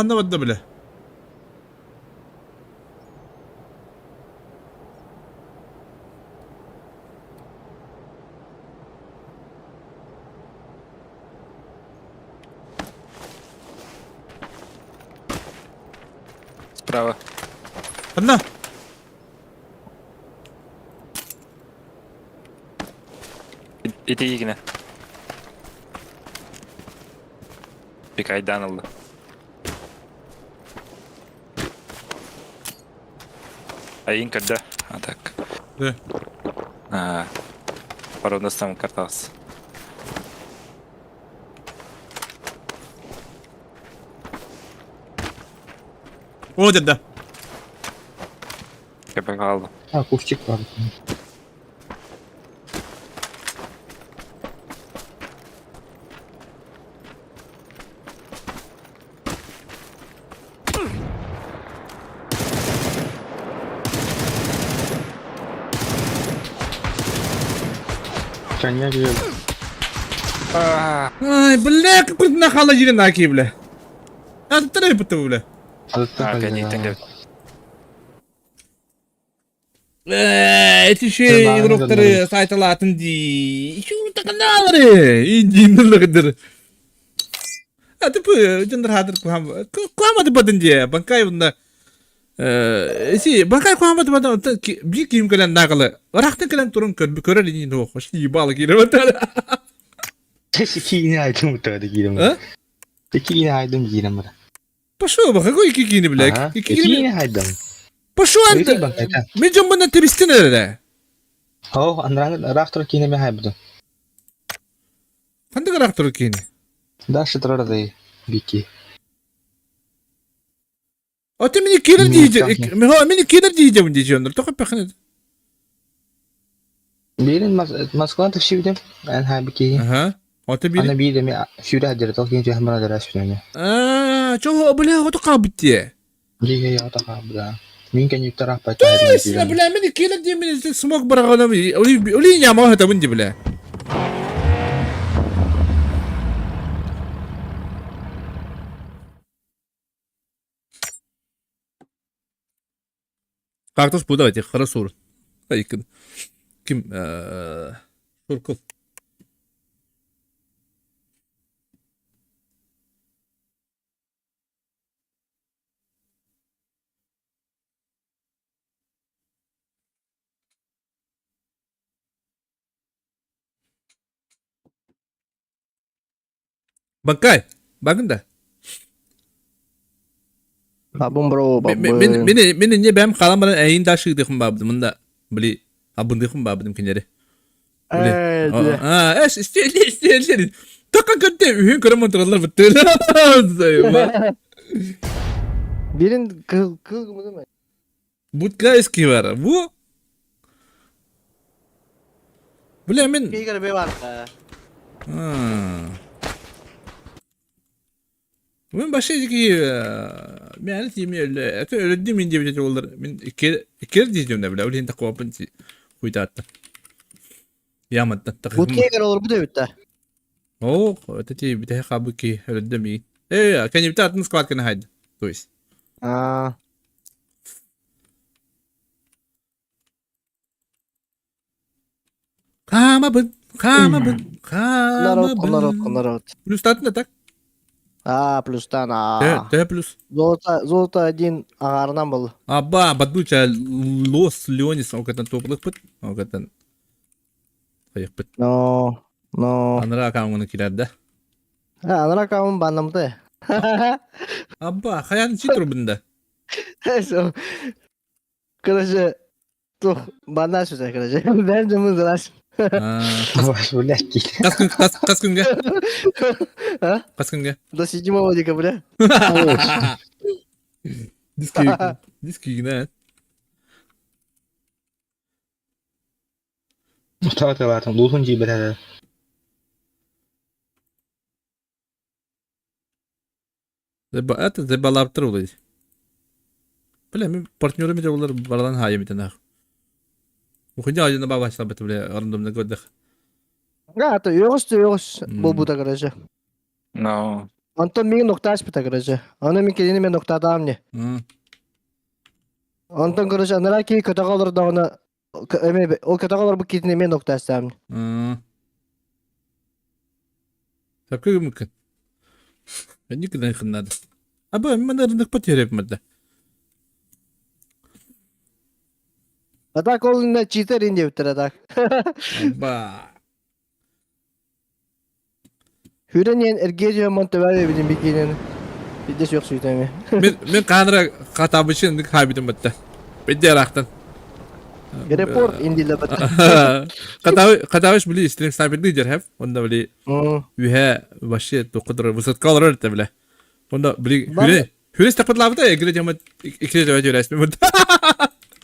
Ханна бадда, бля. Справа. Одна. Ити игне. Пикайдан алды. Айын когда? А так. Да. А, пару картас. О, да. Я алды. А, кустик бар. Коня где? Ай, бля, какой ты нахала еренаки, бля. А ты бля. А, коня Эти еще игроктары сайталатын ди. Еще таканалары. Иди нылыгдыр. А ты дьоннор хаатыр куһам куһаматы бадын дии банкай уонна си банкай куһаматы бадын оттон биир киһим кэлэн наакалы ыраахтан кэлэн туран көрөр инин суох вообще ебало киирэ Киини айдым утары киирем. Киини айдым киирем бара. Пошел, какой кикини, блядь? Кикини айдым. Пошел, мен жомбунан тебистин эрэ. О, андран ыраах киини мен хайбытым. Ханнык ыраах турар киини? Дальше турар да бики. Аты мини киирэр дии, мини киирэр дии дии дьоннор. Тоҕо пехне. Биирин Москвадан тахсыбытым. Эн хайбики. Ага. Аты биир. Аны биир эми сүүрэ сылдьар тол киин түһэн баран дара сүтүнэ. Аа, чого, бля, ото хаалбыт дии. Дии ото хаалбыта. Мин кэнниттэн аахпат. Бля, мин киирэр дии мин смог бараҕанам. Ули ньама хатабын дии, бля. Кактус бу давайте хара сур. Ким Суркул. Баккай, багын да. Бабын бро, бабын. Мен мен мен инне бэм хаалан баран эйин да шыдыхым бабдым мында. Били абындыхым бабдым кинери. А, эс истели истели. Така көтте үһүн көрөм отыралар бытты. Бирин кыл кыл гымыдым. Буткайский бар. Бу Бля, мен... Кейгер бе бар. Мен башы ки мен тиме это өлөдү мен деп олар. Мен иккер дейдим да бля, өлен такуапын хуйтатты. Яматтан. Буткейгер олар бу дебитте. О, это ти бите хабыки өлөдү ми. Э, кенепте атын складканы хайды. То есть. А. Хаамабын, хаамабын, хаамабын. Народ, народ. Плюс татын так? А, плюстан, а. Т, плюс. Золото, золото один ағарынан был. Аба, бадуча лос леонис, окатан топлық пыт, окатан. Хайық пыт. Но, но. Аныра камыны килер да. А, аныра камын баннамды. Аба, хаян читр бында. Короче, тух, банна сүзә, короче. Бәр жымын зыраш. Қас күнге? А? Қас күнге? До 7 декабря. Диски, диски, да. Тата луһун жиберер. Это забалаптыр улай. Бля, мен партнерым де олар баралан хайым итен ах. Ухуня айына баба бит бля, рандомно көрдөх. А, то йогос то йогос бул бута короче. Но. Антон миң нокташ бита короче. Аны мин келини мен ноктадам не. Антон короче, анара ки көтөгалар дагына эме ол көтөгалар бу китини мен нокташсам. Такой мүмкін. Никогда не надо. Аба, мен рынок потеряп мында. А так ол не читер инде битер так. Ба. Хүрен эргежи монтебе билин бикинен. Бидес yok сүйтеме. Мен мен канра катабышын хабитим битте. Бидде рахтан. Репорт индиле бит. Катабыш били стрим снайпер лидер хеп. Онда били үһә вообще токудыр высотка алар бile. Онда били хүре хүре стапатлабыта эгре жама икре жама жүрәсме бу.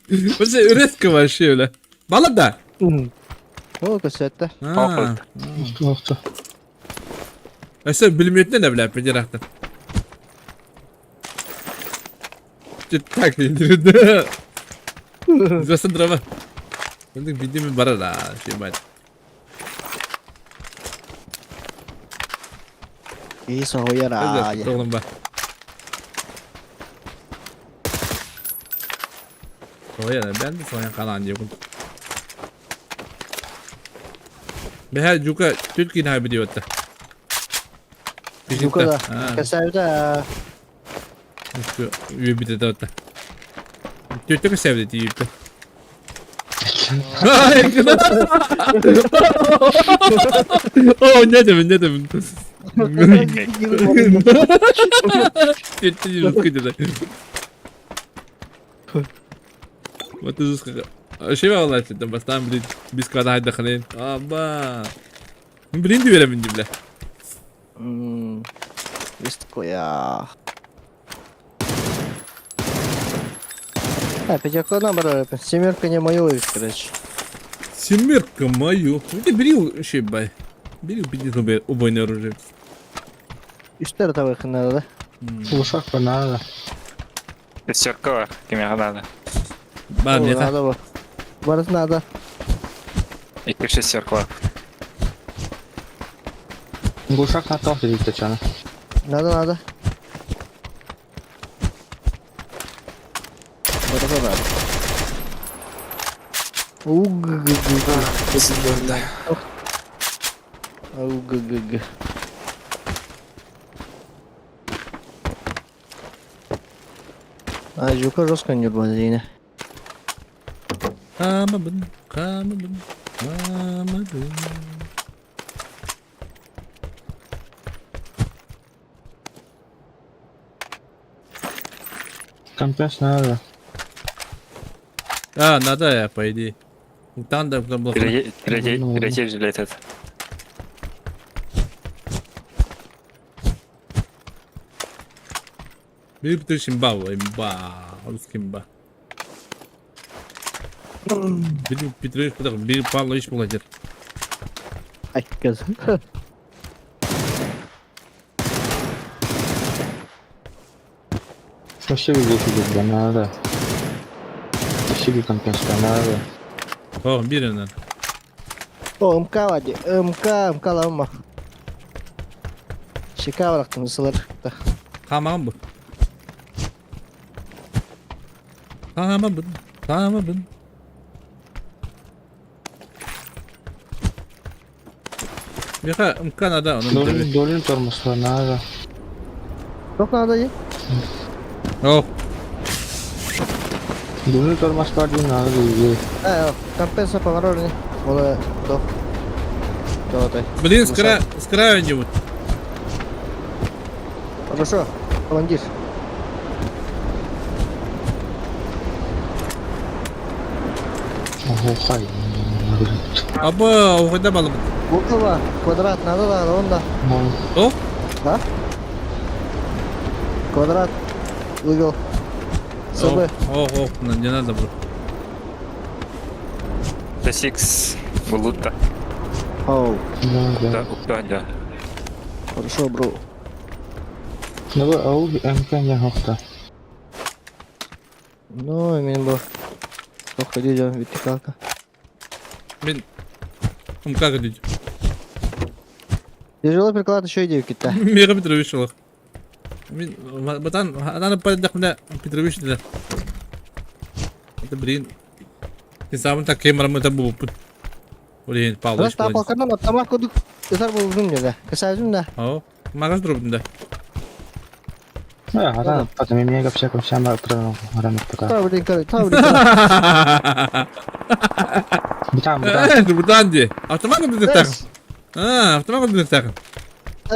Вообще резко вообще бile. Балар да. О, көсөттө. Охто. Өсө билметне да биле бидде рахтан. Так индирди. Засын драма. Эндик бидеме барар а, шимат. И соһуяра. Тоғлым ба. Соя, ben de soyan kalan diye. Бэһэ жука түт кин хай видео отта. Жука да. Кэсээбитэ. Үөбүтэ да ота. Түөттэ кэсээбитэ тиийбитэ. О, не дебин, не дебин. Түөттэ жутко деді. Вот жестко. Шева алайт бастан блин бис када хайда хлен. Аба. Блин диверемин дибиле. Вискоя. А, пятерка наоборот, семерка не мою, короче. Семерка мою. Ну ты бери шибай. Бери убери убойное оружие. Үстер табых надо, да? Глушак надо. Пятерка, кимиэхэ надо. Бар миэхэ. Надо бу. Барыс надо. Икки шестерка. Глушак на то сидит Татьяна. Надо, надо. Барыта надо. Уг-г-г. Уг-г-г. А, жука жестко не базина. Хаамабын, хаамабын, хаамабын. Компресс надо. А, надо я, по идее. Там да, там было. Третий жилет этот. Бери Петрович имба, имба, русский имба. Бери Петрович, потом бери Павлович молодец. Ай, каз. Спасибо, глушитель, да, надо. Спасибо, компресс, да, надо. О, бери надо. О, МК вади. МК, МК лама. Шикарно, сылар. Хамам бу. Хамабын, хамабын. Миха, МК надо, он Долин, долин тормоз, надо. Çok надо е? О. Долин тормоз, надо, А, компенса поворот. Ола, до. Блин, с краю, с краю не вот. Хорошо, командир. Ого, хай. Аба, угада балым. Буква, квадрат, надо, да, он да. О? Да? Квадрат, угол. СБ. О, о, не надо было. The Six Булута. Оу. Да, да, да. Хорошо, бро. Давай, ау, МК не хохта. Ну, мен бу. Тоқ идем, вертикалка. Мен МК кадить. Тяжелый приклад еще иди кита. Мира Петрович олох. Мин батан ананы падах менә Петрович дилер. Это блин. Ты сам так кемерам это бу. Блин, Павлович. Раз тапал канал, автомат кудук. Изар бу uzun да. Касажым да. О, магаз дробдым да. Да, рано, потом меня вообще сама рано пока. Та блин, короче, та блин. Бутан, бутан. Бутан ди. Автомат кудук так. А, автомат кудук так.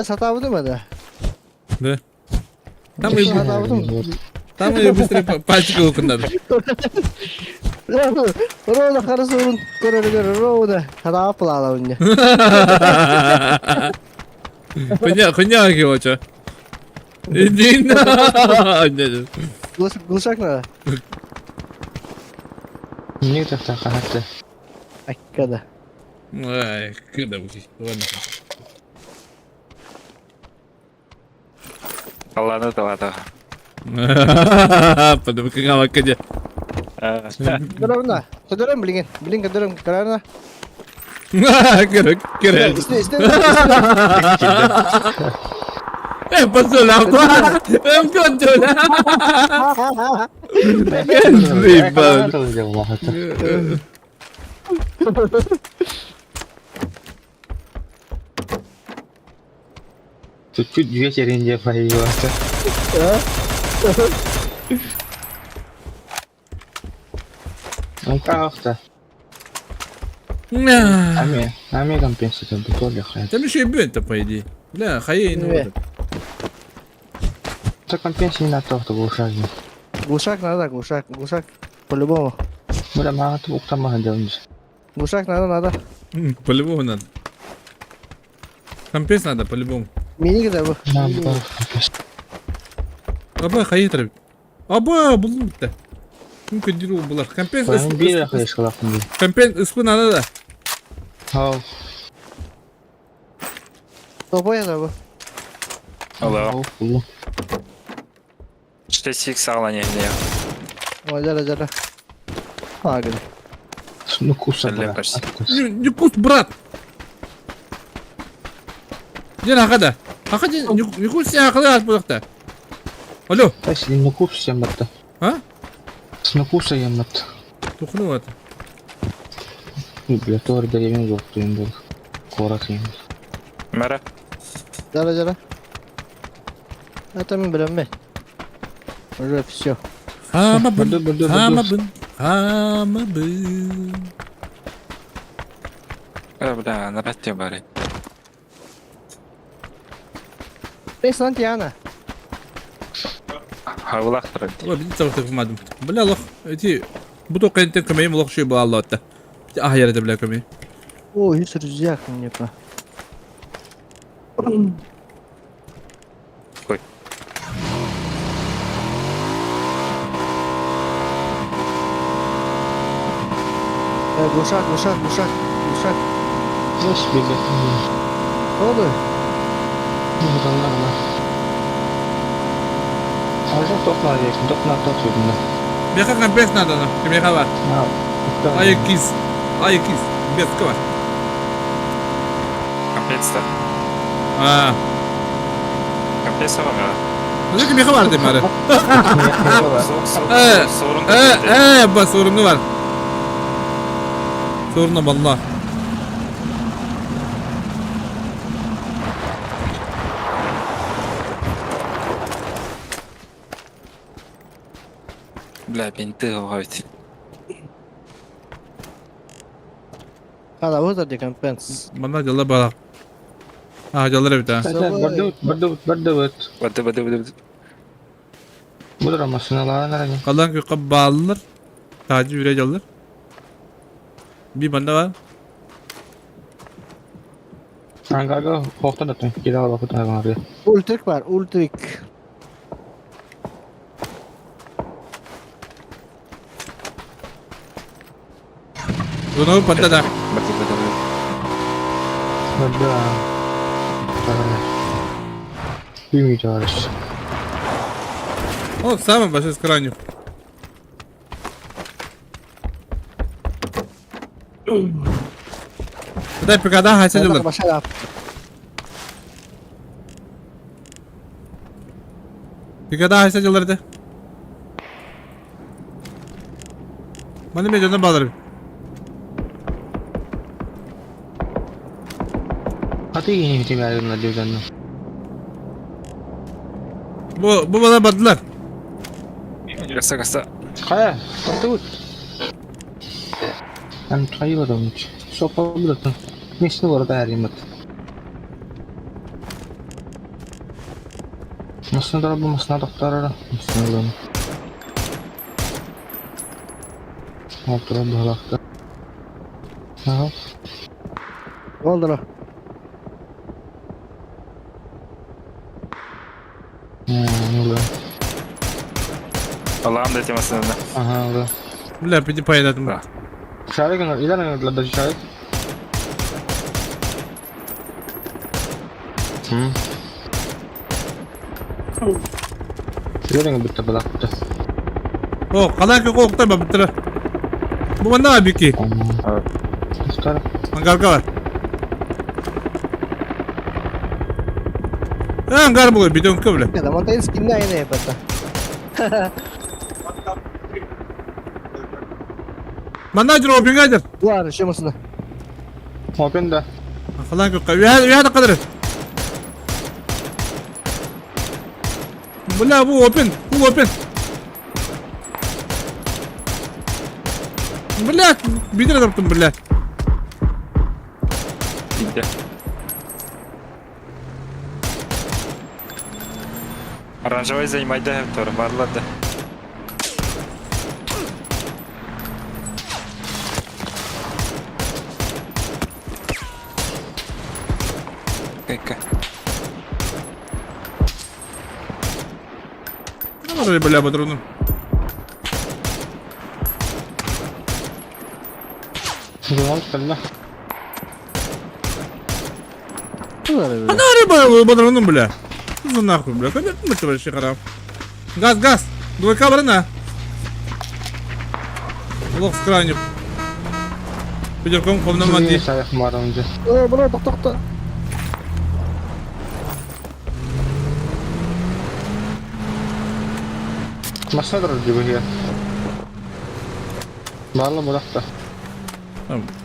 Сатабыдым да. Да. Там и Там и быстрее пальчик укынады. Ровно хорошо, он көрөр ровно. Хада плала у меня. Хуйня, хуйня его чё. Иди на. Глушак надо. Не так так, ага ты. Ай, когда. Ай, когда Ладно. Ладно, да, ладно. Потому как где. Ровно. Көдөрөм блин. Блин, көдөрөм, көрөрнө. Көрө, көрө. Э, пошел Эм, кончил. Тут чуть вечер не появился. Ну как-то. Ами, ами компенсация бутоли хай. Там еще и бен-то, по идее. Бля, хай, ну Не. Это компенсия не на то, что глушак. Глушак надо, глушак, глушак. По-любому. Бля, мага ты уктама делаешь. Глушак надо, надо. По-любому надо. Компенс надо, по-любому. Мини да бу. На, б, Аба, хайы трабит. Аба, булун-то. Ну-ка, деру булар. Компенс, Бир хайш халакын. компенс, испы надо, да. Хау. Тобой да бу. Алло. 6х алан не. О, жара, жара. А, гады. Ну куса, Бля, брат. почти. Не, не кус, брат. Ден ахада. Ахада, не кус сен ахада ат бұлақта. Алло. Ну кус яматта. А? Ну куса яматта. Тухну вот. Бля, тор деревень жоқ енді. Корак енді. Мэра. Жара, жара. Это мен билем Уже все. Хамабын, Бырды, бырды, бырды. хамабын, хамабын. Э, бля, нарате бары. Ты Тиана. Хавлах трабит. Ой, бит сабыр тыкмадым. Бля, лох, эти бу тоқентен көмейм лох шүй була аллатта. Ах, ярды бля көмей. О, есть рюкзак мне по. Ой. Э, глушак, глушак, глушак, глушак. Знаешь, бегать. Oldu. Ну, да. А уже топна есть, топна топ видно. Меха компенс надо, на. Меха бар. А, Ай кис. Ай кис. Без кого. Компенс-то. А. Компенс мэра. Ну, меха бар дейм ары. Э, Сорун. Э, э, ба sorunu var. Sorunu valla. Бля, бинты говорит. Hala вот это компенс. Bana jalla bala. А, жаллар бит а. Бырды, бырды, бырды, бырды. Бады, бады, бады. Бұдыра машиналарын арани. Калан көккө бааллар. Тажы үрэ жаллар. Би банда бар. Ангага хоқтан да түн. Кида ала құтан ары. Ultrik var, ultrik. Bunu банда да. Бады, бады, бады. Бырды. Bilmeyeceğiz. О, самый большой с крайню. Дай пикада хася жаллар. Başa Пикада хася жаллар да. Маны мен жондан балар. Hadi yine bir ayrımla diyorlar. Бу бу бала бардылар. Каса, каса. Kaya, бырды. Ben sayılırım hiç. Sopa bırakın. Nesini var da erimit. Masına da bu masına doktora. Masına da. Doktora bıraktı. Aha. Oldu lan. Ne oluyor? Allah'ım da temasında. Aha oldu. Бля, пиди пайдатым. Да. Şarık ilan ilan da şarık. Hı. Yürüyün bitti bıraktı. О, калан көккө октар ба биттер. Бу банда бики. Doktora. Ангарга бар. Э, ангар бу бидон көбле. Ya da montajın skinini aynı yapata. Манна жыр опинга жыр. Var şu masına. Open da. Калан көккө. Уя уя да кадыр. Бля, бу опен, бу опен. Бля, бидер таптым, бля. Иде. Оранжевый занимайда хеп тор, барларды. Кайка. Ну, бля, патрону. Она рыба патрону, бля. Что за нахуй, бля? Как это вообще харам? Газ, газ! Двойка барана. Лох с крайним. Пидерком комнам ди. Э, бро, тохто.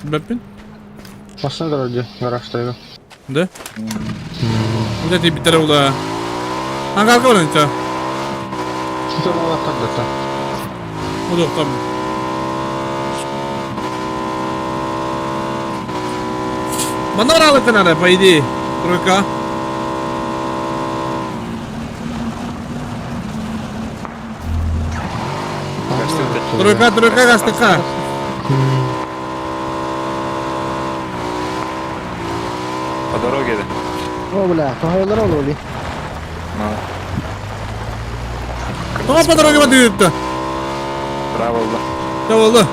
Бэппин? Да? Вот это битер ула. Ангарка баран ча. Удок там. Маноралы надо, по идее. Тройка. Тройка, тройка, гастыка. По дороге, да? О, бля, тоһойлор ол оли. Тоға по дороге бады Право, да. Да oldu.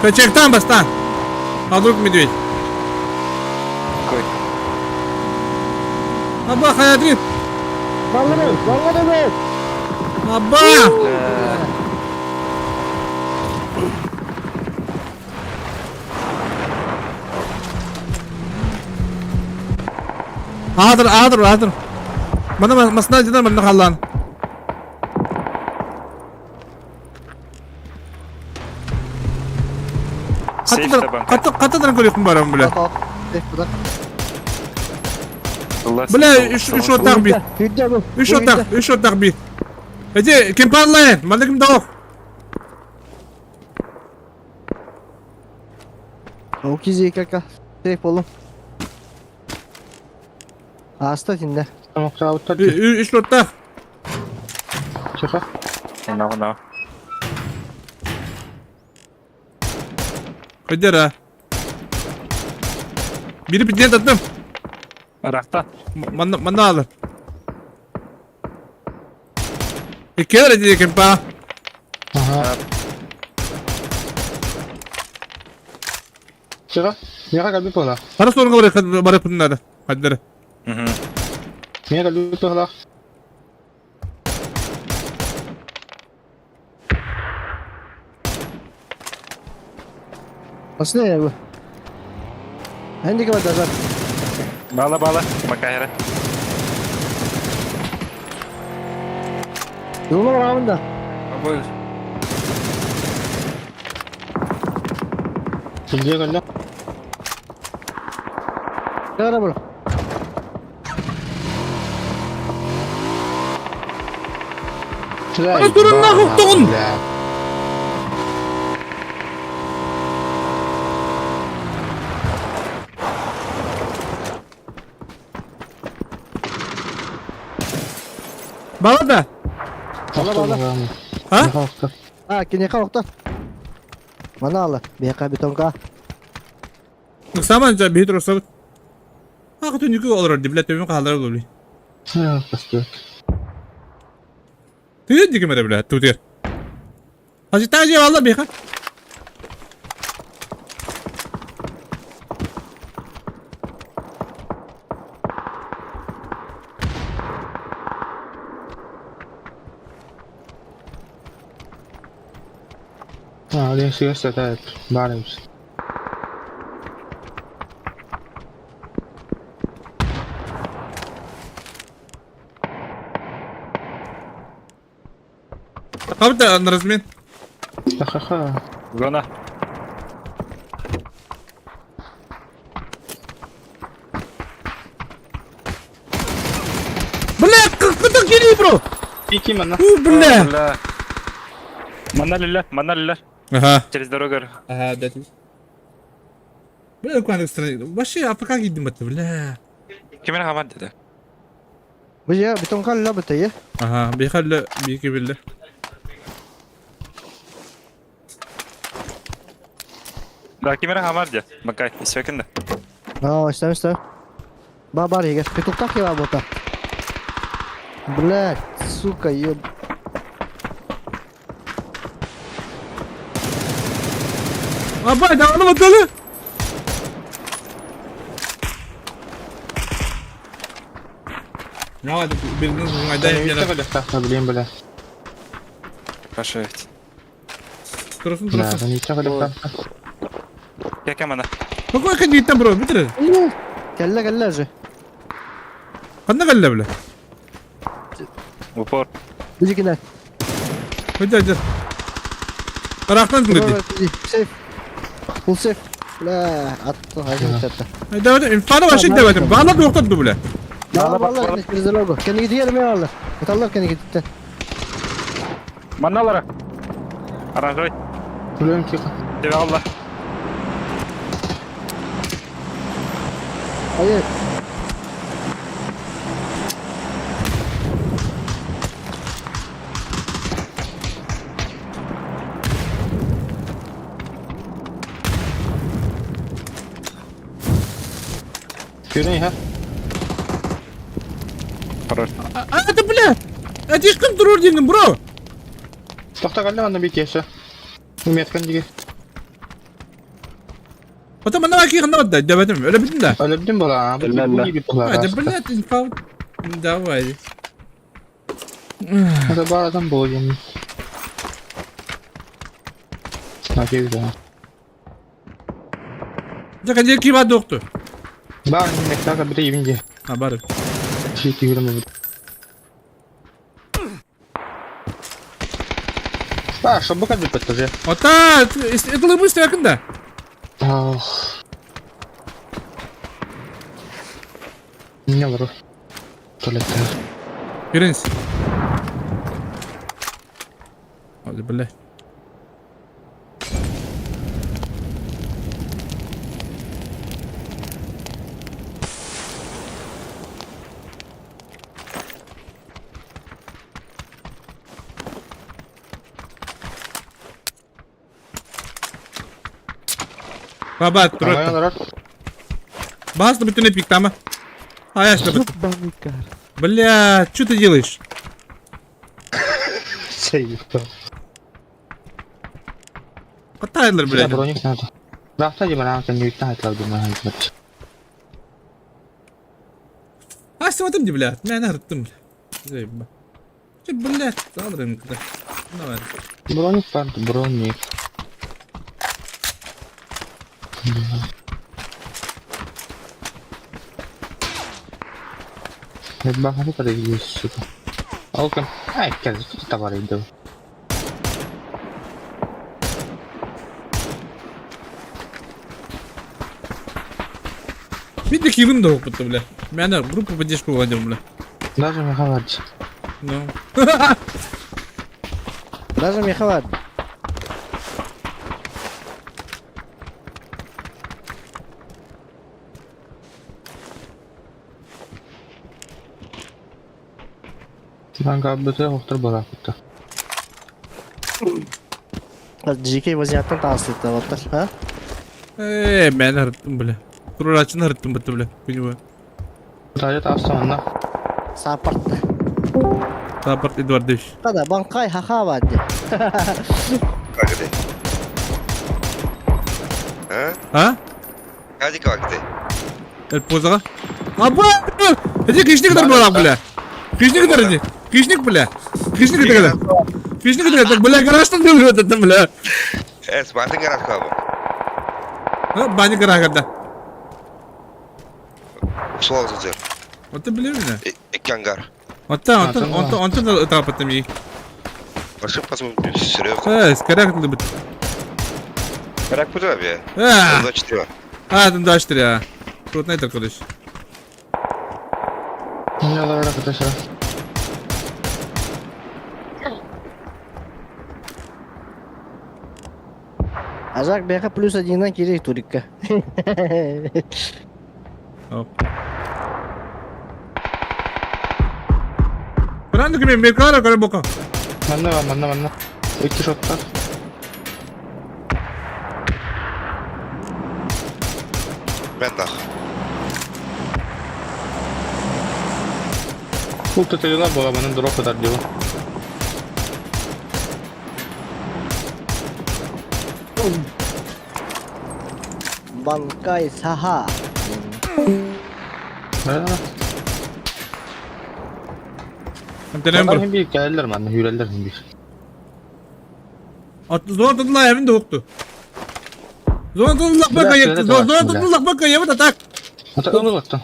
Kaçaktan bastan. А вдруг медведь? Какой? Аба, хаятрит. Баллары, баллары! Аба! Адыр, адыр, адыр. Мана масна жина мана халан. Каты катыдан көрөкүн барам бля. Бля, үш үш отақ бит. Үш отақ, үш отақ бит. Эти ким парлайын? Манда ким даух? Ол кизи кака. Сейф болум. Аста тинде. Үш отақ. На, на. Көдер Biri bir attım. Рахта. Манна манна алыр. Иккер эти кемпа. Хара sorunga барып барып надо. Хаддер. Угу. Басына я бу. Энди кабат азар. Бала, бала. Макайра. Юлу барамын Обои. Кара бро. Ана турun нахуй тоғын. Бала да. Бала бала. А? А, кинеха окта. Мана ала. Бека бетонка. Саман жа бит росабыт. Ак түнүкү олор диблет төбүн калдырып болуй. Түйен дигемере биле тутер. Хажы тажы алла беха. Кабыта размен. Зона. Бля, кытык кели бро. Ики манна. У, бля! Манна лилер, манна лилер. Ага. Через дорогу. Ага, да. Бля, какая страна. Вообще, АПК гидим это, бля. Кимер хамар dedi. Бу я бетон калла бит е. Ага, бихалла, бики билля. Да, кимер хамар де. Бакай, исвекинде. А, истем истем. Ба бар егер. Петухтах я бота. Блядь, сука, еб. Абай, да onu bakalım. Ya hadi biriniz bunaydan Ютте yana. калехтахна билем бля. Хорошо ведь. Dursun Да, dursun. ютте калехтахна. Я кем она? Какой кандидат бро, битир. Кэллэ кэллэ же. Ханна калла бля. Упор. Бу дикинэн. Hadi hadi. Taraftan kırdı. Сейф. Full сейф. Бля, атты хажым атты. Devam et. İnfana başı devam et. Bağla da yoktu bile. Бала бала через дорогу. Кэнниги диэр ме алла. Аталлар кэнниги титтен. Манналара. Аранжой. Билем тихо. Тебе алла. Hayır. Көрүн ha. Хорош. Hadi bile. Hadi işkin durur diyeyim bro. Тохта калла манна бит есе. Меткан диге. Hatta bana bak yıkında da demedim. Öyle bildin de. Өлөбдүм була. Бу Билмем, бит була. Hadi bile infa. Давай. Это бар адам болген. Надеюсь, да. Жака жер киба докту. Бар, мектага бир ибинде. Ha bari. Жети жүрмө. А, чтобы как бы подтаже. Ата, это быстро yakında. Ох. Не лору. Туалет. Görünüz. Hadi bile. Baba dur. Давай, Bas da bütün epik tamam. Ay açtı bütün. Бля, что ты делаешь? Катайлар, блядь. Броник надо. Завтра димана, кем не знает, А, смотри, блядь, меня нарттым, блядь. Заеба. Че, блядь, алырым куда. Давай. Броник, парт, броник. Баханы подойди, сука. Алкан. Ай, кажется, тут товары иду. Видно, кивым да опыта, бля. Меня группу поддержку владел, бля. Даже Михайлович. Ну. Даже Михайлович. Банка бөтө охтор бара кутта. GK vaziyattan таасыты оттар, ha? Э, мен арттым, бля. Турачын арттым, бля, понимаю. Тажы таасты Сапарт. Сапарт Эдуардович. Када банкай хаха бадди. Vakti. Ha? А? Hadi vakti. El pozага. Аба! Иди кишник дар бара, бля. Кишник дар иди. Кишник, бля. Кишник дар. Кишник дар, так, бля, гараждан делают это, бля. Es, batın garaj kabı. А, бани гаражда. Sol sıcak. Вот ты, бля, меня. Иккангар. Вот там, вот он, он, он, этап там и. Başka pasım серьезно. Э, скоряк надо быть. Гараж bu abi. А, Onda çıtıyor. а, там дальше три, а. Тут на это, короче. Эмне алар каташа. Ажак бэйэхэ плюс одиннан киирэй турикка. Көрөн кими мекара көрө бока. Манна бар, манна, манна. Икки шоттар. Мен нах. Култа тыйыла була, манын дроп ытар дива. Банкай саха. Антенем Адам хим бир кэлэллэр манна, хүрэллэр хим бир. Зона тутула эвин докту. Зона тутула бака еп. Зона тутула бака еп так. Ата ылы латта.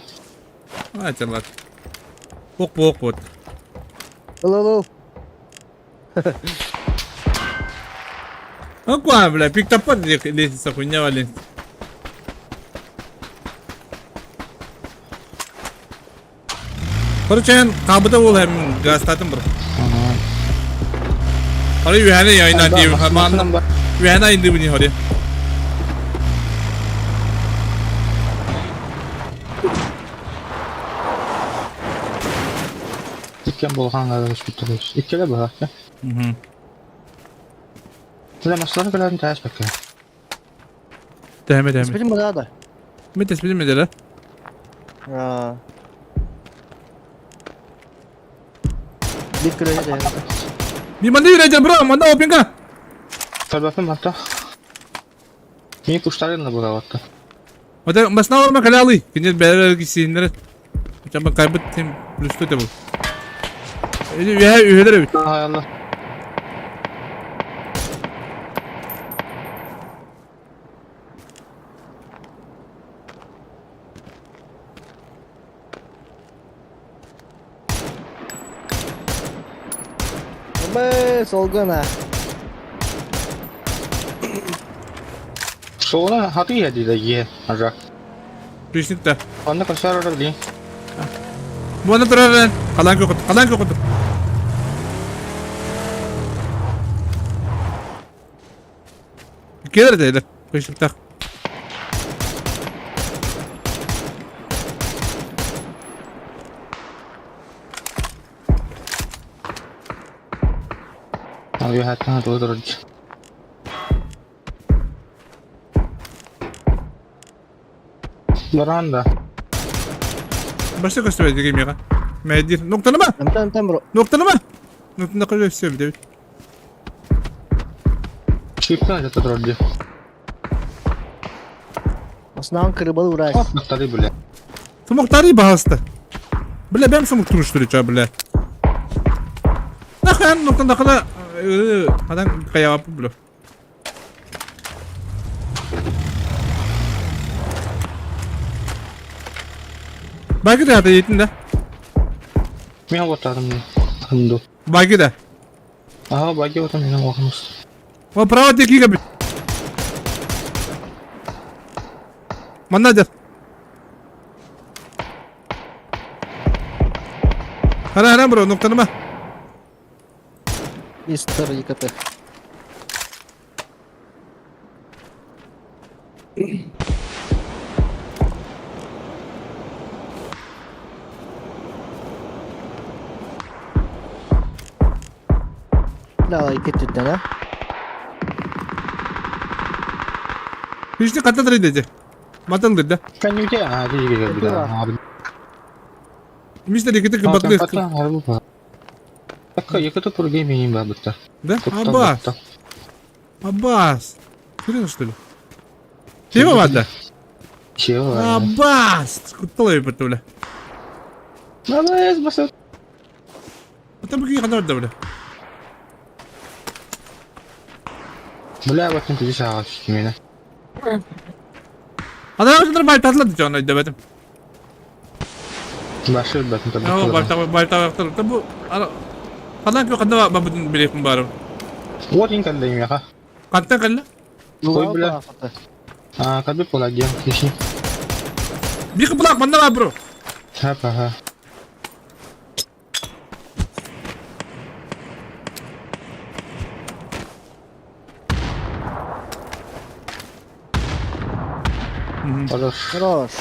Айталар. Ок бок бот. Ыл ыл ыл. Аква, бля, пиктапат лестница хуйня вали. Короче, эн кабыта ол hem gaztatın bro. Hadi ühene yayından diye manna. Ühene indi bunu hadi. Иккен болған госпиталь. Иккеле баҕа. Бля, маслары кэлэн таас бакка. Тэһэмэ тэһэмэ. Спирим да. Мен теспитим эдere. Аа. Бир күрәйде. Би манды үйрәҗә бро, манда опинга. Табатын батта. Мин куштарын да була батта. Ота масна орма калалы. Кинер бәрәр кисиннәр. Чама кайбыт тем плюс төтә бу. Ühe ühelere bit. Hay Allah. Бэ, солгана. Сола хаты яди да е, ага. Пришник да. Онна косар орар ди. Буаны турар калан көкөт, калан көкөт. Келер дейdi. Пришник так. Abi hatta doğru. Баранда. Башта көстөбөй деген мега. Мәдир. Ноктаны ма? Амтан амтан бро. Ноктаны ма? Ноктаны кое все бит. Чиптан жата турар Основан кырыбал урас. Нактары бля. Смоктары басты. Бля, бәм смок туруштыры ча, бля. Нахан ноктан кала адан каяп бля. Багы да еттин да. Мен отарым. Хынду. Багы да. Ага, баги отам мен оқымыз. О, право текиге бит. Манна дер. Хара хара бро, ноктаны ма. Мистер ЕКТ. Да, ЕКТ да? Бишти каттадыр деди. Матан да. Кәнюте, а, диге бля. Мистер ЕКТ кыбатлы. Так, ЕКТ пурге менин бабытта. Да? Аббас. Аббас. Серьезно, что ли? Чего вада? Чего? Аббас! Кутталай бит бля. Надо басып. Потом какие хандар бля. Бля, вот не здесь ағаш мені. Адан өтөр бай татлады жона дебетим. Башы батын табы. О, бай табы бай табы бу Кадан кө канда бабытын билепин барым. Вот ин калла имеха. Кантан калла? Ой, бля. А, каби полаген, киши. Бик булак манда бар бро. Ха, ха. Хорош. Хорош.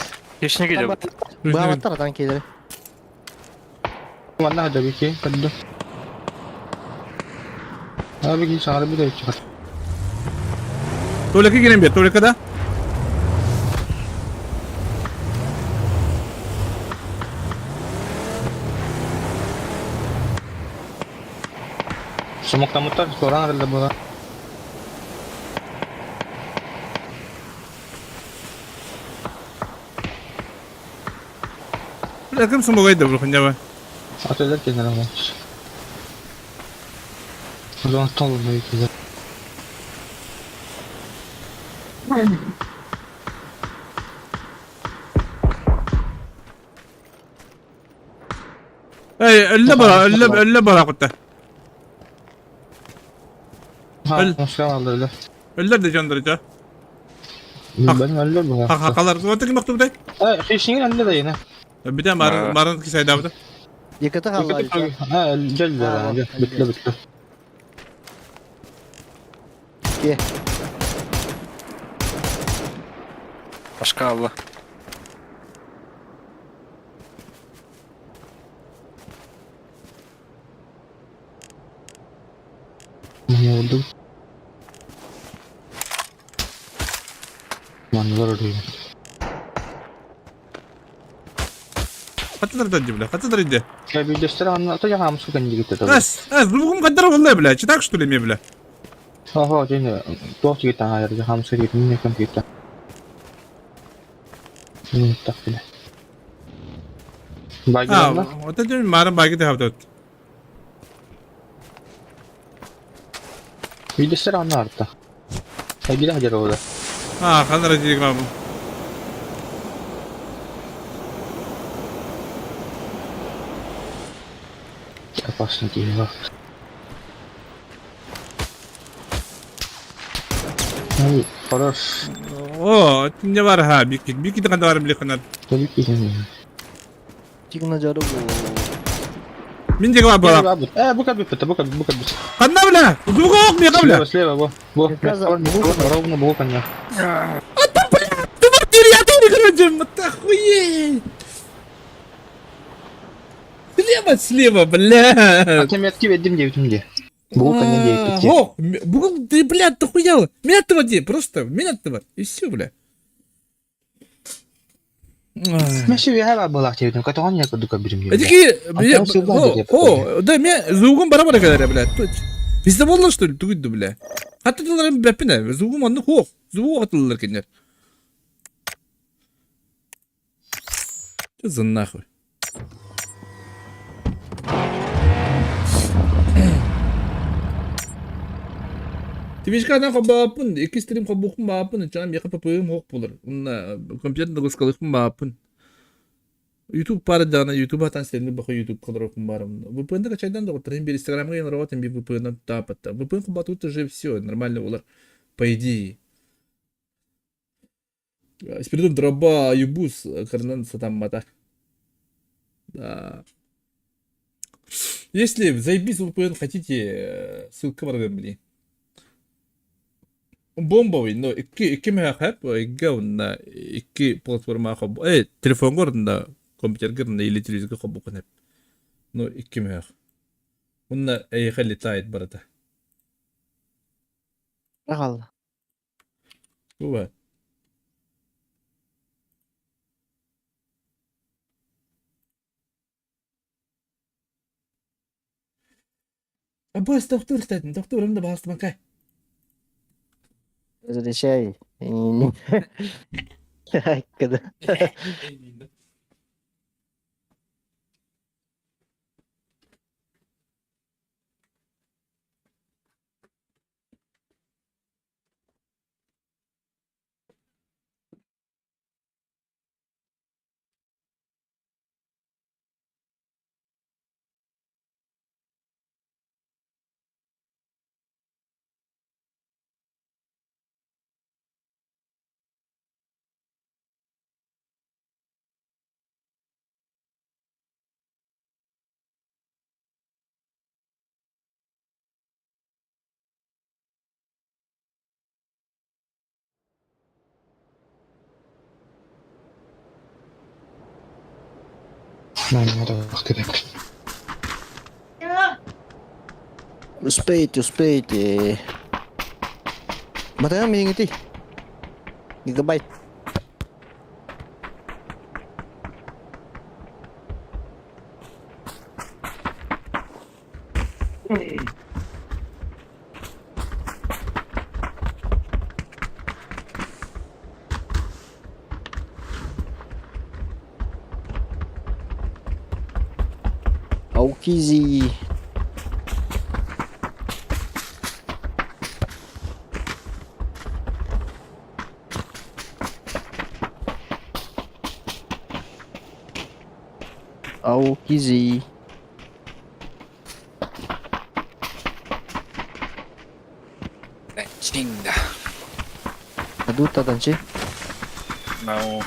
Хищник идет. Бааваттар атан киэлери. Манна хада бики кадды. Abi ki сары bir de çıkar. Туалетке кирен бер, туалетке да? Смоктамыттар соран арылда була. Бля, ким смогайды бұл хуйня Atölyer kenara mı? O zaman tam büyük güzel. Эй, өллө бара, өллө, өллө бара кутта. Ha, Öl. nasıl aldı öyle. Өллөр де жандырыжа. Ben öyle bu. Хакалар, вот таким мактубдай. Ha, хищник önde de yine. Битә марын, марын кисайда бу. Екіті қалды. Ha, gel de. Ha, Gel, bitti bitti. Ке. Башка алла. Ne oldu? Manzara oraya. Хатылар да бля, хатылар иде. Ya bir göster anlatacak hamsı kan gitti tabii. Ас, ас, бүгін қадар والله бля, читак что ли мне бля? Aha, şimdi dost gitti hayır, hamsı gitti, ne kan gitti. Ne tak bile. А, Bagı вот это марын баги де хавдат. Bir göster anlattı. Ya bir hacer orada. А, ханара дигам. Yaparsın diye bak. Ay, хорош. О, не бар ха, бики, бики де қандай бар биле ханар. Tabii ki. Тигна жару. Мин деге бар бара. Э, бука бит, бука бука бит. Қанда бля? Дуга ок ми бля. Слева, слева, во. Во, ровно бука не. А ты бля, ты вот ты короче, вот охуеть. Слева, слева, бля. А метки ведем девять мне. Бука не девять. О, бугул, ты, бля, ты хуял. Меня этого просто, меня этого. И все, бля. Мәше веһә балак тибдем, катаган я кудука бирим. Эдики, о, да, мен зугум бара бара кадar, бля. Bizde болла что ли, тугуйду, бля. Хатта дылар бәппине, зугум анны хох, зугу атылар кенер. Что за нахуй? Твичка нахуй баапын, икки стрим хобухун баапын, чанам яка папыым хох болар. Унна компьютерде госкалыхун баапын. YouTube пары дана YouTube атан сені баха YouTube кадырокун барым. VPN-де качайдан да отырын бер Instagramга ян работан би VPN-дан тапатта. VPN кубатут уже все нормально болар. По идее. Спиридон дроба юбус карнан сатам мата. Да. Если заебись VPN хотите, ссылка бар блин. Бомбовый, но икки икки мехап, икки икки платформа хоб. Э, телефон гордында компьютер или телевизор хоб букын Ну, икки мех. Онна эйхе летает барата. Қалды. Бывает. Абас, доктор, кстати, доктор, он да макай. Разрешай. Когда. Успейте, успейте. Батарея мииҥитий? Гигабайт. Аукизи. Аукизи. Чинда. Кадута данчи. No.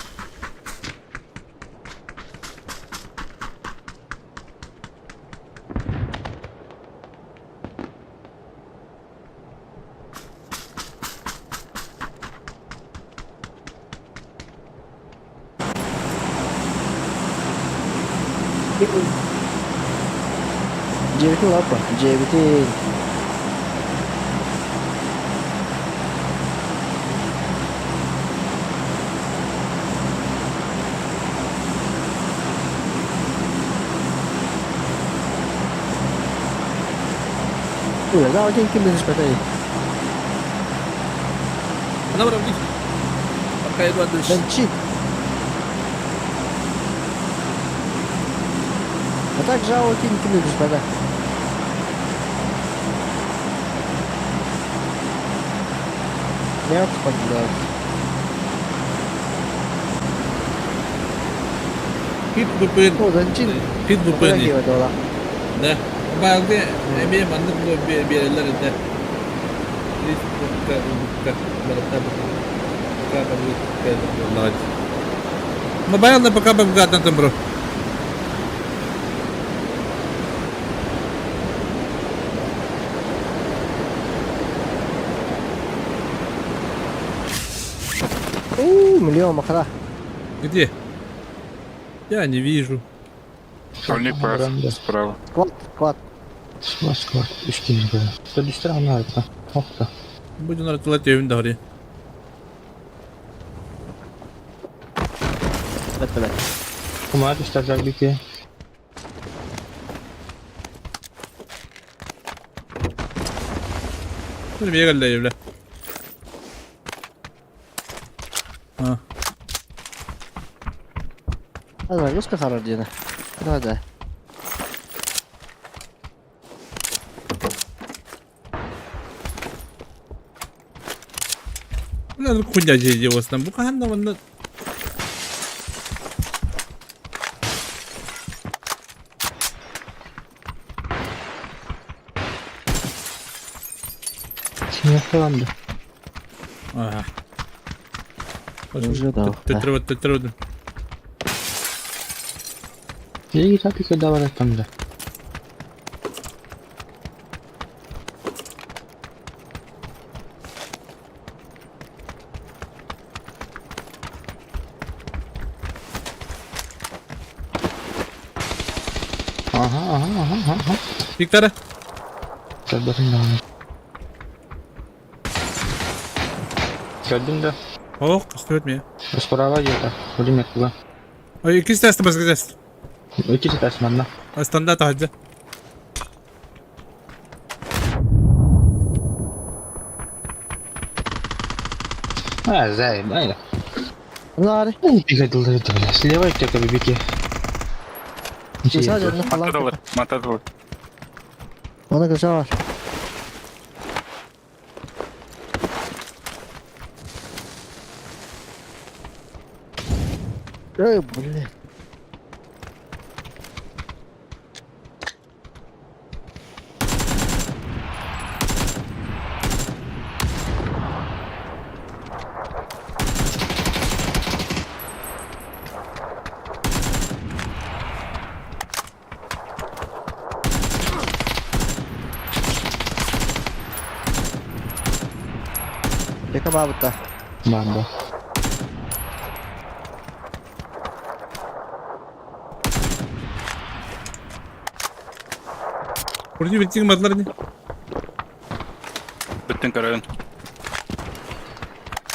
Дьиэбитин лаппа. Дьиэбитин. Ой, да, один ким бенз патай. Она барам Пока иду отдышь. Данчи. А так жао ким ким бенз патай. Нет, блядь. Пит бупын. О, данчи. Пит бупын. Да. Да. Баалды эми маннык биэрэллэр этэ. Мобайлна пока бабгатан там бро. У, миллион махра. Где? Я не вижу. Сольный пас справа. Склад, склад. Склад, склад. Үстіне бля. Садистра нарта. Охта. Будем на ротолате да Бэт, бэт. Кумар түстер бики. Ну, бегали, бля. А. А, загрузка хорошая, Да, да. Бля, ну хуйня здесь у вас там. Буханна, вон. Синефталанды. Ага. Уже дал. Ты Иги тапик давар там да. Ага, ага, ага, ага. Виктора? Көрдüm Көрдüm да. Ох, стоит мне. Справа где-то. Владимир, куда? Ой, икки тест, бас тест. Икки тест, манна. Стандарт хадja. А, зай, дай. Нары. Бегай, бля. Слева только бибики. Матадолар, матадолар. Она кричала. Эй, блядь. Яка бабута? Бамба. Вроде битиҥ бардылар ини. Бүттүн көрөбүн.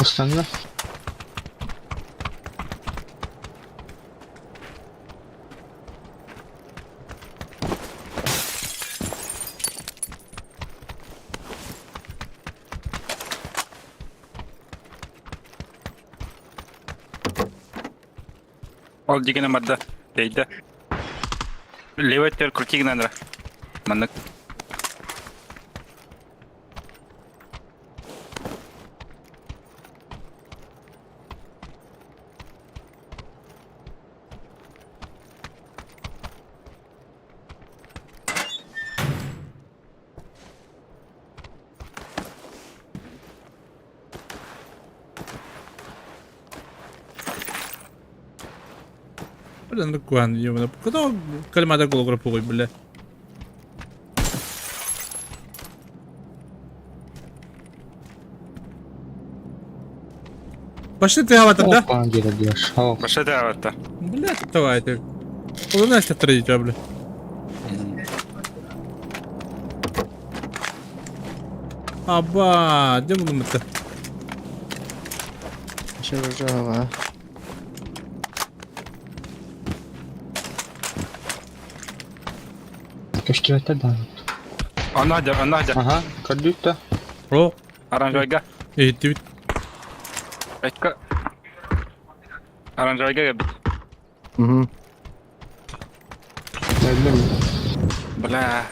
Устанна. Ол дигэнэ барда. Тэйдэ. Левый төр крути гынан Маннык. Бля, ну куан, ёбана. Куда кальмата голову пугай, бля. Пошли ты аватар, да? Опа, где бьешь? Пошли ты аватар. Бля, давай ты. Улыбнайся, традить, бля. Аба, где будем это? Еще уже, Көстүбэттэр да. Онно дьэ, онно дьэ. Аха, көрдүүт да. О. Оранжевайга. Иһиттибит. Экка. Оранжевайга кэлбит. Угу. Бля.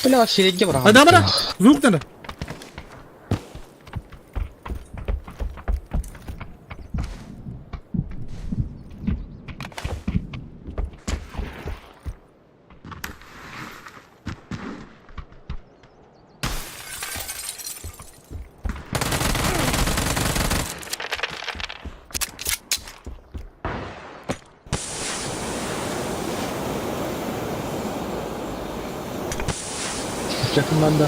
Бля, сирэйгэ быраҕан. Адам ара! Звук надо. Yakından da.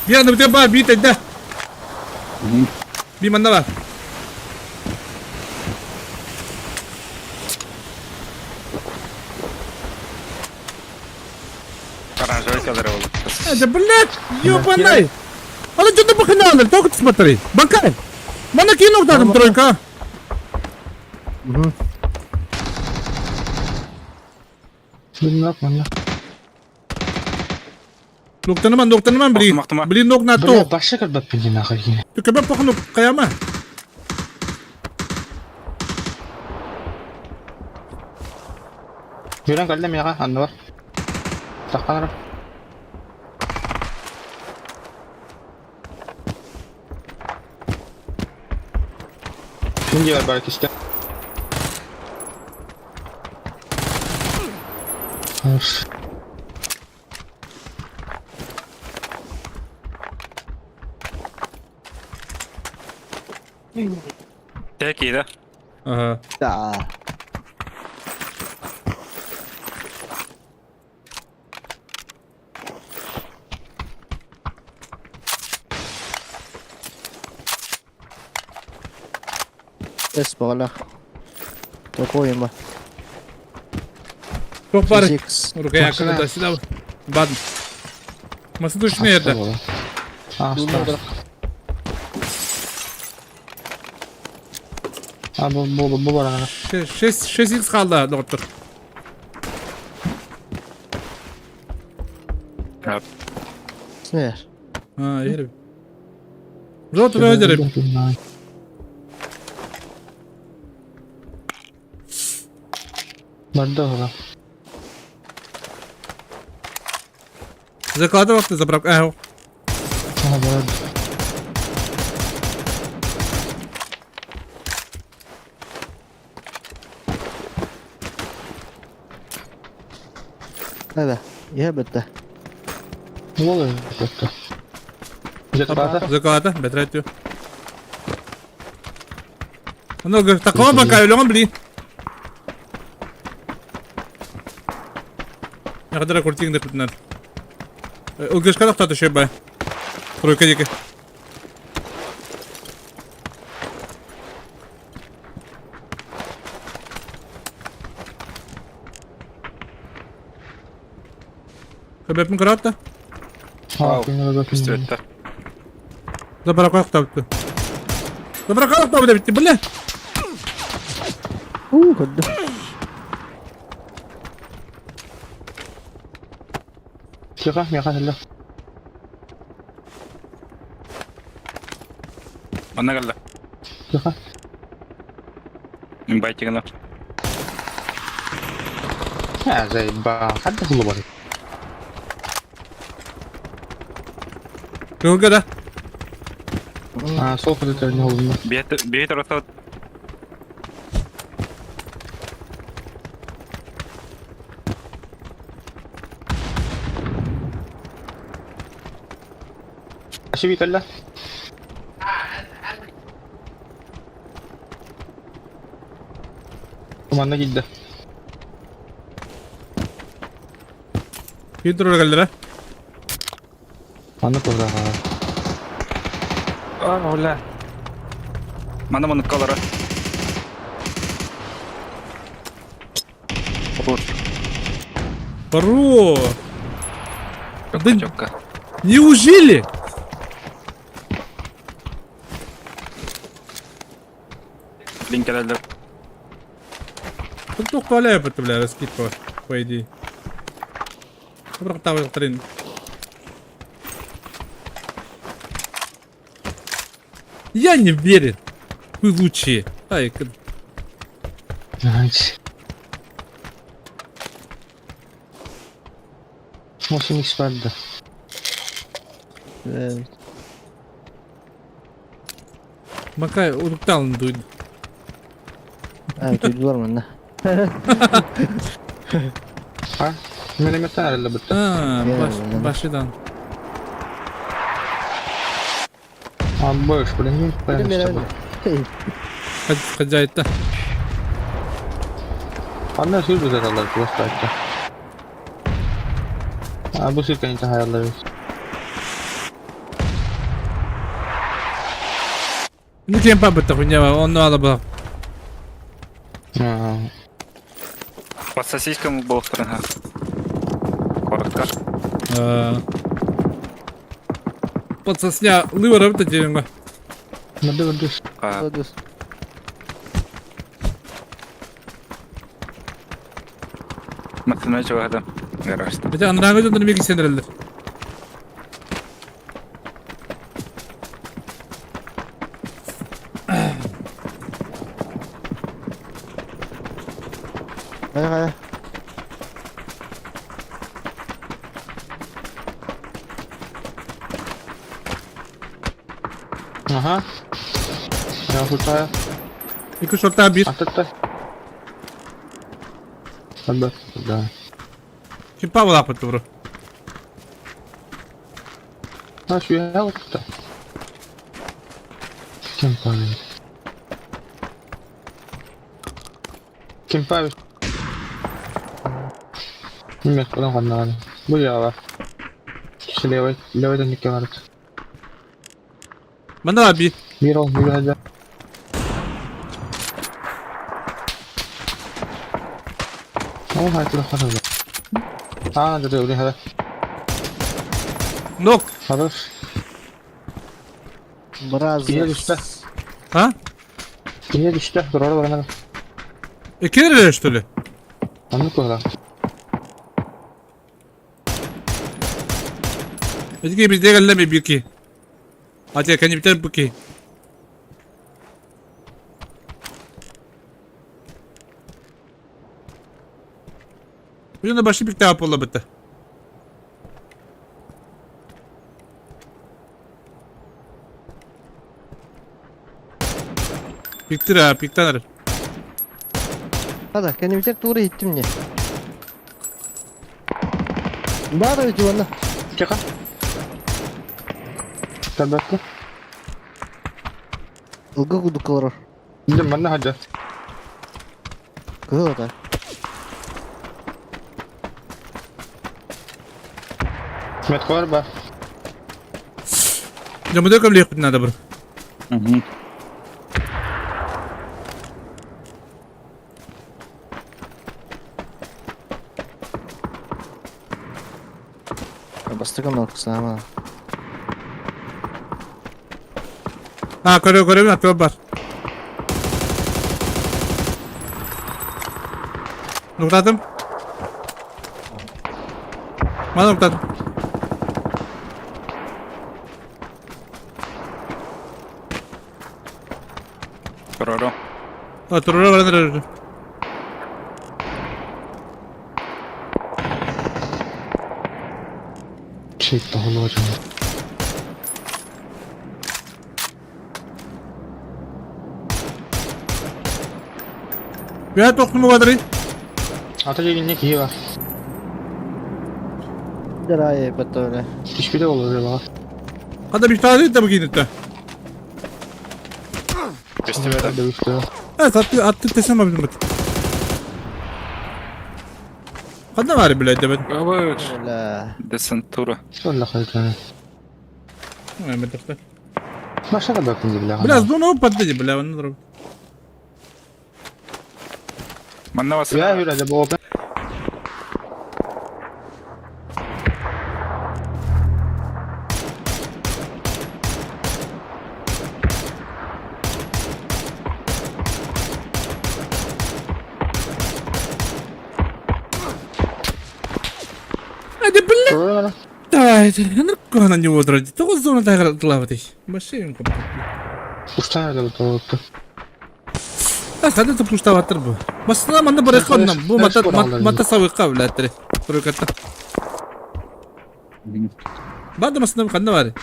Биир анныбытыгар баар, биир тэйдэ. Биир манна баар. Оранжевый кадр был. Это, блядь, ёбаный! Она что-то похиналась, только ты смотри. Бакай! Мана кинул там тройка. Угу. Bilmiyorum manna. Ноктаныман, ноктаныман, блин. Блин, ног на Бля, то. баша көрбөппүн нахуй. Ты кебе похну каяма. Жүрен кэллэ миэхэ анныбар. Тахханара. Мин дьиэбэр бара түстэ. Хорош. Тэки, да? Ага. Да. Эс бағалақ. Такой ма. Топ бар. Six. Рука якына да сюда. Бад. Масын түшіне ерді. А, стоп. А, бу бу бу бар ана. 6 6 x қалды, доктор. Снер. А, еріп. Жот өдеріп. Барда ола. Закладывал ты заправку. Эх. Ага, барда. Да, я бітті. Ол бітті. Закладата? Закладата, бетрәтю. Ну, такого пока, өлөңөн били. Мехадара куртиҥ да кутунар. Ылгышка тохтоото шөбэ. Тройка диэки. Көбөппүн көрөөт да? Үстүөттэр. Доброкой охтобутту. Доброкой охтобут эбитти, бля! Уу, көрдүм. Тихо, миэхэ сылдьар. Манна кэллэ. Тихо. Мин байтигына. А, заебал. Ханна хулубар. Кылга да? А, сол кыды не холунна. Бие тарата Ашиби кэллэ. Манна киирдэ. Киин турар кэллэрэ. Манна турар. А, бля. Манна маннык калара. Хорош. Хорош! Да Чётко. неужели? Блин, кэлэллэр. Тут туох бля, бля, раскид по, по идее. Я не верю. Вы лучшие. Ай, Найс. 8x баар да. Макай урукталын дуйду. А, туйдулар манна. А? Минометтан арылла бытта. А, баш, башыдан. А, больше, блин, не Хозяйта. Анна сыр бузаталар просто айтты. А бу сыр конечно хаяллар. Ну кем пабыта хуйня, он надо было. По сосискам был вторых. Коротко. Подсосня лывара вот эти. Надо выдуш. Матына чугада. Гаражда. Хотя анраңы жондар меги сендірілдір. Хайа хайа. Ага. Я хутаю. Екі шорта bir. Атытта. Хабар, да. Ким Павел апыт бро. А, что я вот-то? Кем Павел? Кем Павел? Нет, потом надо. Буяла. Левой, левой там не говорит. Мана би. Мирол, мирол, О, это хорошо. А, да, да, да. Нок. Хорош. Браза. Киһи түстэ. А? Киһи түстэ, турар баранар. Экерелер, что ли? Анны куһала. Эдиге бизде келлеме бирки. Ате каниптер буки. Буна башы бик тап бола битте. Пиктир ha, piktан Hadi kendimize doğru gittim ne? Бара ведь вон. Тихо. Табакка. Ылгы кудукалар. Дим манна хаджа. Кыһыл да. Медкор бар. Дьоммутугар көмөлөһүөхпүтүн наада бу. Угу. Бастакы ноксаама. А, көрө көрөбүн аттыбар бар. Нуктадым. Мана нуктадым. Туруору. А, туруора баран эрэр. Чей тоҕолоочу. Бэйэ тохтуму бадрый. Ата дьигинне киһи бар. Дырай батторе. Түспүтэ болор баҕа. Хата бифтаады да бу Көстүбэтэ. Evet attı attı desem abi bak. Ханна баар блядь дебет. Бабыш. Бля. Десантура. Сонно хайканы. Ой, Машина бакын бля. Бля, зона падли, бля, он дроп. Манна вас. Я хүрэ бо. Hadi бля. Давай, ну на него драть. Того зона тагыр лавды. Машинку. Устан да бу. А хады ты пуштаватыр бу. Басына манна бар эконнам. Бу мата мата сабыкка блядь. Тройкатта. Бады масына канда бар.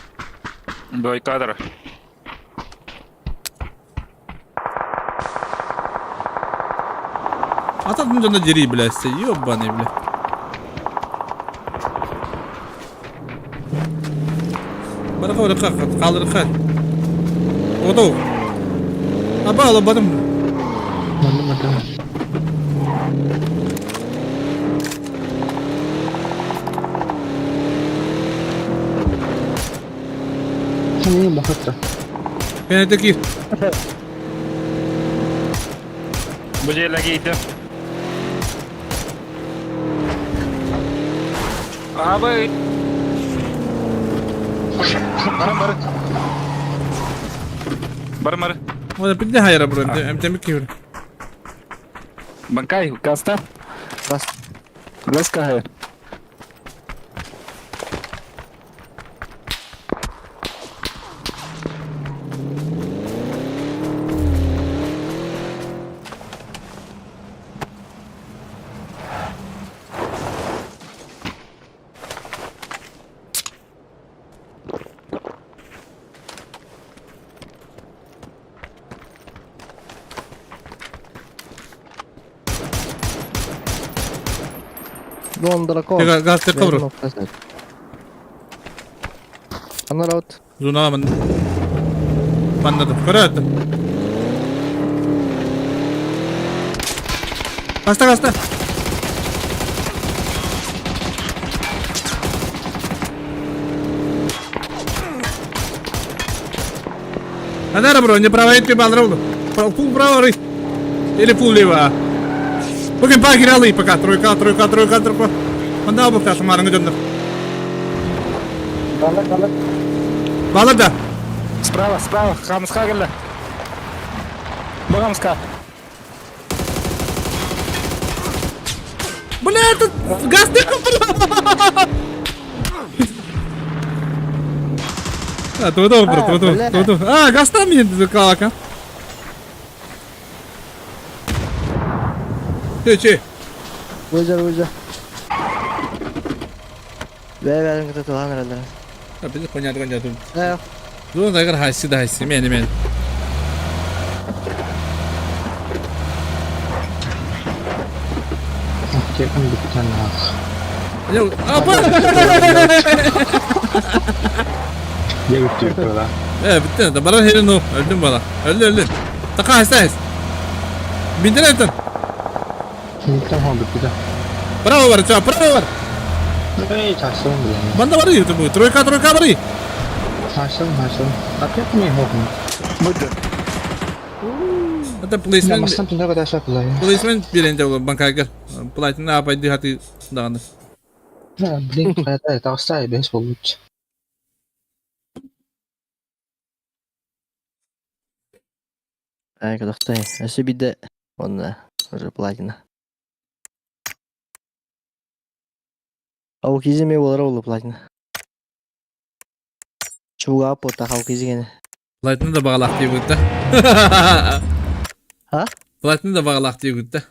Двойкадр. А там ну на дери, блядь, ёбаный, блядь. Барака барака калдырка. Ото. Аба алабадым. Манна мата. Не бахатта. Кene таки. Бу жерлерге иди. Абы. Бары бары. Бары бары. Ода пидде хайра бро. Эм кивр. Банкай, каста. Бас. Леска хай. Дон дракон. Газ те кабро. Анараут. Зона ман. Маннады. Көрөт. Каста каста. Анара бро, не право ты балрау. Пул право или пул лево. Бүгін пагиралы пока тройка тройка тройка тройка. Манда бу та марыңы дөндөр. Бала да. Справа, справа, хамска келді. Бу хамска. Бля, этот газ не купил. А, туда, бро, А, туда, бля. туда. А, газ там мне закалака. Че, че? Выжар, выжар. Бә, бә, кыта туган эрелер. А, биз понятно, понятно. Э, Зона дагыр хайсы да хайсы, мен, мен. Кекин бүтән. Я, а, ба! Я бүтүп да. Э, битте, да баран херин ну, öldüm bana. Öldü, öldü. Така хайсы хайсы. Биндер этин. Бүтән хон бүтә. Право бар, ча, право бар. Эй, тахсың, блин. Манна барыы, тройка, тройка барыы. Тахсың, тахсың. Опять мне хохму. Это плейсмен... Мастан тунда када плай. Плейсмен берен жабы банкагер. Платина апайды хаты даганы. Да, блин, это тахсай без получ. Ай, кадахтай. Өссө биде онна уже платина. Ал кеземе болар ол платина. Чуга пота хал кезегене. Платина да бағалақ деп өтті. А? Платина да бағалақ деп өтті.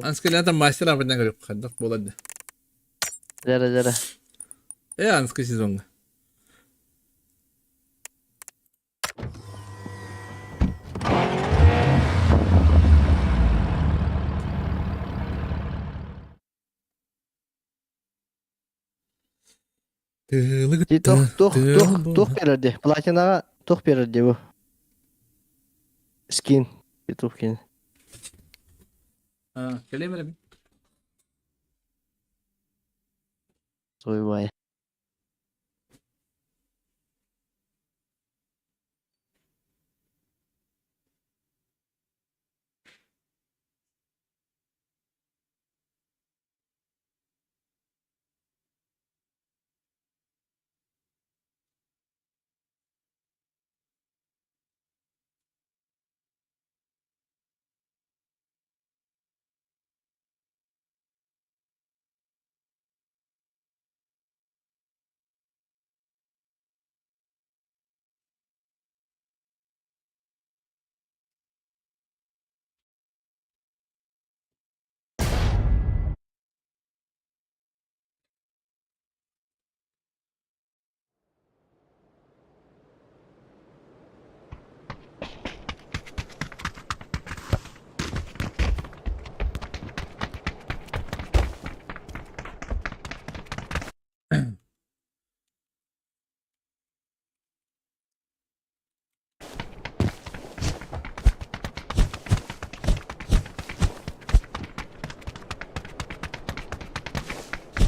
Анскелята мастер абынан көріп қандық болады. Жара жара. Э, анский сезонга. Тух тух тух тух берерди. Платинаға тух берерди бу. Скин. Тух кин. Келемер Сойбай.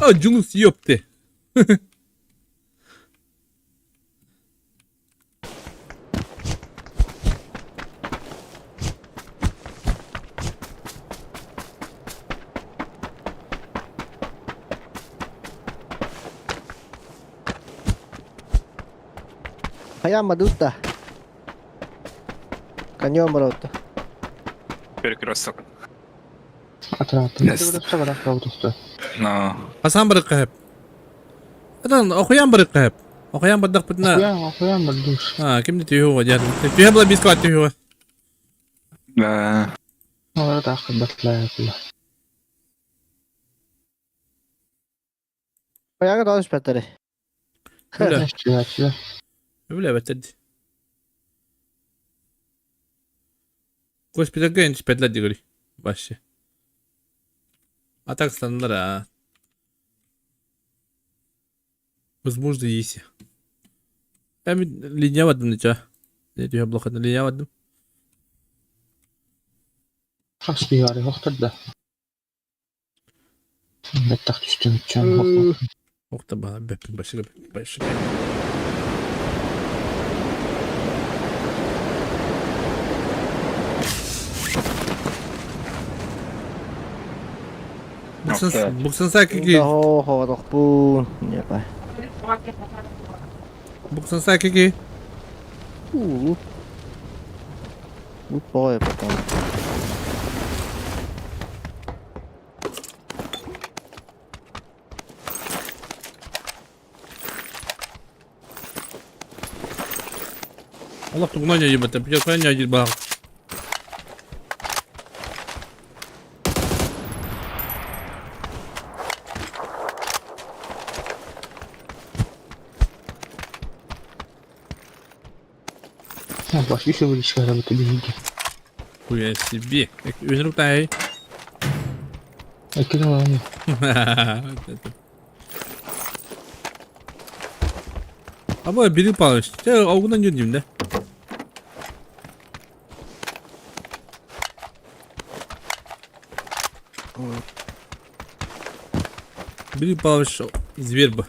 А, Джулус, ёпты. Хайа мадутта. Каньон баротта. Перекресток. Атыраты. Yes. No. Хасан бір қайып. Адан охуян бір қайып. Охуян бардақ бітіна. Охуян, охуян бардуш. А, кімді түйі ғой дядым. Түйі бұла бес қуат түйі ғой. Да. Олар да ақы батлай бұла. Хайаңа дауыс бәттері. Бля. Чуя, чуя. Бля, бәттеді. Госпитальга енді пәтләд дегері. Вообще. А так стандар, а. Возможно, есть. Я линия вадым ничего. Я блохат линия вадым. Хас бигары хохтар да. Беттах түстім үтчен. Охта ба, бәппин башыга башыга. Буксанса кики. Хо хо тохпун. Не пай. Буксанса кики. Лут. Лут бой потом. Allah тугунан яйбата, пьяхан яйбат баг. Баш еще вылечка работа беги. Хуя себе. Өзүнүк тай. Экин аны. Аба бери Павлович. Те аугунан жүрдүм да. Били Павлович зверь бы.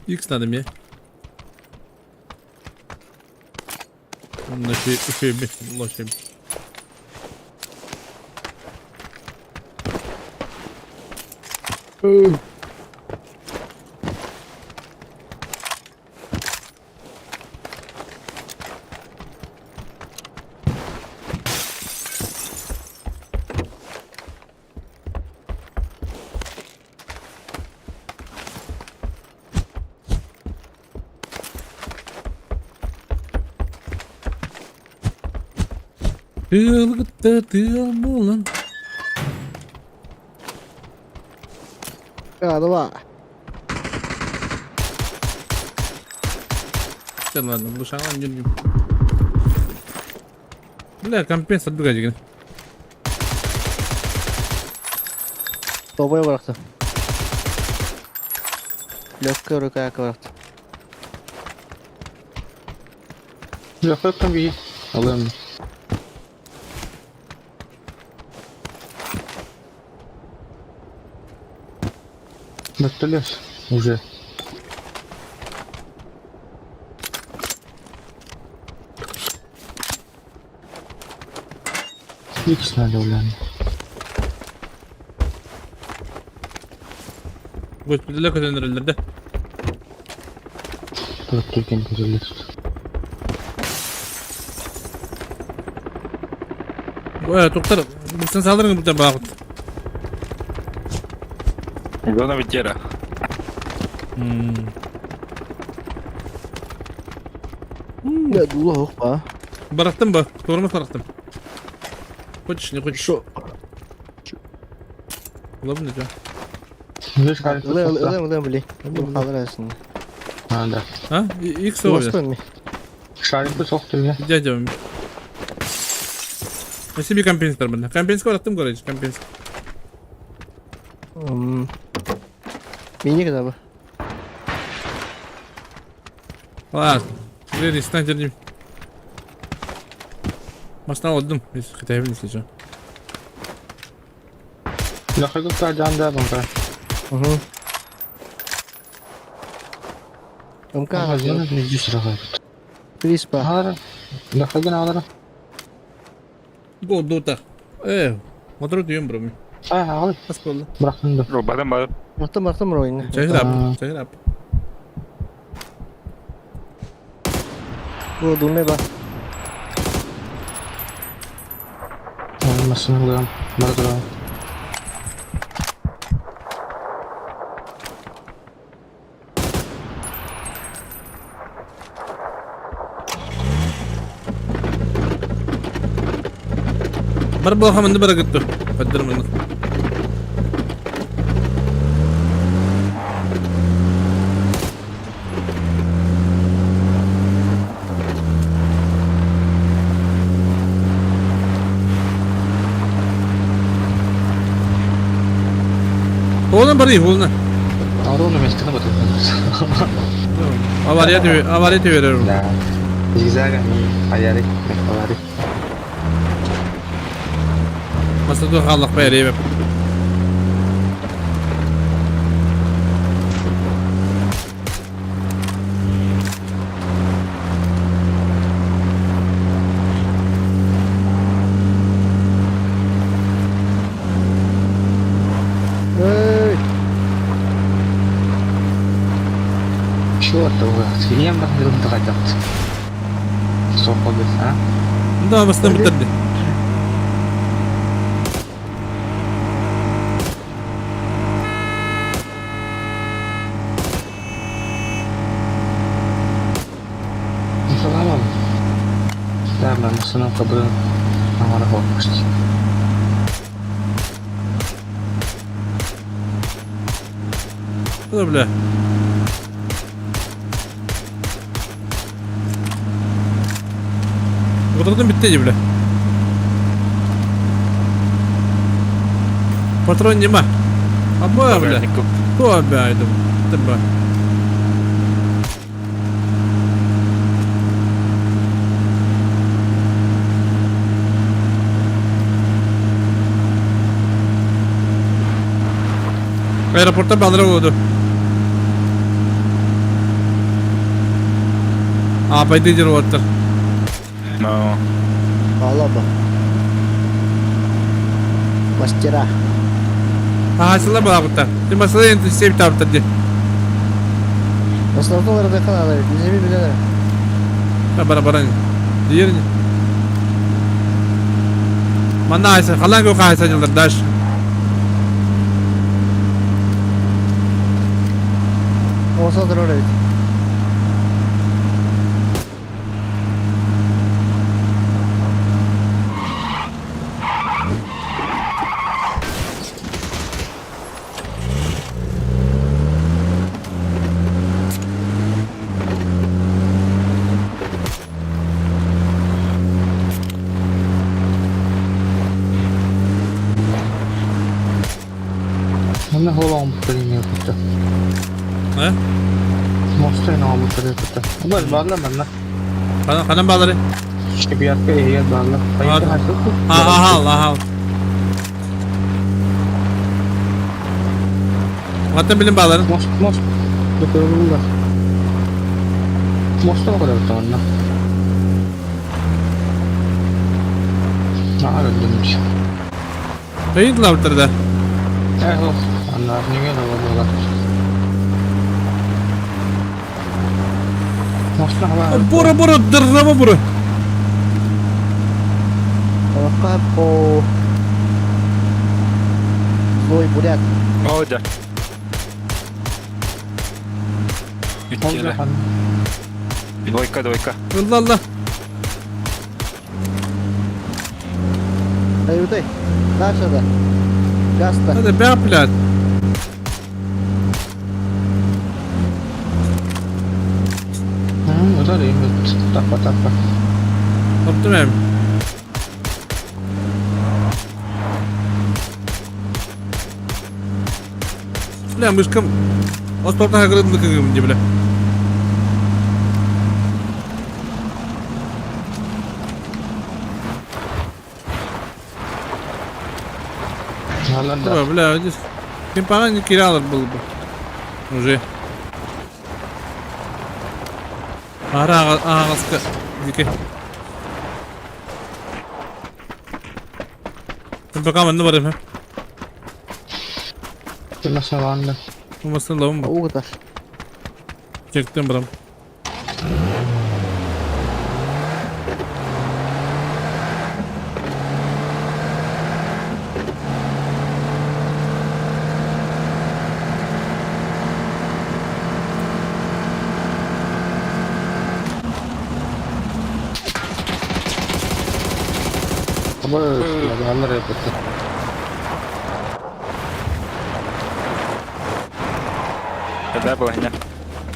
Икс надо мне. Еще лошадь. Тыал тыал буолан. А, давай. Все, ладно, бушалан не Бля, компенс отбегать деген. Тобой бырахты. Легкая рука бырахты. Легкая там Алым. Вертолет уже. Икс надо, блин. Госпитальга көтөнөрөллөр да. Тут прикинь, вертолет. Ой, тоқтар, бұқсан салдырың бұтан бағыт. Зона ветера. Я дула хоқпа. Барақтым ба? Торма барақтым. Хочешь, не хочешь? Шо? Ладно, что? Ылым, ылым, бли. Қалыр әсін. А, да. А? Икс оля. Шарик бы соқты я. Дядя. Я себе компенсатор бля. Компенсатор барақтым, короче, компенсатор. Мини когда бы. Ладно. Блин, снайпер не. Машина алдым, если хотя бы если что. Легкая рука, да, да, Угу. МК. Приспа. Легкая надо. Го дота. Э, мотор дүйем бро. А, ал. Ас болды. Бырақтым да. Барам бар. Бырақтым, бырақтым бро енді. Чайрап, чайрап. Бу думай ба. Машина қоямын. Бара тұрамын. Бар болхамынды бара күттү. Паддырмын. Оğlum parayı oğlum. Ровно вместе на вот Авария тебе, авария тебе veriyorum. Да. Зигзагами, аярик, авария. Masa dur Allah bayar Эй! Черт, Ем хотят. Соходы, а? Да, басtan bitirdi. Саламам. Да, мен машина кабы аңара почти. Да, бля. Oturdum bitti бля. Патрон нема. Аба, бля. Кто обя, Тыба. Аэропортан балдыра буолду. А, пойди дер оттар. Но. Алаба. Мастера. Хаһааччылар балаабыттар. Ти масала енді сеп табыттар ди. Основной РДХ надо ведь, не билер. Бара бара. Диер. Манна айса, халан кө хаайса жылдар даш. Olsa da öyle. Манна холоҕум бутарыҥҥа кытта. Э? Мостойн оҕобуттары кытта. Бал баалла манна. Ханан ханан баалары? Шебиятка иһигэр баалла. Ахал, ахал. Хаттан билин бааларын? Мост, мост. Бутарылла. Мостон көрөбүт манна. Наар өлдүмүч. Кыйын да. Э, ох, анна неге да болар. Бура бура дыррама бура. По Злой бурят. О, да. Үттеле. Двойка, двойка. Allah Allah. Ай, Дальше да. Гаста. Hadi be блядь. Тапа, тапа. Таптым эм. Бля, мышкам. Осторта кырылды кыгым бля. Да. Бля, здесь кем не киралар был бы. Уже. Ара ағаска. Дике. Пока манны бар эм. Nasıl Olmasın lağım bu. O kadar. Çektim buram. Алар эбит. Когда была не?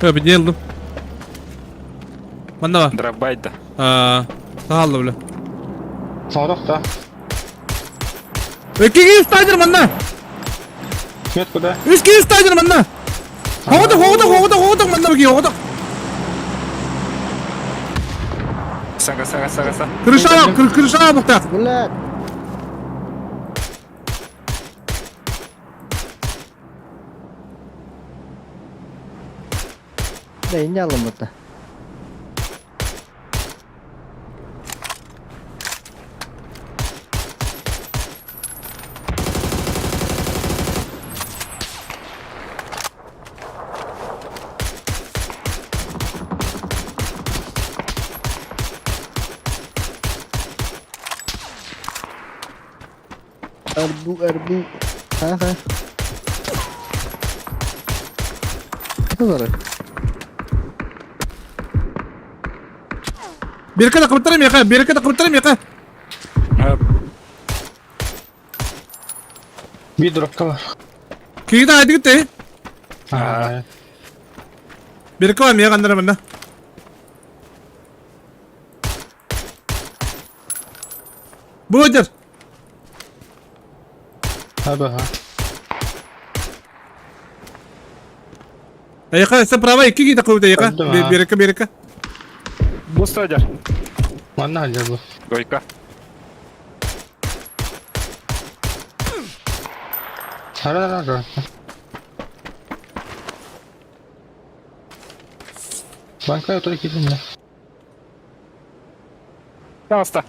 Э, беделдим. Манна бар. Дробайт да. Аа, саалла бля. Сорок да. Экиги стайдер манна. Нет куда? Үскиги стайдер манна. Хоғыды, хоғыды, хоғыды, хоғыды, манна бі хоғыды. Сага, сага, сага, сага. Крыша, крыша бұқта. Блядь. Да, не алым это. Арбу, арбу. Ага. Что за Берке да кылыптарым яка, берке да кылыптарым яка. Bir дропка бар. Киги да айды гитте. А, Берке бар мия кандара мында. Бу жер. Аба. Яка, справа икки да кылыпта яка. Берке, берке. Бу стадер. Манна халдыр бу. Двойка. Ара ара ара. Банка өтөрө киирдиннэ. Пожалуйста.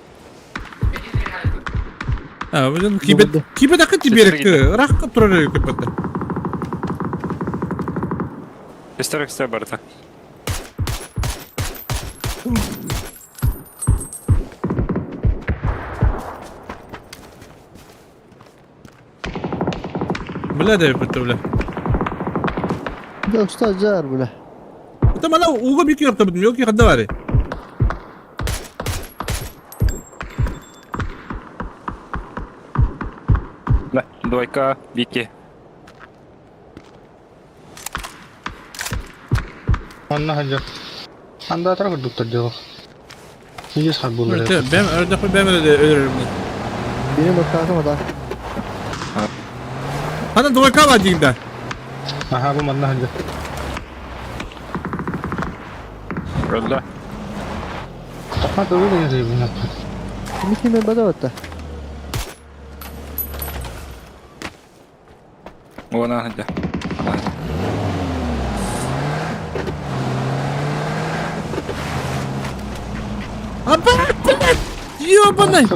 А, блин, кибет, кибет акы тиберекти, рах турар кипетте. Историк все барыта. Бля да битте, бля. Да usta жар бля. Это мана уга бики ёрта бит, мёки хадда бари. Да, двойка, Вики. Онно сылдьар. Андаатара курдуктар дьолох. Иис харбуулар. Бэм, өрдөхпө бэм өлөрөр. Benim bakkalım da. Хана двойка ла дигда. Аха бу манна сылдьар. Өллө. Тахма тылы деген рейбин Kimi бадаватта. Уона сылдьар. Аба, блядь, ёбаный.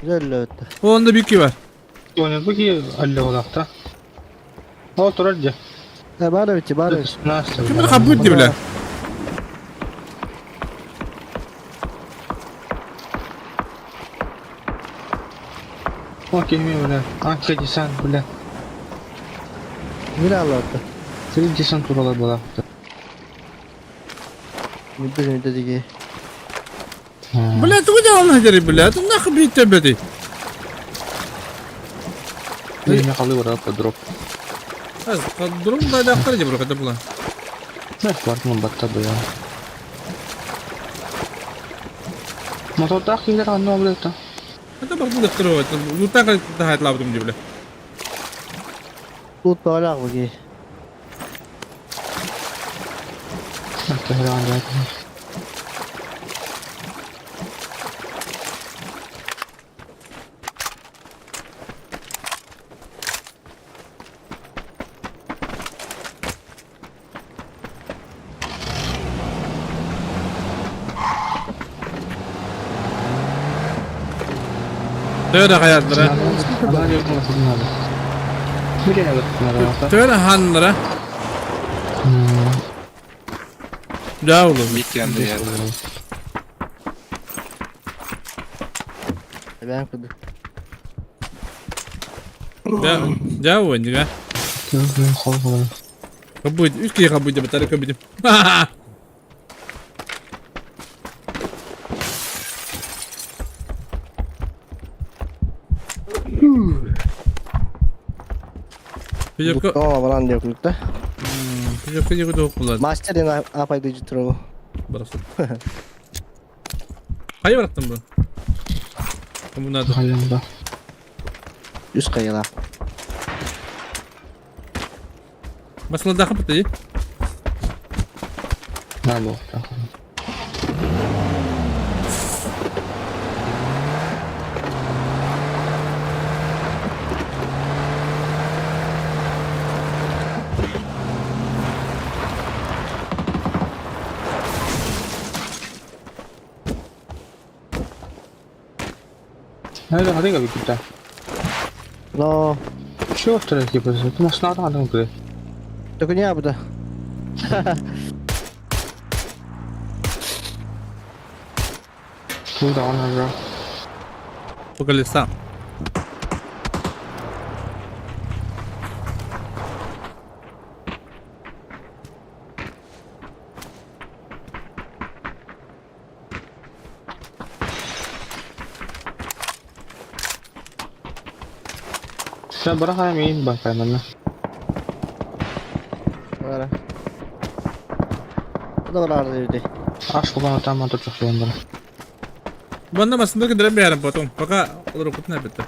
Жөллөттө. Онда бики бар. Оны бу ки алле олақта. Ол турар же. Э, бары бити, бары бити. Ким хабыт ди, бля. Окей, бля. Анка десант, бля. Бир аллатты. Сен десант туралы була. Мүдде мүдде диги. Бля, ты куда он говорит, бля? Это нахуй бить тебя, ты. Мен калы бара по дроп. Дурум да да хар дебр ката була. Не, квартал батта бля. Мотор килер анна блята. Это бар бу дактыр вот. Ну так да хайт лабдым ди, бля. Тут балак буги. Töre hayatlara. Töre hanlara. Да, oğlum. Вики Андрей. Ben kudu. Да, да, вон, да. Хабуд, үскей хабуд деп тарика бидим. Пижопка, О, балан деп күлүк да. пижопка жеге тоқ булады. Мастер ен апайды жутуру. Барасың. Қай бараттың бұл? Кому надо? Үс кайыла. Басылда қапты, Nerede hadi gel bir Но, Чего второй типа? Это машина надо было. только не абда. Куда он уже? По колесам. Sen bırak hemen bak hemen. Бара. Да бар dedi. Аш кулан там мотор çok şey Банда масында кендерем бәрім потом. Пока олар оқытын әбетті.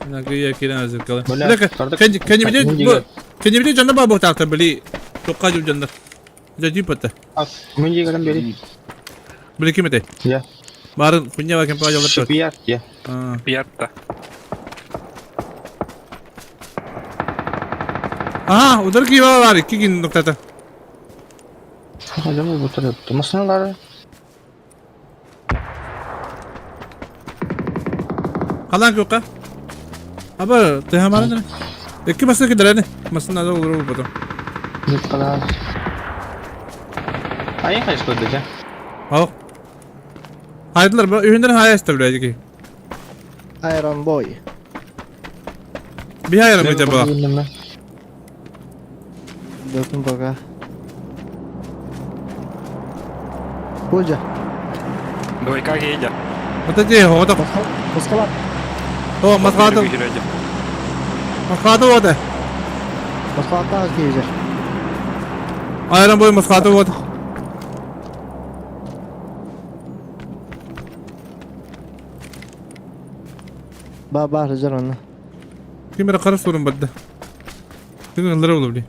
Мына күйе келен әзір калы. Бля, Бля, кардак- кенебеде кенебеде жанда ба бұл тақта білі. Тоққа жүр жандар. Жа жипатты. Мен дегенім бери. Білі кем ете? Я. Барын хуйня бар кемпа жолдап тұр. Шипият я. Пьятта. Аха, удар кииба бар, икки кин нуктата. Хадам бу тарап. Машиналары. Халан көкка. Аба, тыһамарын. Икки масына кидерени. Масына да olur потом. Николай. А я хочу что-то, Ал. Хайдылар, үйүндөрүн хайа исте Iron Boy. Bir hayır mı acaba? Докун пока. Кузя. Двойка едет. Вот эти вот. Москва. О, Москва. Москва вот. Москва тағы кейзер. Айран бой Москва вот. Ба ба rezер оны. Ким бері қарап сорын бадды. Бүгін ылдыра болу бли.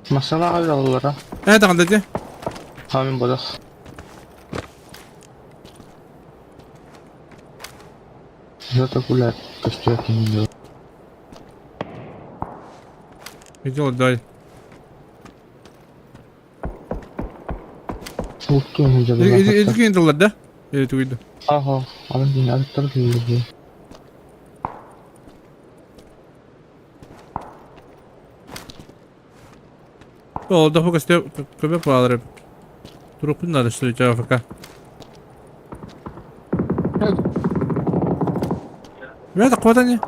Masala aldılar. Evet anda de. Amin bodах. Зато гулять костюм не Видел, дай. Иди дылар да? Или туйду. Ага, алын дин арыктар келді. Ол да фокус көбек балар. Турукун надо что ли АФК. Ребята, куда они?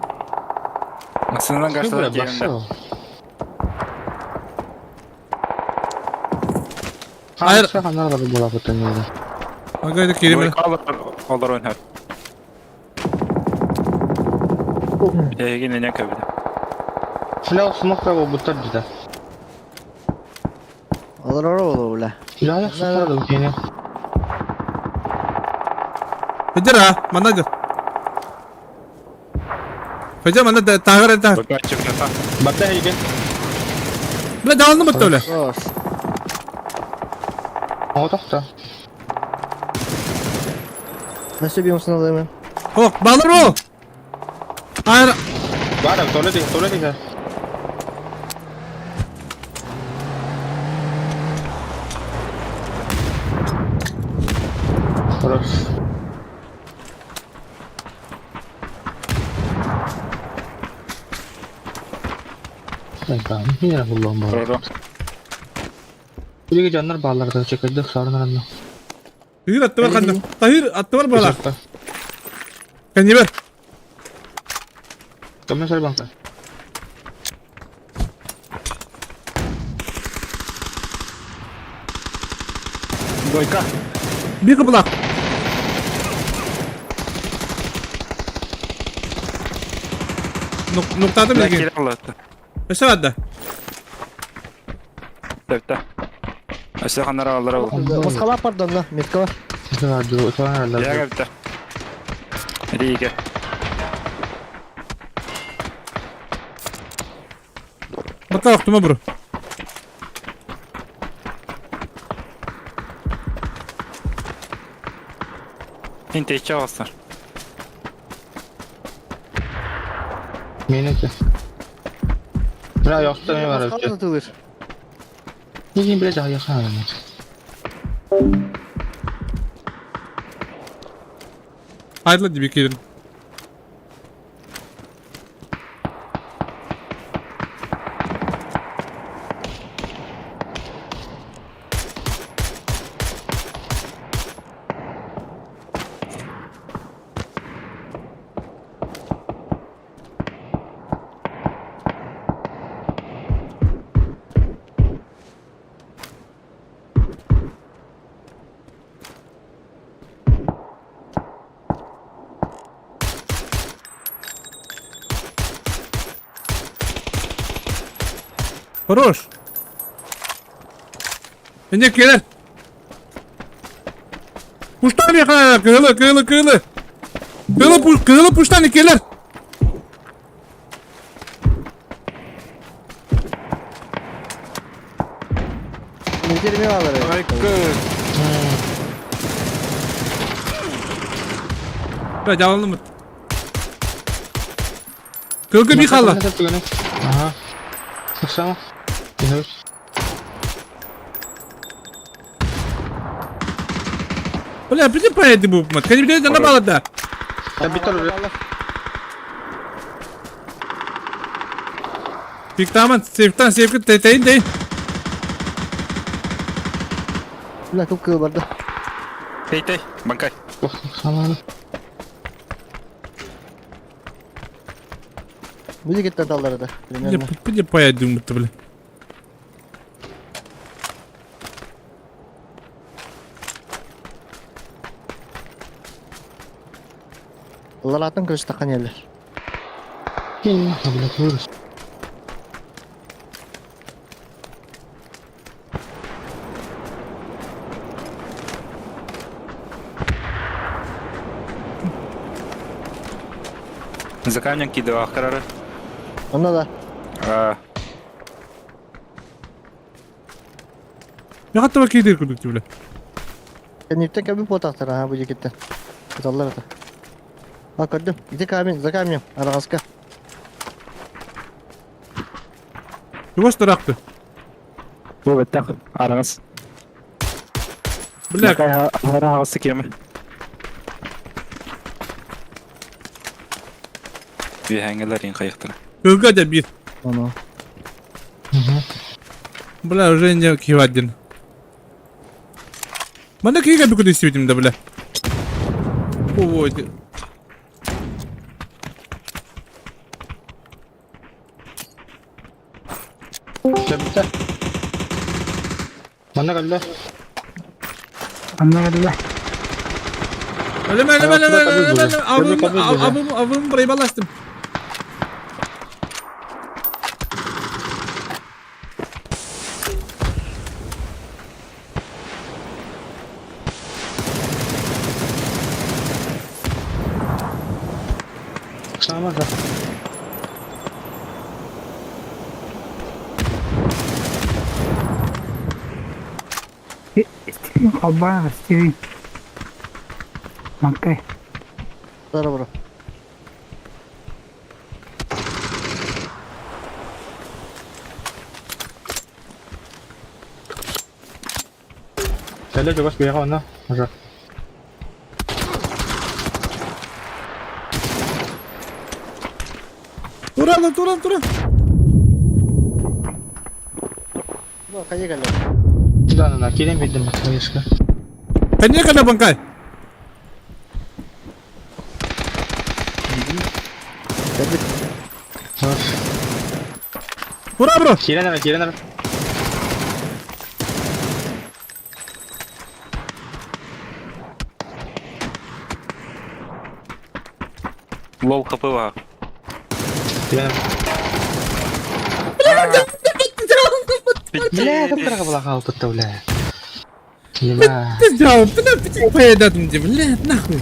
Масынадан кашта келді. Айр. Ханар бола бутын. Ага, это керемет. Олар ойнар. Егин не көбү. Фляу смокра бу буттар диде. Олар ора болу бля. Я смокра да бутене. Хыдыр а, мана Хыдыр мана тагыр та. Батта хейге. Бля, далны бутты бля. О, тохта. Nasıl bir musun alayım? О, балыр о. Айр. Бар, туалет, туалет. Хорош. Билиги жаннар бааларда чекердик сарынарында. Тахир атты бар канда. Тахир атты бар бала. Кенебер. Кемне банка. Двойка. Бир кыпылак. Ноктады билген. Өсө бадда. Тепте. Өсө ханара алар ол. Москва пардон да, метка бар. Я кепте. Риге. Батта вактыма бро. Инте иче алсар. Меники. Бля, яхты мен бар. Москва тылыр. Неге блядь, аяққа. Айдла диби келин. Хорош. Эне келер. Пуштан яхана, кырылы, кырылы, кырылы. Кырылы, пуш, кырылы пуштан келер. Нетерме алар. Бля, жалынды. Кылга би хаалла. Ага. Сама. Бля, приди поэты бу мат. Кани билет на балада. Пиктаман, сейфтан, сейфкин, тейн, тейн. Бля, кып кыл барды. Тей, тей, банкай. Бу кетті талдары да. Примерно. Приди поэты бу бля. Ларатын кырыштаққан елдер. Блядь, вырос. За камнем кидывал ахтарары. Онна да. А, Я хаттыба кейдер күдүк бля. Кенниптен кәбі потақтар, ага, бу жекеттен. Таллар ата. А, көрдüm. Иди камень, за камнем, арағаска. Югаш таракты. Бу беттах араңыз. Бля, Араңыз кеме. Бихәңгеләр иң кайыктыр. кылга да бир. Аны. Бля, уже не кивадин. Мана киге бүкүл истебитим да, бля. Ой, Сөптө. Манна кэллэ. Манна кэллэ. Ölüm ölüm ölüm ölüm ölüm avım avım avım burayı balaştım. Сама да. Стивен Холбанов, Стивен. Макай. Здорово, бро. Кэллэ чугас биэҕэ онно. Уже. Туран туран туран. Ну, қайда кәлі? Да, да, да, кирен бидим конечно. Кане кана банкай. Ура, бро! Кирен ара, кирен ара. Лол хапыва. Кирен Бля, каптырга була калып бля. Ема. Ты сделал, бля, ты поедат мне, бля, нахуй.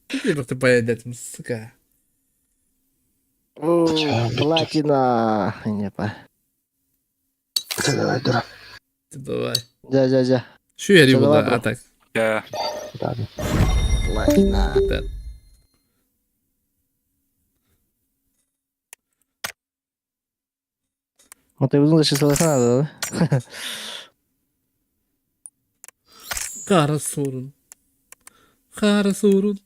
Ты просто поедат, сука. О, Платина. Не па. Давай, дура. Давай. Жа, жа, жа. Şu yeri Давай, bu da бро. atak. Я. Платина. Да. Мотивизм защитилась надо, да? Kara sorun. Kara sorun.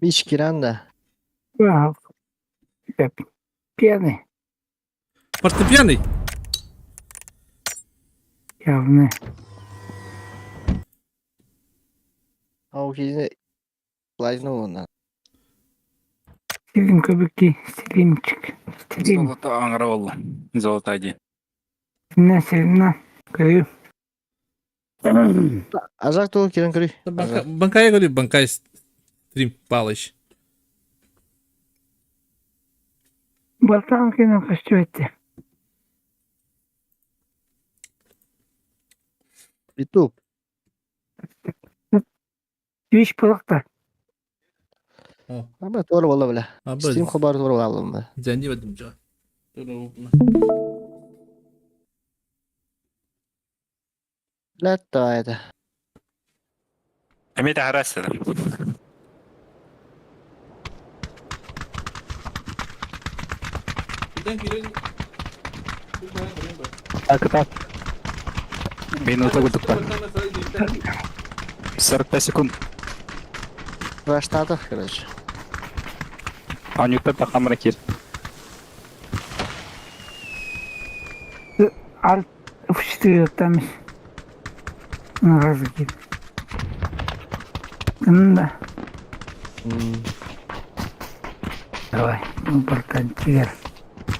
Бич Киранда. Пьяный. Фортепианый. Явно. А у кезіне платина болған. Стилим көбүкки, стилимчик. Стилим. Золото аңра болду. Золото один. Синна, синна. Көрүү. Ажак тугу кирен көрүй. Банкая говорю, банкай стрим палыч. Балтан кенен качып этти. Ютуб. Твич пылакта. Аба туар бола бля. Стрим хабар туар бола бля. Зәни бадым жа. Блядь, это. Эмиэ таһарастар. Так, так. Минута кутукта. 45 секунд. Два штатов, короче. Анюта пахамра кир. Арт в там. Разгид. Да. Давай, ну, братан, теперь.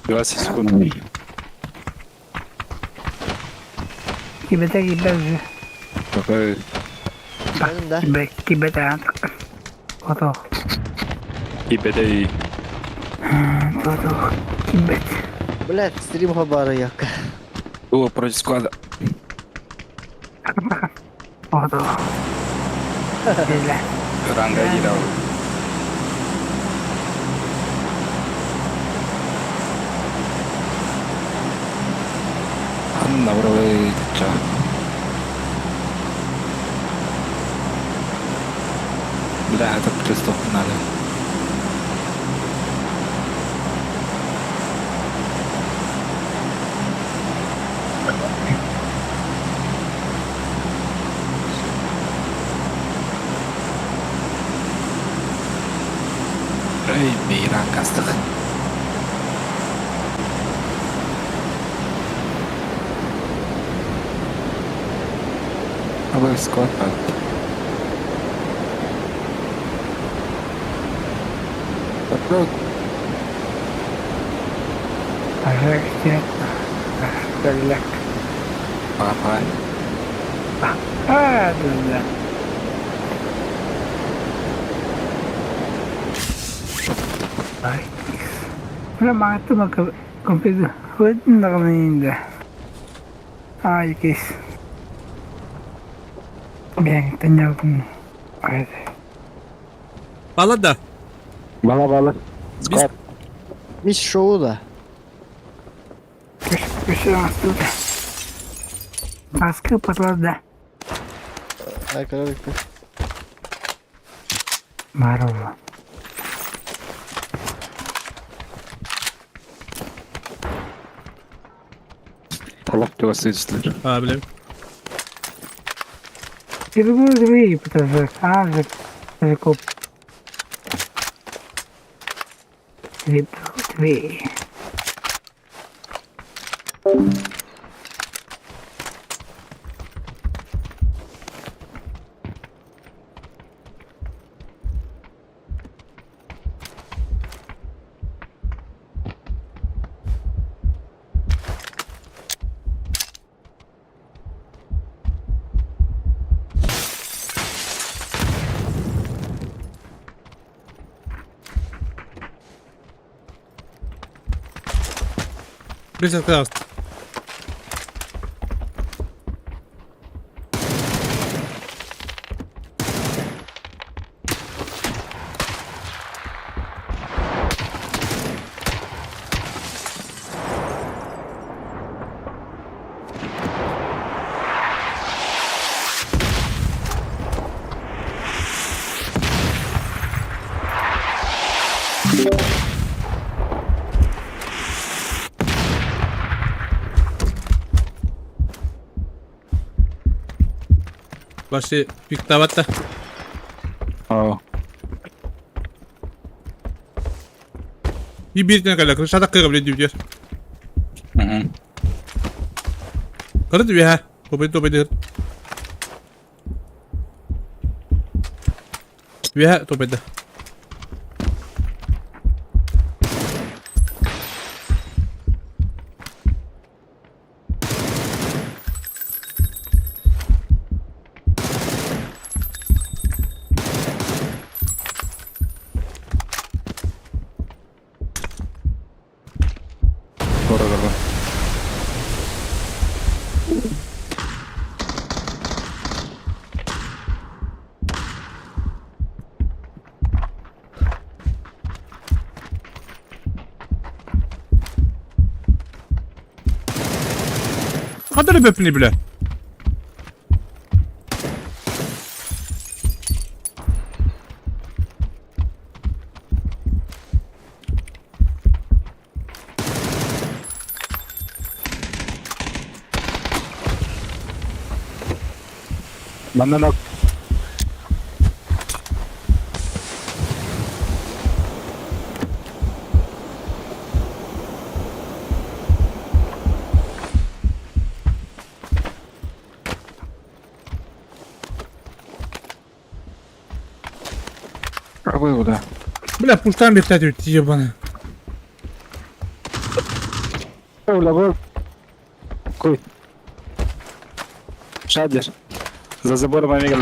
20 секунд. Кибета кибет же. Какой? Да? Кибет, кибет, а. Готов. Кибет. Готов. Кибет. Блядь, стрим хабара яка. О, против склада. Готов. Ранга кирау. Анна бровы ча. Бля, это приступ надо. Эй, мейран кастых. Абы склад пад. Пожалуйста. Папа. А, да, да. Ay. Wala mga ito magka-computer. Huwag na kami hindi. Ay, кис. Bien, tenía un... Бала да. Бала бала. Склад. Мисс шоу да. Маска да. Ай, короче. Марова. Талап деп сөйлештілер. А, блин. Перегрузили, потому а, закуп. Три, три. Быстро сказал. Баши пиктаватта. О. И биртен калла, крышада кыгы блин дүйдер. Угу. Кырды бия. Топай топай дер. Бия топай да. Гора гора. Хадары бөпни бля. Манна А вы куда? Бля, пуштан бертәтүт, ебаный. Бля, вы... Куй. Шадер. За забором Омега.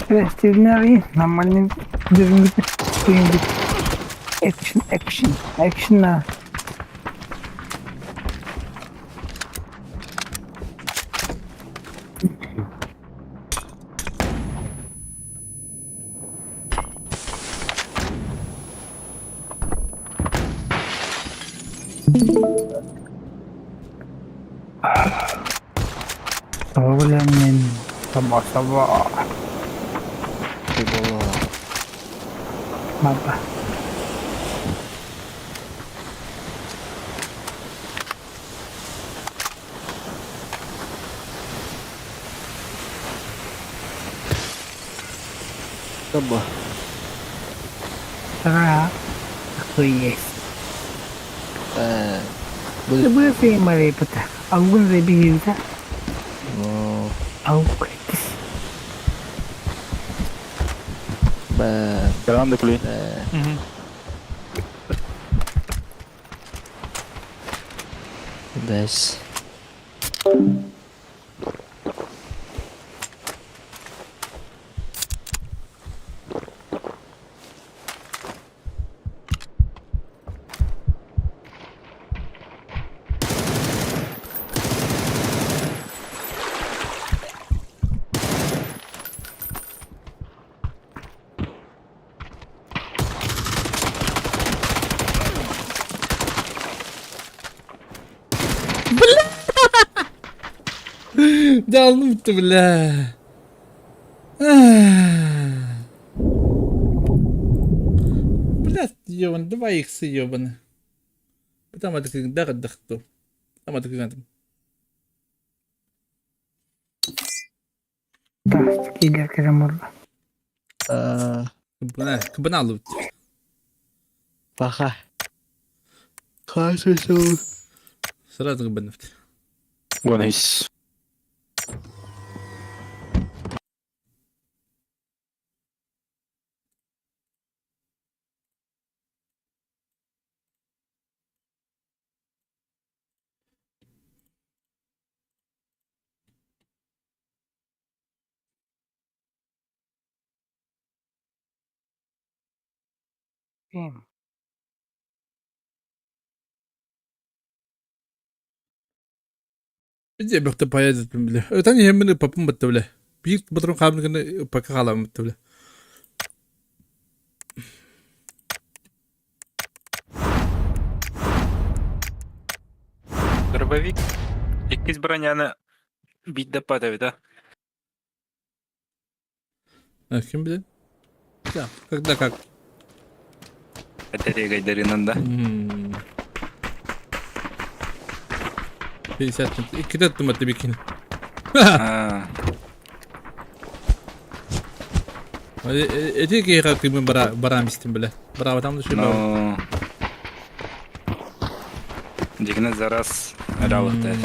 Restleri нормальный düzgün Action, action, action на. Проблемин саба-саба. Баба. Таба. Тра. Есть. Э, Бу марипата. Алгун ребита. Алгукритис. Бэ. Гранды кули. Бэс. Далнутты, бля. Бля, ебан, два икса ебаны. Потом это когда отдохну. Там это когда Кабана Паха. Хорошо. Сразу кабанафт. Вон есть. Им. Где бөхтө поедет, бля. Это не мы папым бля. Бир батрон хабны пока халам бля. Дробовик. Иккис броняны бит падает, да? А кем, бля? Да, когда как? Это регайдаринан, да? 50 Икки тымат бикин. Эти кейга кыймын бара барам истим бля. Бара там да Ну. Дигне зараз ралыхта.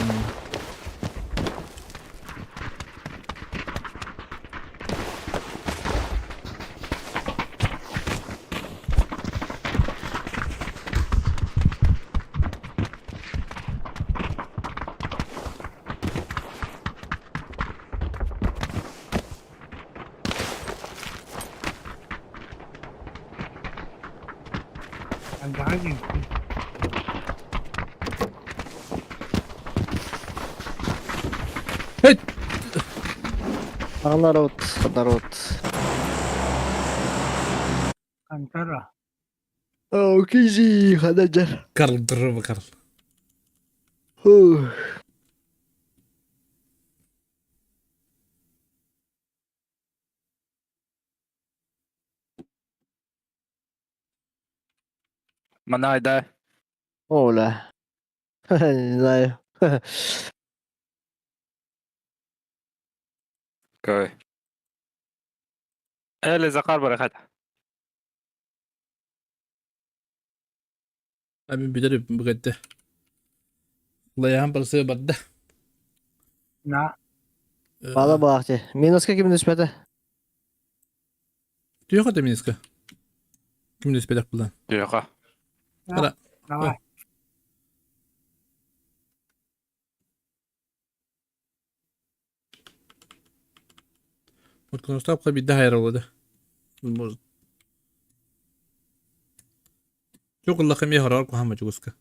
Народ, народ. Контора. Оо, кизи, хадажар. Карл Дрова Карл. Фух. Манай да. Оля. Не знаю. Кой. Эле Захар барахат. Мин бүтэр бүгэтте. Лайаан барсыа барда. На. Бала баахте. Минуска ким түспэтэ? Түөхө да минуска. Ким түспэтэх булан. Түөхө. Ара. Давай. Вот Кронштадтка биирдэ хайраллады. Может. Чук ыллахха эмиэ хороҕор куһаама чугуска.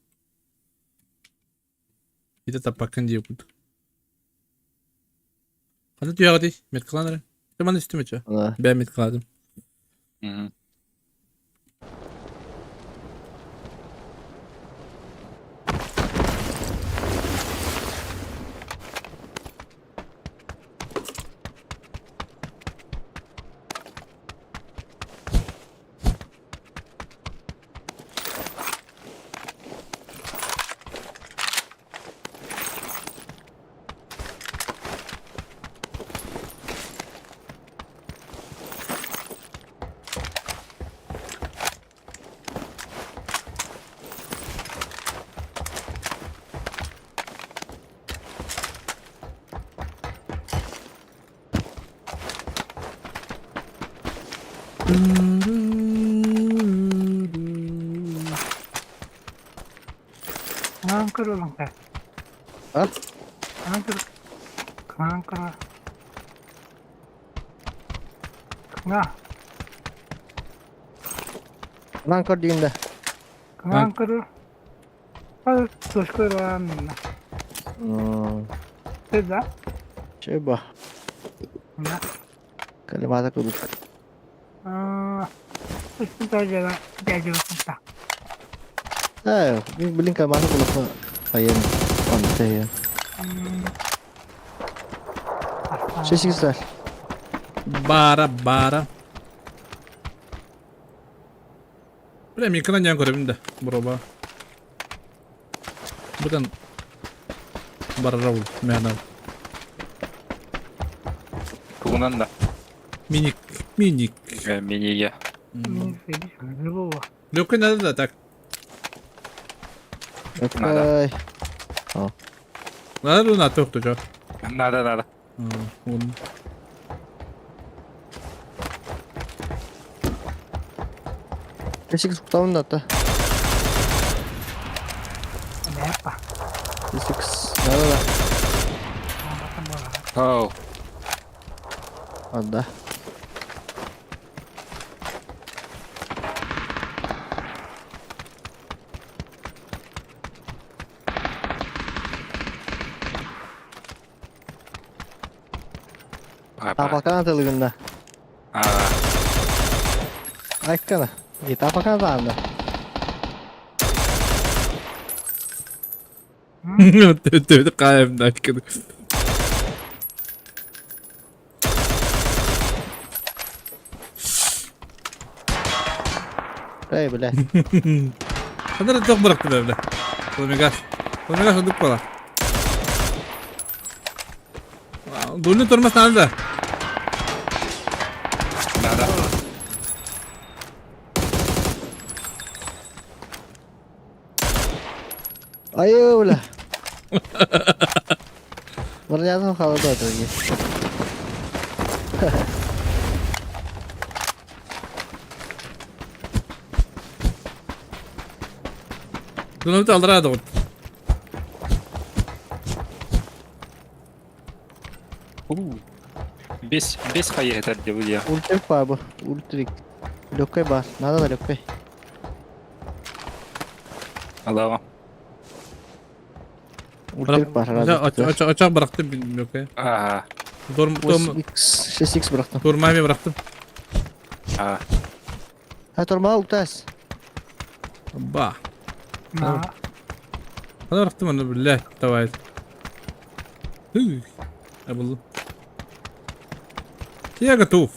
Ити таппаккын диир курдук. Ханна түһэҕитий? Меткалаан эрэ. Дьэ маны истим эчэ. Бэйэм меткалаатым. Хаҥан көрө А? Хаҥан көр. Хаҥан көрө. На. Хаҥан көр диин да. Хаҥан көрө. Точка баран. Да? Чеба. На. Калимата кудук. Э, блин, калимата кудук. Айын. Он тэйэ. Шестигистар. Бара, бара. Бля, микрон диэн көрөбүн да, буроба. Бутан барара ол, мээнэ. Тугунан да. Миник, миник. Миниге. Легкой надо да так. Надо. Надо на то, кто Надо, надо. Он. Бесик суктабын да. Бесик. Да, да, да. Оу. Да. Тапакана тылыгында. Айккана. И тапакана таанда. Төбөтө кайым да айтканы. Эй, бля. Ханара тох быракты бля. Омегас. Омегас одук бала. Дульный тормоз надо. Надо. Айыы, бля. Бронятын халада другие. Дунамты алдырады вот. Без, без хайы это делаю. Ультрик бар бу. Ультрик. Легкой бар. Надо на легкой. Алло. Ультрик бар. Очақ бырақты легкой. Ага. Дор, 8x, 6x бырақтым. Турмами бырақтым. А. Ha тормаа утас. Ба. Ханарахтым аны биллэ, давай. Я был. Я готов.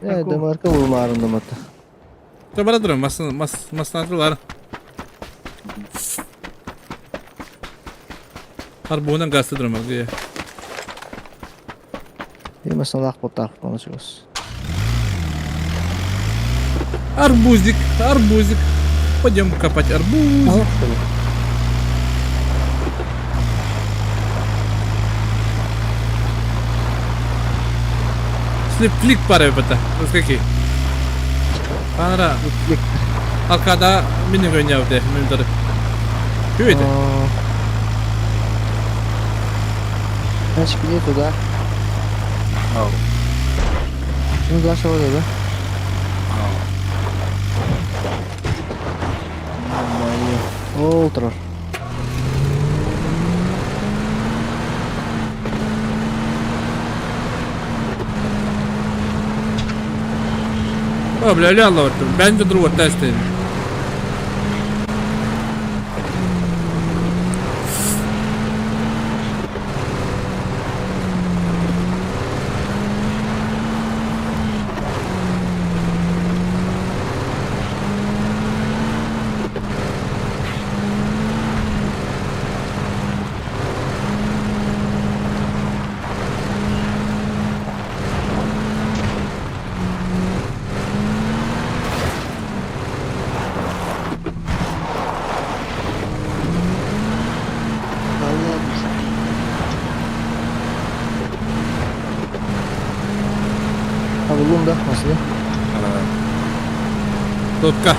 Я демарка булмаарым дамата. Да бара турам, мас мас маснатылар. Арбуынан гасты турам аргыя. Масалаах буолтаах буолан Арбузик, арбузик. Пойдем копать арбузик. Слип-флик пара это. Вот какие. Панра. Аркада мини гönявды. Мин Что это? Значит, иди туда. Ну, да, что да? Ё-моё. Олтер. О, бля, ля, Ben de друга тесты. Да ладно. А буллум да, масына. Тотка.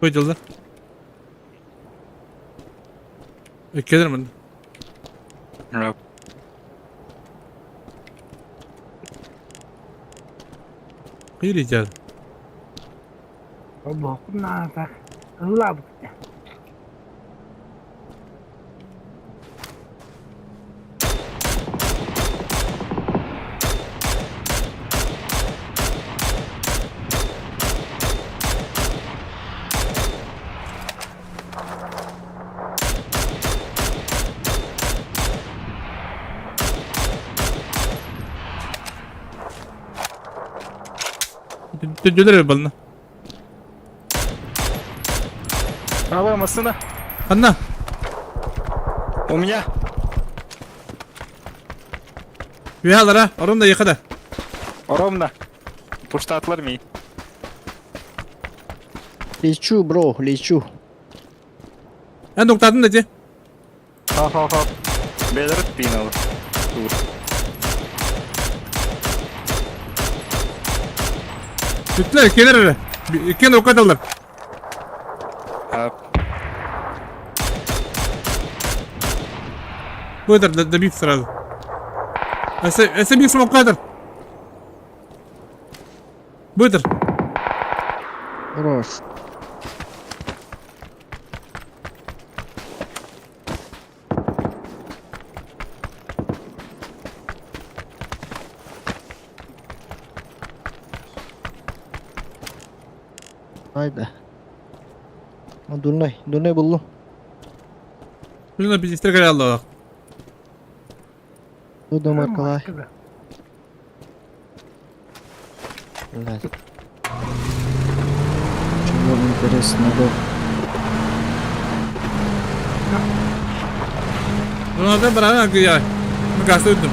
Выделда. Келермин. Қиыр Обоқым Ылла бутта. Төдөлөр бална. Давай, машина. Анна. У меня. Вялара, орунда yıkada. Ровно. Пуштатлар ми. Лечу, бро, лечу. Эн доктадын да те. Ха-ха-ха. Бедер пинал. Бүттүлэр, келер эрэ. Иккен окаталлар. Быдыр, добив сразу. Эсэ бир смоккадыр. Быдыр. Хорош. Haydi. Ha, Дурной, дурной буллум. Блин, пиздец, алла. Буду маркалай. Блядь. Чего интересного? Ну надо брать, я. Мы газ өттүм.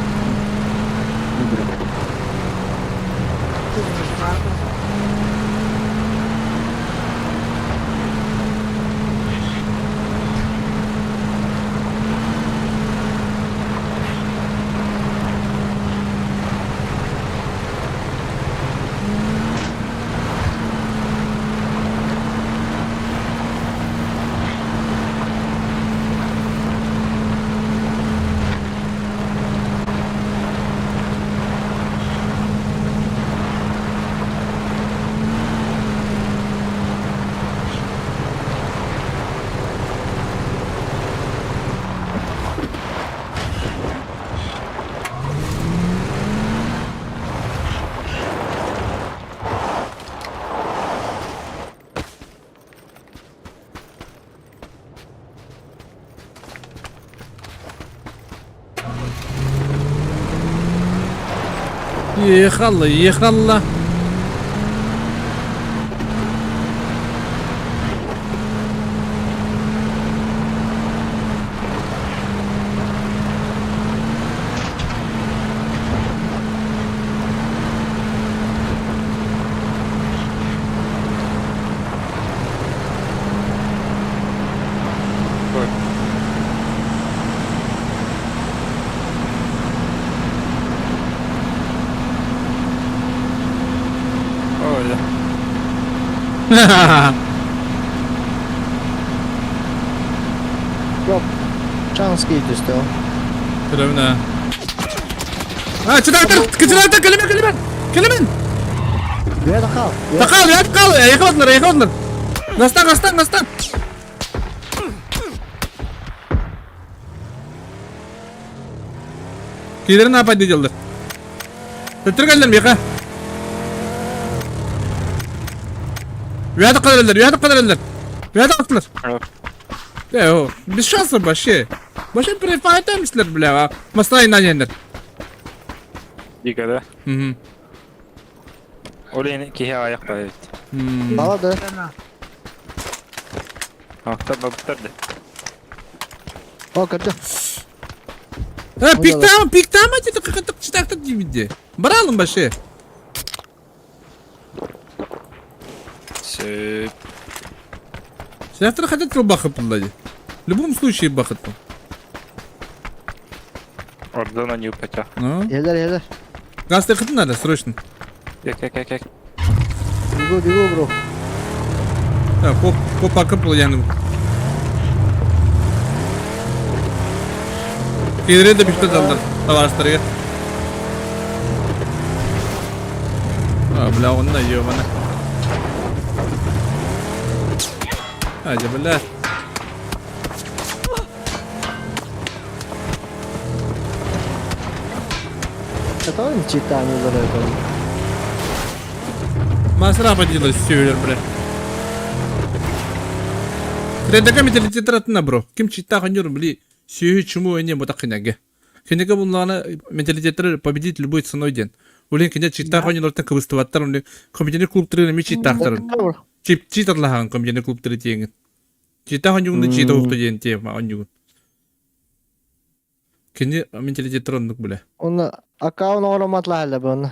Ехала, ехала. Ой. Yok. Чанский түсті ол. Көрөмүн А, чыдаактар, чыдаактар, кэлимэн, кэлимэн, кэлимэн! Үйәді қал. Тақал, ұят қал, аяқладыңдар, аяқладыңдар. Гастан, гастан, гастан. Кейдерін апай дейді Төттір кәлдер, меха. Ұяды қадыр ұяды қадыр Ұяды қаттылар. Э, без шансов вообще. Вообще префайтамислер, бля, мастай на нендер. Дига да? Угу. Олен киһи аяқ бит. Балады. Ахта бабтарды. О, көрді. Э, пиктама, пиктама деді, қақытық читақтық деймінде. Баралым баше. Сөп. Завтра хотят бахыт бұллади. В любом случае бахыт. Ордона не упатя. Ну. Елер, елер. Газ тақытын надо, срочно. Кек, кек, кек. Бегу, бегу, бро. Так, коп, коп акып бұл яны. Кейдере де бішті жалдар, товарищтарға. А, бля, он на ебана. Hadi бля. Это он читание задает. Масра поділась сүйелер, бля. Трендека менталитет бро. Ким чита ханюр, бли, сүйі чуму эне бутак кинеге. Кинеге булланы менталитеттер победить любой ценой ден. Улен кине чита ханюрлартан кыбыстыбаттар, улен комедийный клуб тры ми читахтар. Чип читарлахан комедийный клуб тры тиеңин. Чита ханюгунда чита ухту ден тема ханюгун. Кине менталитеттер оннук бля. Оны аккаунт ороматлы әлі бұны.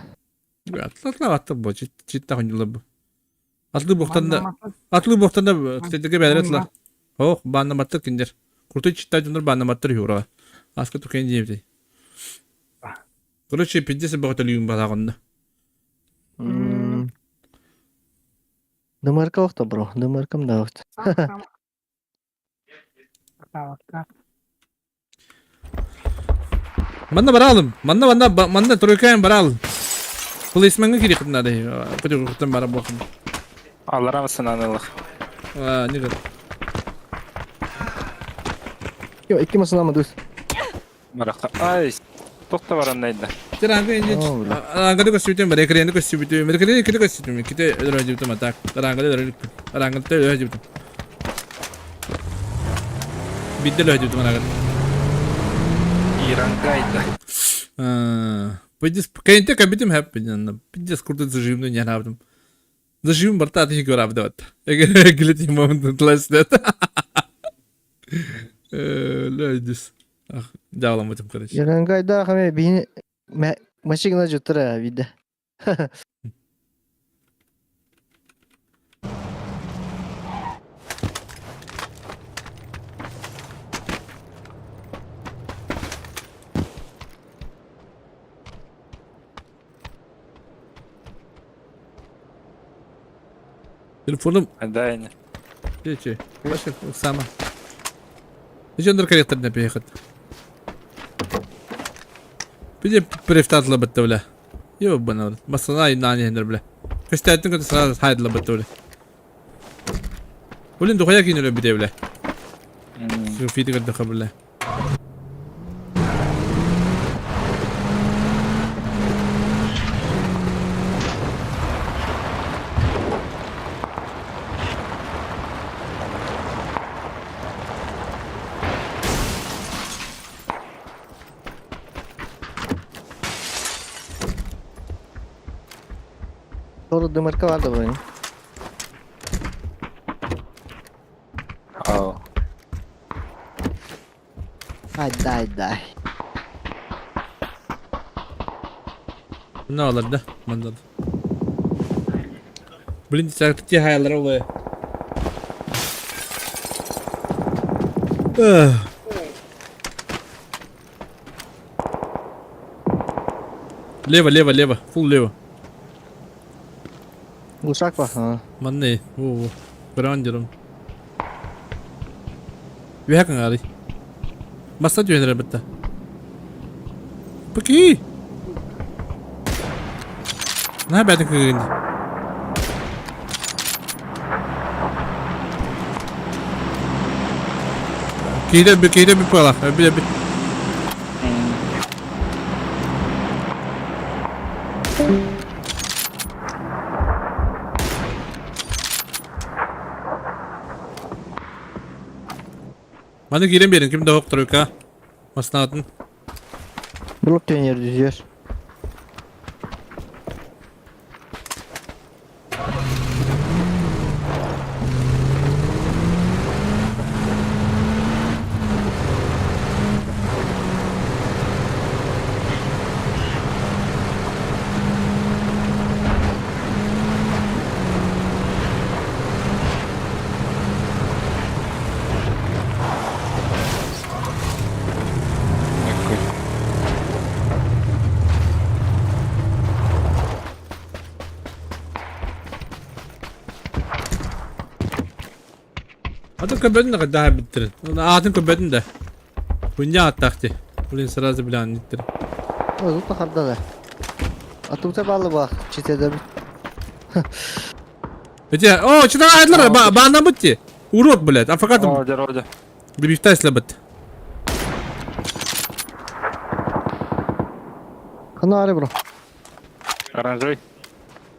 Атлатла атты бу, чита ханюрлар бу. Атлы бохтанда, атлы бохтанда трендеге бәдер Ох, баннаматтыр киндер. Крутой читать онор баннаматтыр юра. Аска тукен диебди. Короче, пиздец богатый люм балагонда. Дымарка оқты, бро. Дымаркам да оқты. Манна баралым. Манна манна манна тройкаем баралым. Полисменге керек надо. Көтө көтөн бара бохым. Аллара мısın анылық? А, не гад. Йо, икки масына дус. Марақта. Ай, тоқта барам найда. Теранга инде. Ранга да көсүтем, рекренде көсүтем, рекренде ките көсүтем, ките өрөжүтем атак. Ранга да өрөжүтем. Ранга да өрөжүтем. Бидде өрөжүтем ранга. Ирангайда. Пиздец, кенте кабитим хэп, пиздец курты зажимну не нравдым. Зажим барта ты горавдот. Эгер момент тласнет. Лайдис. Ах, дяволом этим, короче. Ирангайда хаме бин машина жутра вида. Телефоном. Да, не. Че, Ваша сама. Еще корректор не приехать. Биде префтатла бітті, бля. Ёбана, масана и нани хендер, бля. Костятын көті сразу хайдла бітті, бля. Блин, духая кинули биде, бля. Фиты көті бля. Тоже дымарка бар да бронь. Ау. Ай дай дай. Ne alır da? Mandadı. Блин, ти хайлар олы. Лево, лево, лево, фул лево. Глушак бар. Манны, о, брандером. Үһәкін ары. Маса түйенер бітті. Пыки! На бәтін көгенде. Кейде bir кейде bir pala. Bir bir. Маны кирен берин ким да тройка. Маснатын. Блок тренер düzüyor. Атын көбөтүн да daha bittirin. Атын көбөтүн да. Буня аттахти. Блин, сразу бля ниттер. Ой, тут харда да. А тут балы бах, читеде. Эти, о, что айдлар, бана бутти. Урод, блядь, афакат. О, дороде. Бибифтай бит. Хана ары бро. Оранжевый.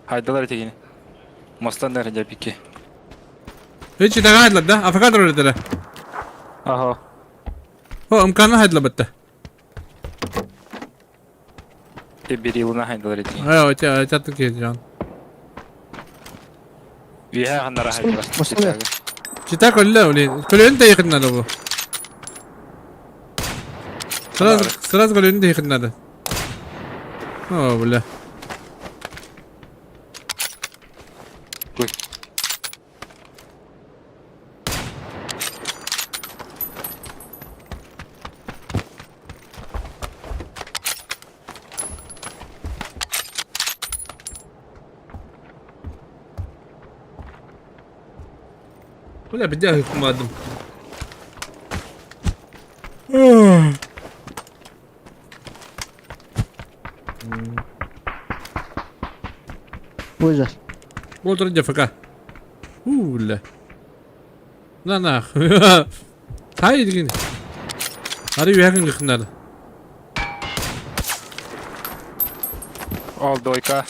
Хайдалар тегini. Мостан nerede пики? Эти да айдлар да, афакат роль Ага. О, ымканы хайдла битти. Ты бери луна хайдалар тегini. Ай, эти, эти атын жан. Виха ханнара хайдалар. Мостан Чита колля, блин. Колен да ехать надо было. Сразу, сразу колен да ехать надо. О, бля. Ой. Бля, бедяги кумадым. Buyur. Вот вроде ФК. У, бля. На нах. Хай деген. Ары үйәкін қықынады. Ол дойка.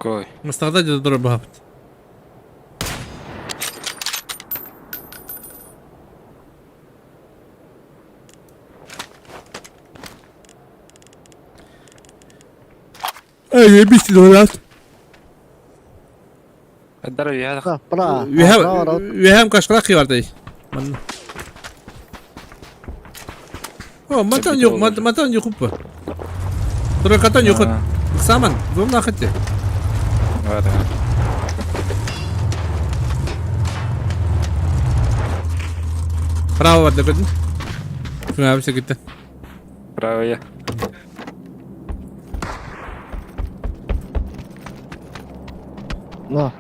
Кой. Мастағда деді дұры бағапты. Ай, ебись, дурак. Здоровья. Бра. Үһәм кашкалак кыйбардай. О, матан юк, матан юк уппа. Тройкатан юк. Саман, зум нахати. Право бар деп едім. Күн кетті. Право я. На.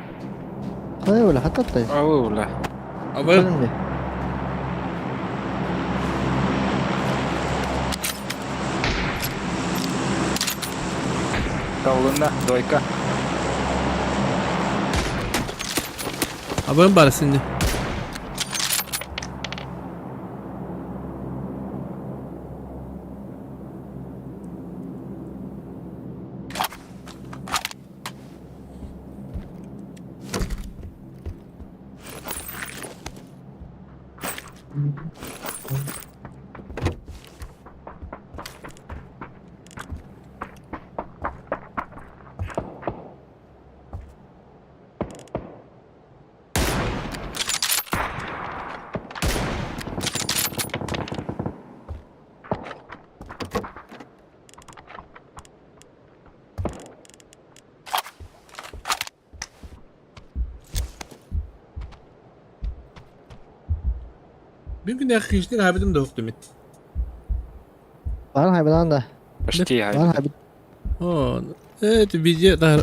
Хайа бля, хататтай. Ау, бля. Абай. Каулында, двойка. Абайым бар сенде. Бин күннээх хищник аһабытым да уһуктумит. Баар хайбадан да. Почти Баар хайбыт. О, это видео тар.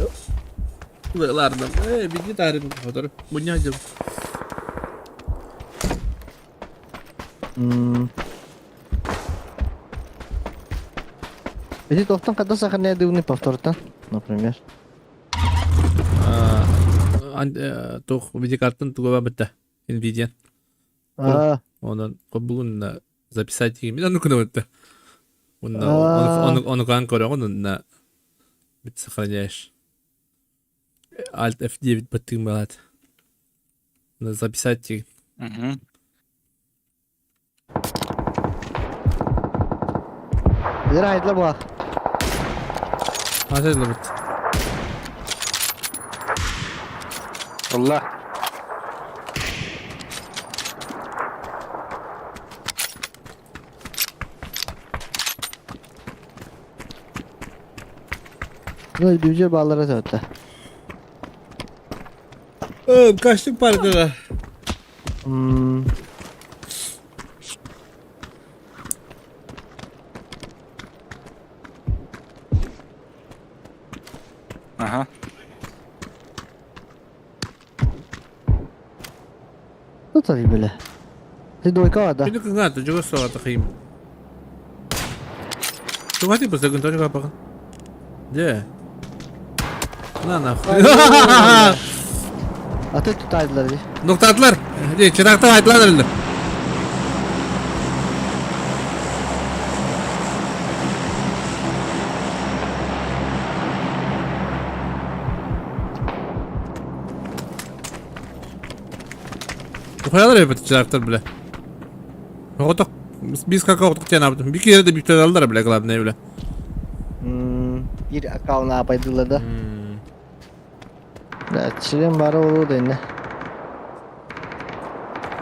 Ладно, видео тар хотор. Мунья дьыл. Эти тохтон когда сохраняет дивный повтортан, например. Туох видеокартын туга бітті. Nvidia. А. Онон бүгүн записать мен ону күнө өттө. Онна ону кан көрөҕүн онна бит сохраняешь. Alt F9 баттыгын балат. Записать тигин. Угу. Бир айдла була. Ата бит. Алла. Ну, бюджет баллары өттө. Kaçtık parkada. Ага. Ну, tabii bile. Ты двойка, да? Şimdi kızın чугас соҕата хим. Тугати бысыгын тоже капагын. Де. На нахуй. А ты тут айдылар ди. Ноктатлар. Де, чырактан айтылар эле. Koyalар эбит чырактар биле. Оток биз кака оток тен абдым. Бир кере де бир алдар биле главное биле. Бир аккаунт апайдылар да. Да, член бары болу да инде.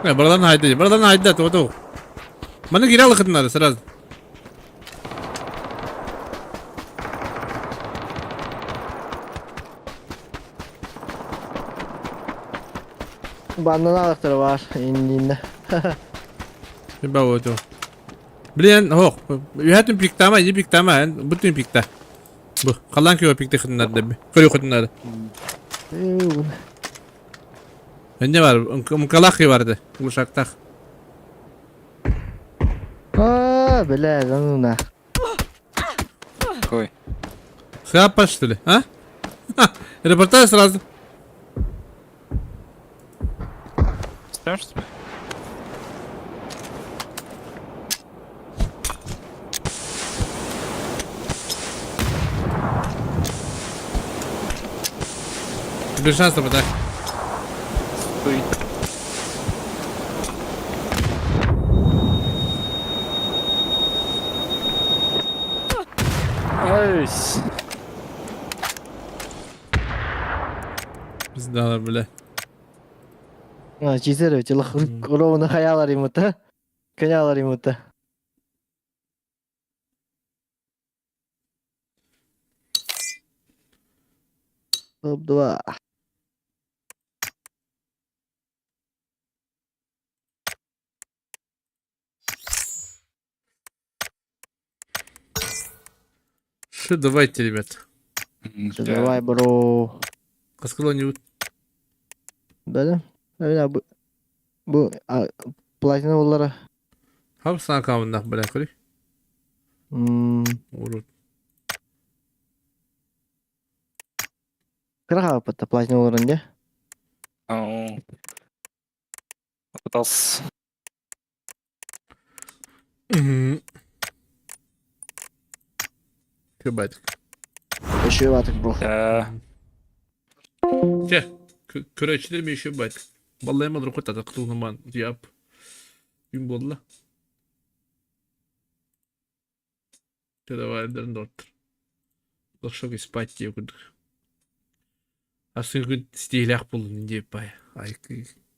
Не, барадан haydi. Барадан haydi то то. Маны кире алыкытынары сразу. Бандан алыктыр бар инде. Ба ото. Блин, хох. Үһәтин пиктама, не пиктама, бүтүн пикта. Бу, калан кио пикте хытыннар деп. Көрү хытыннар. Не бар, мкалахи барды. Ушактах. А, бля, да ну на. Какой? Хапа, что ли, а? Репортаж сразу. Знаешь, что ли? Без шансов, так. Стой. Айс. Пизда, бля. А, чизер өтелі ровно хаялар ему-то. Конялар ему-то. Топ-2. Что давайте, ребят. Давай, бро. Каскалони Да, да. Бу бу платина боллара. Хапсан аккаунтнах, бля, көрүй. Урут. Кыра хаппатта платина болларын де. Ау. Пытался. Кыбать. Еще батык, бро. Да. Че, көрөчүлөр ми еще бат. Баллайма рукот ата кытылныман диап. Күн болла. Давай, дордор. Лошок спать деп күдік. Асын күн стилях болдun деп бай. Ай.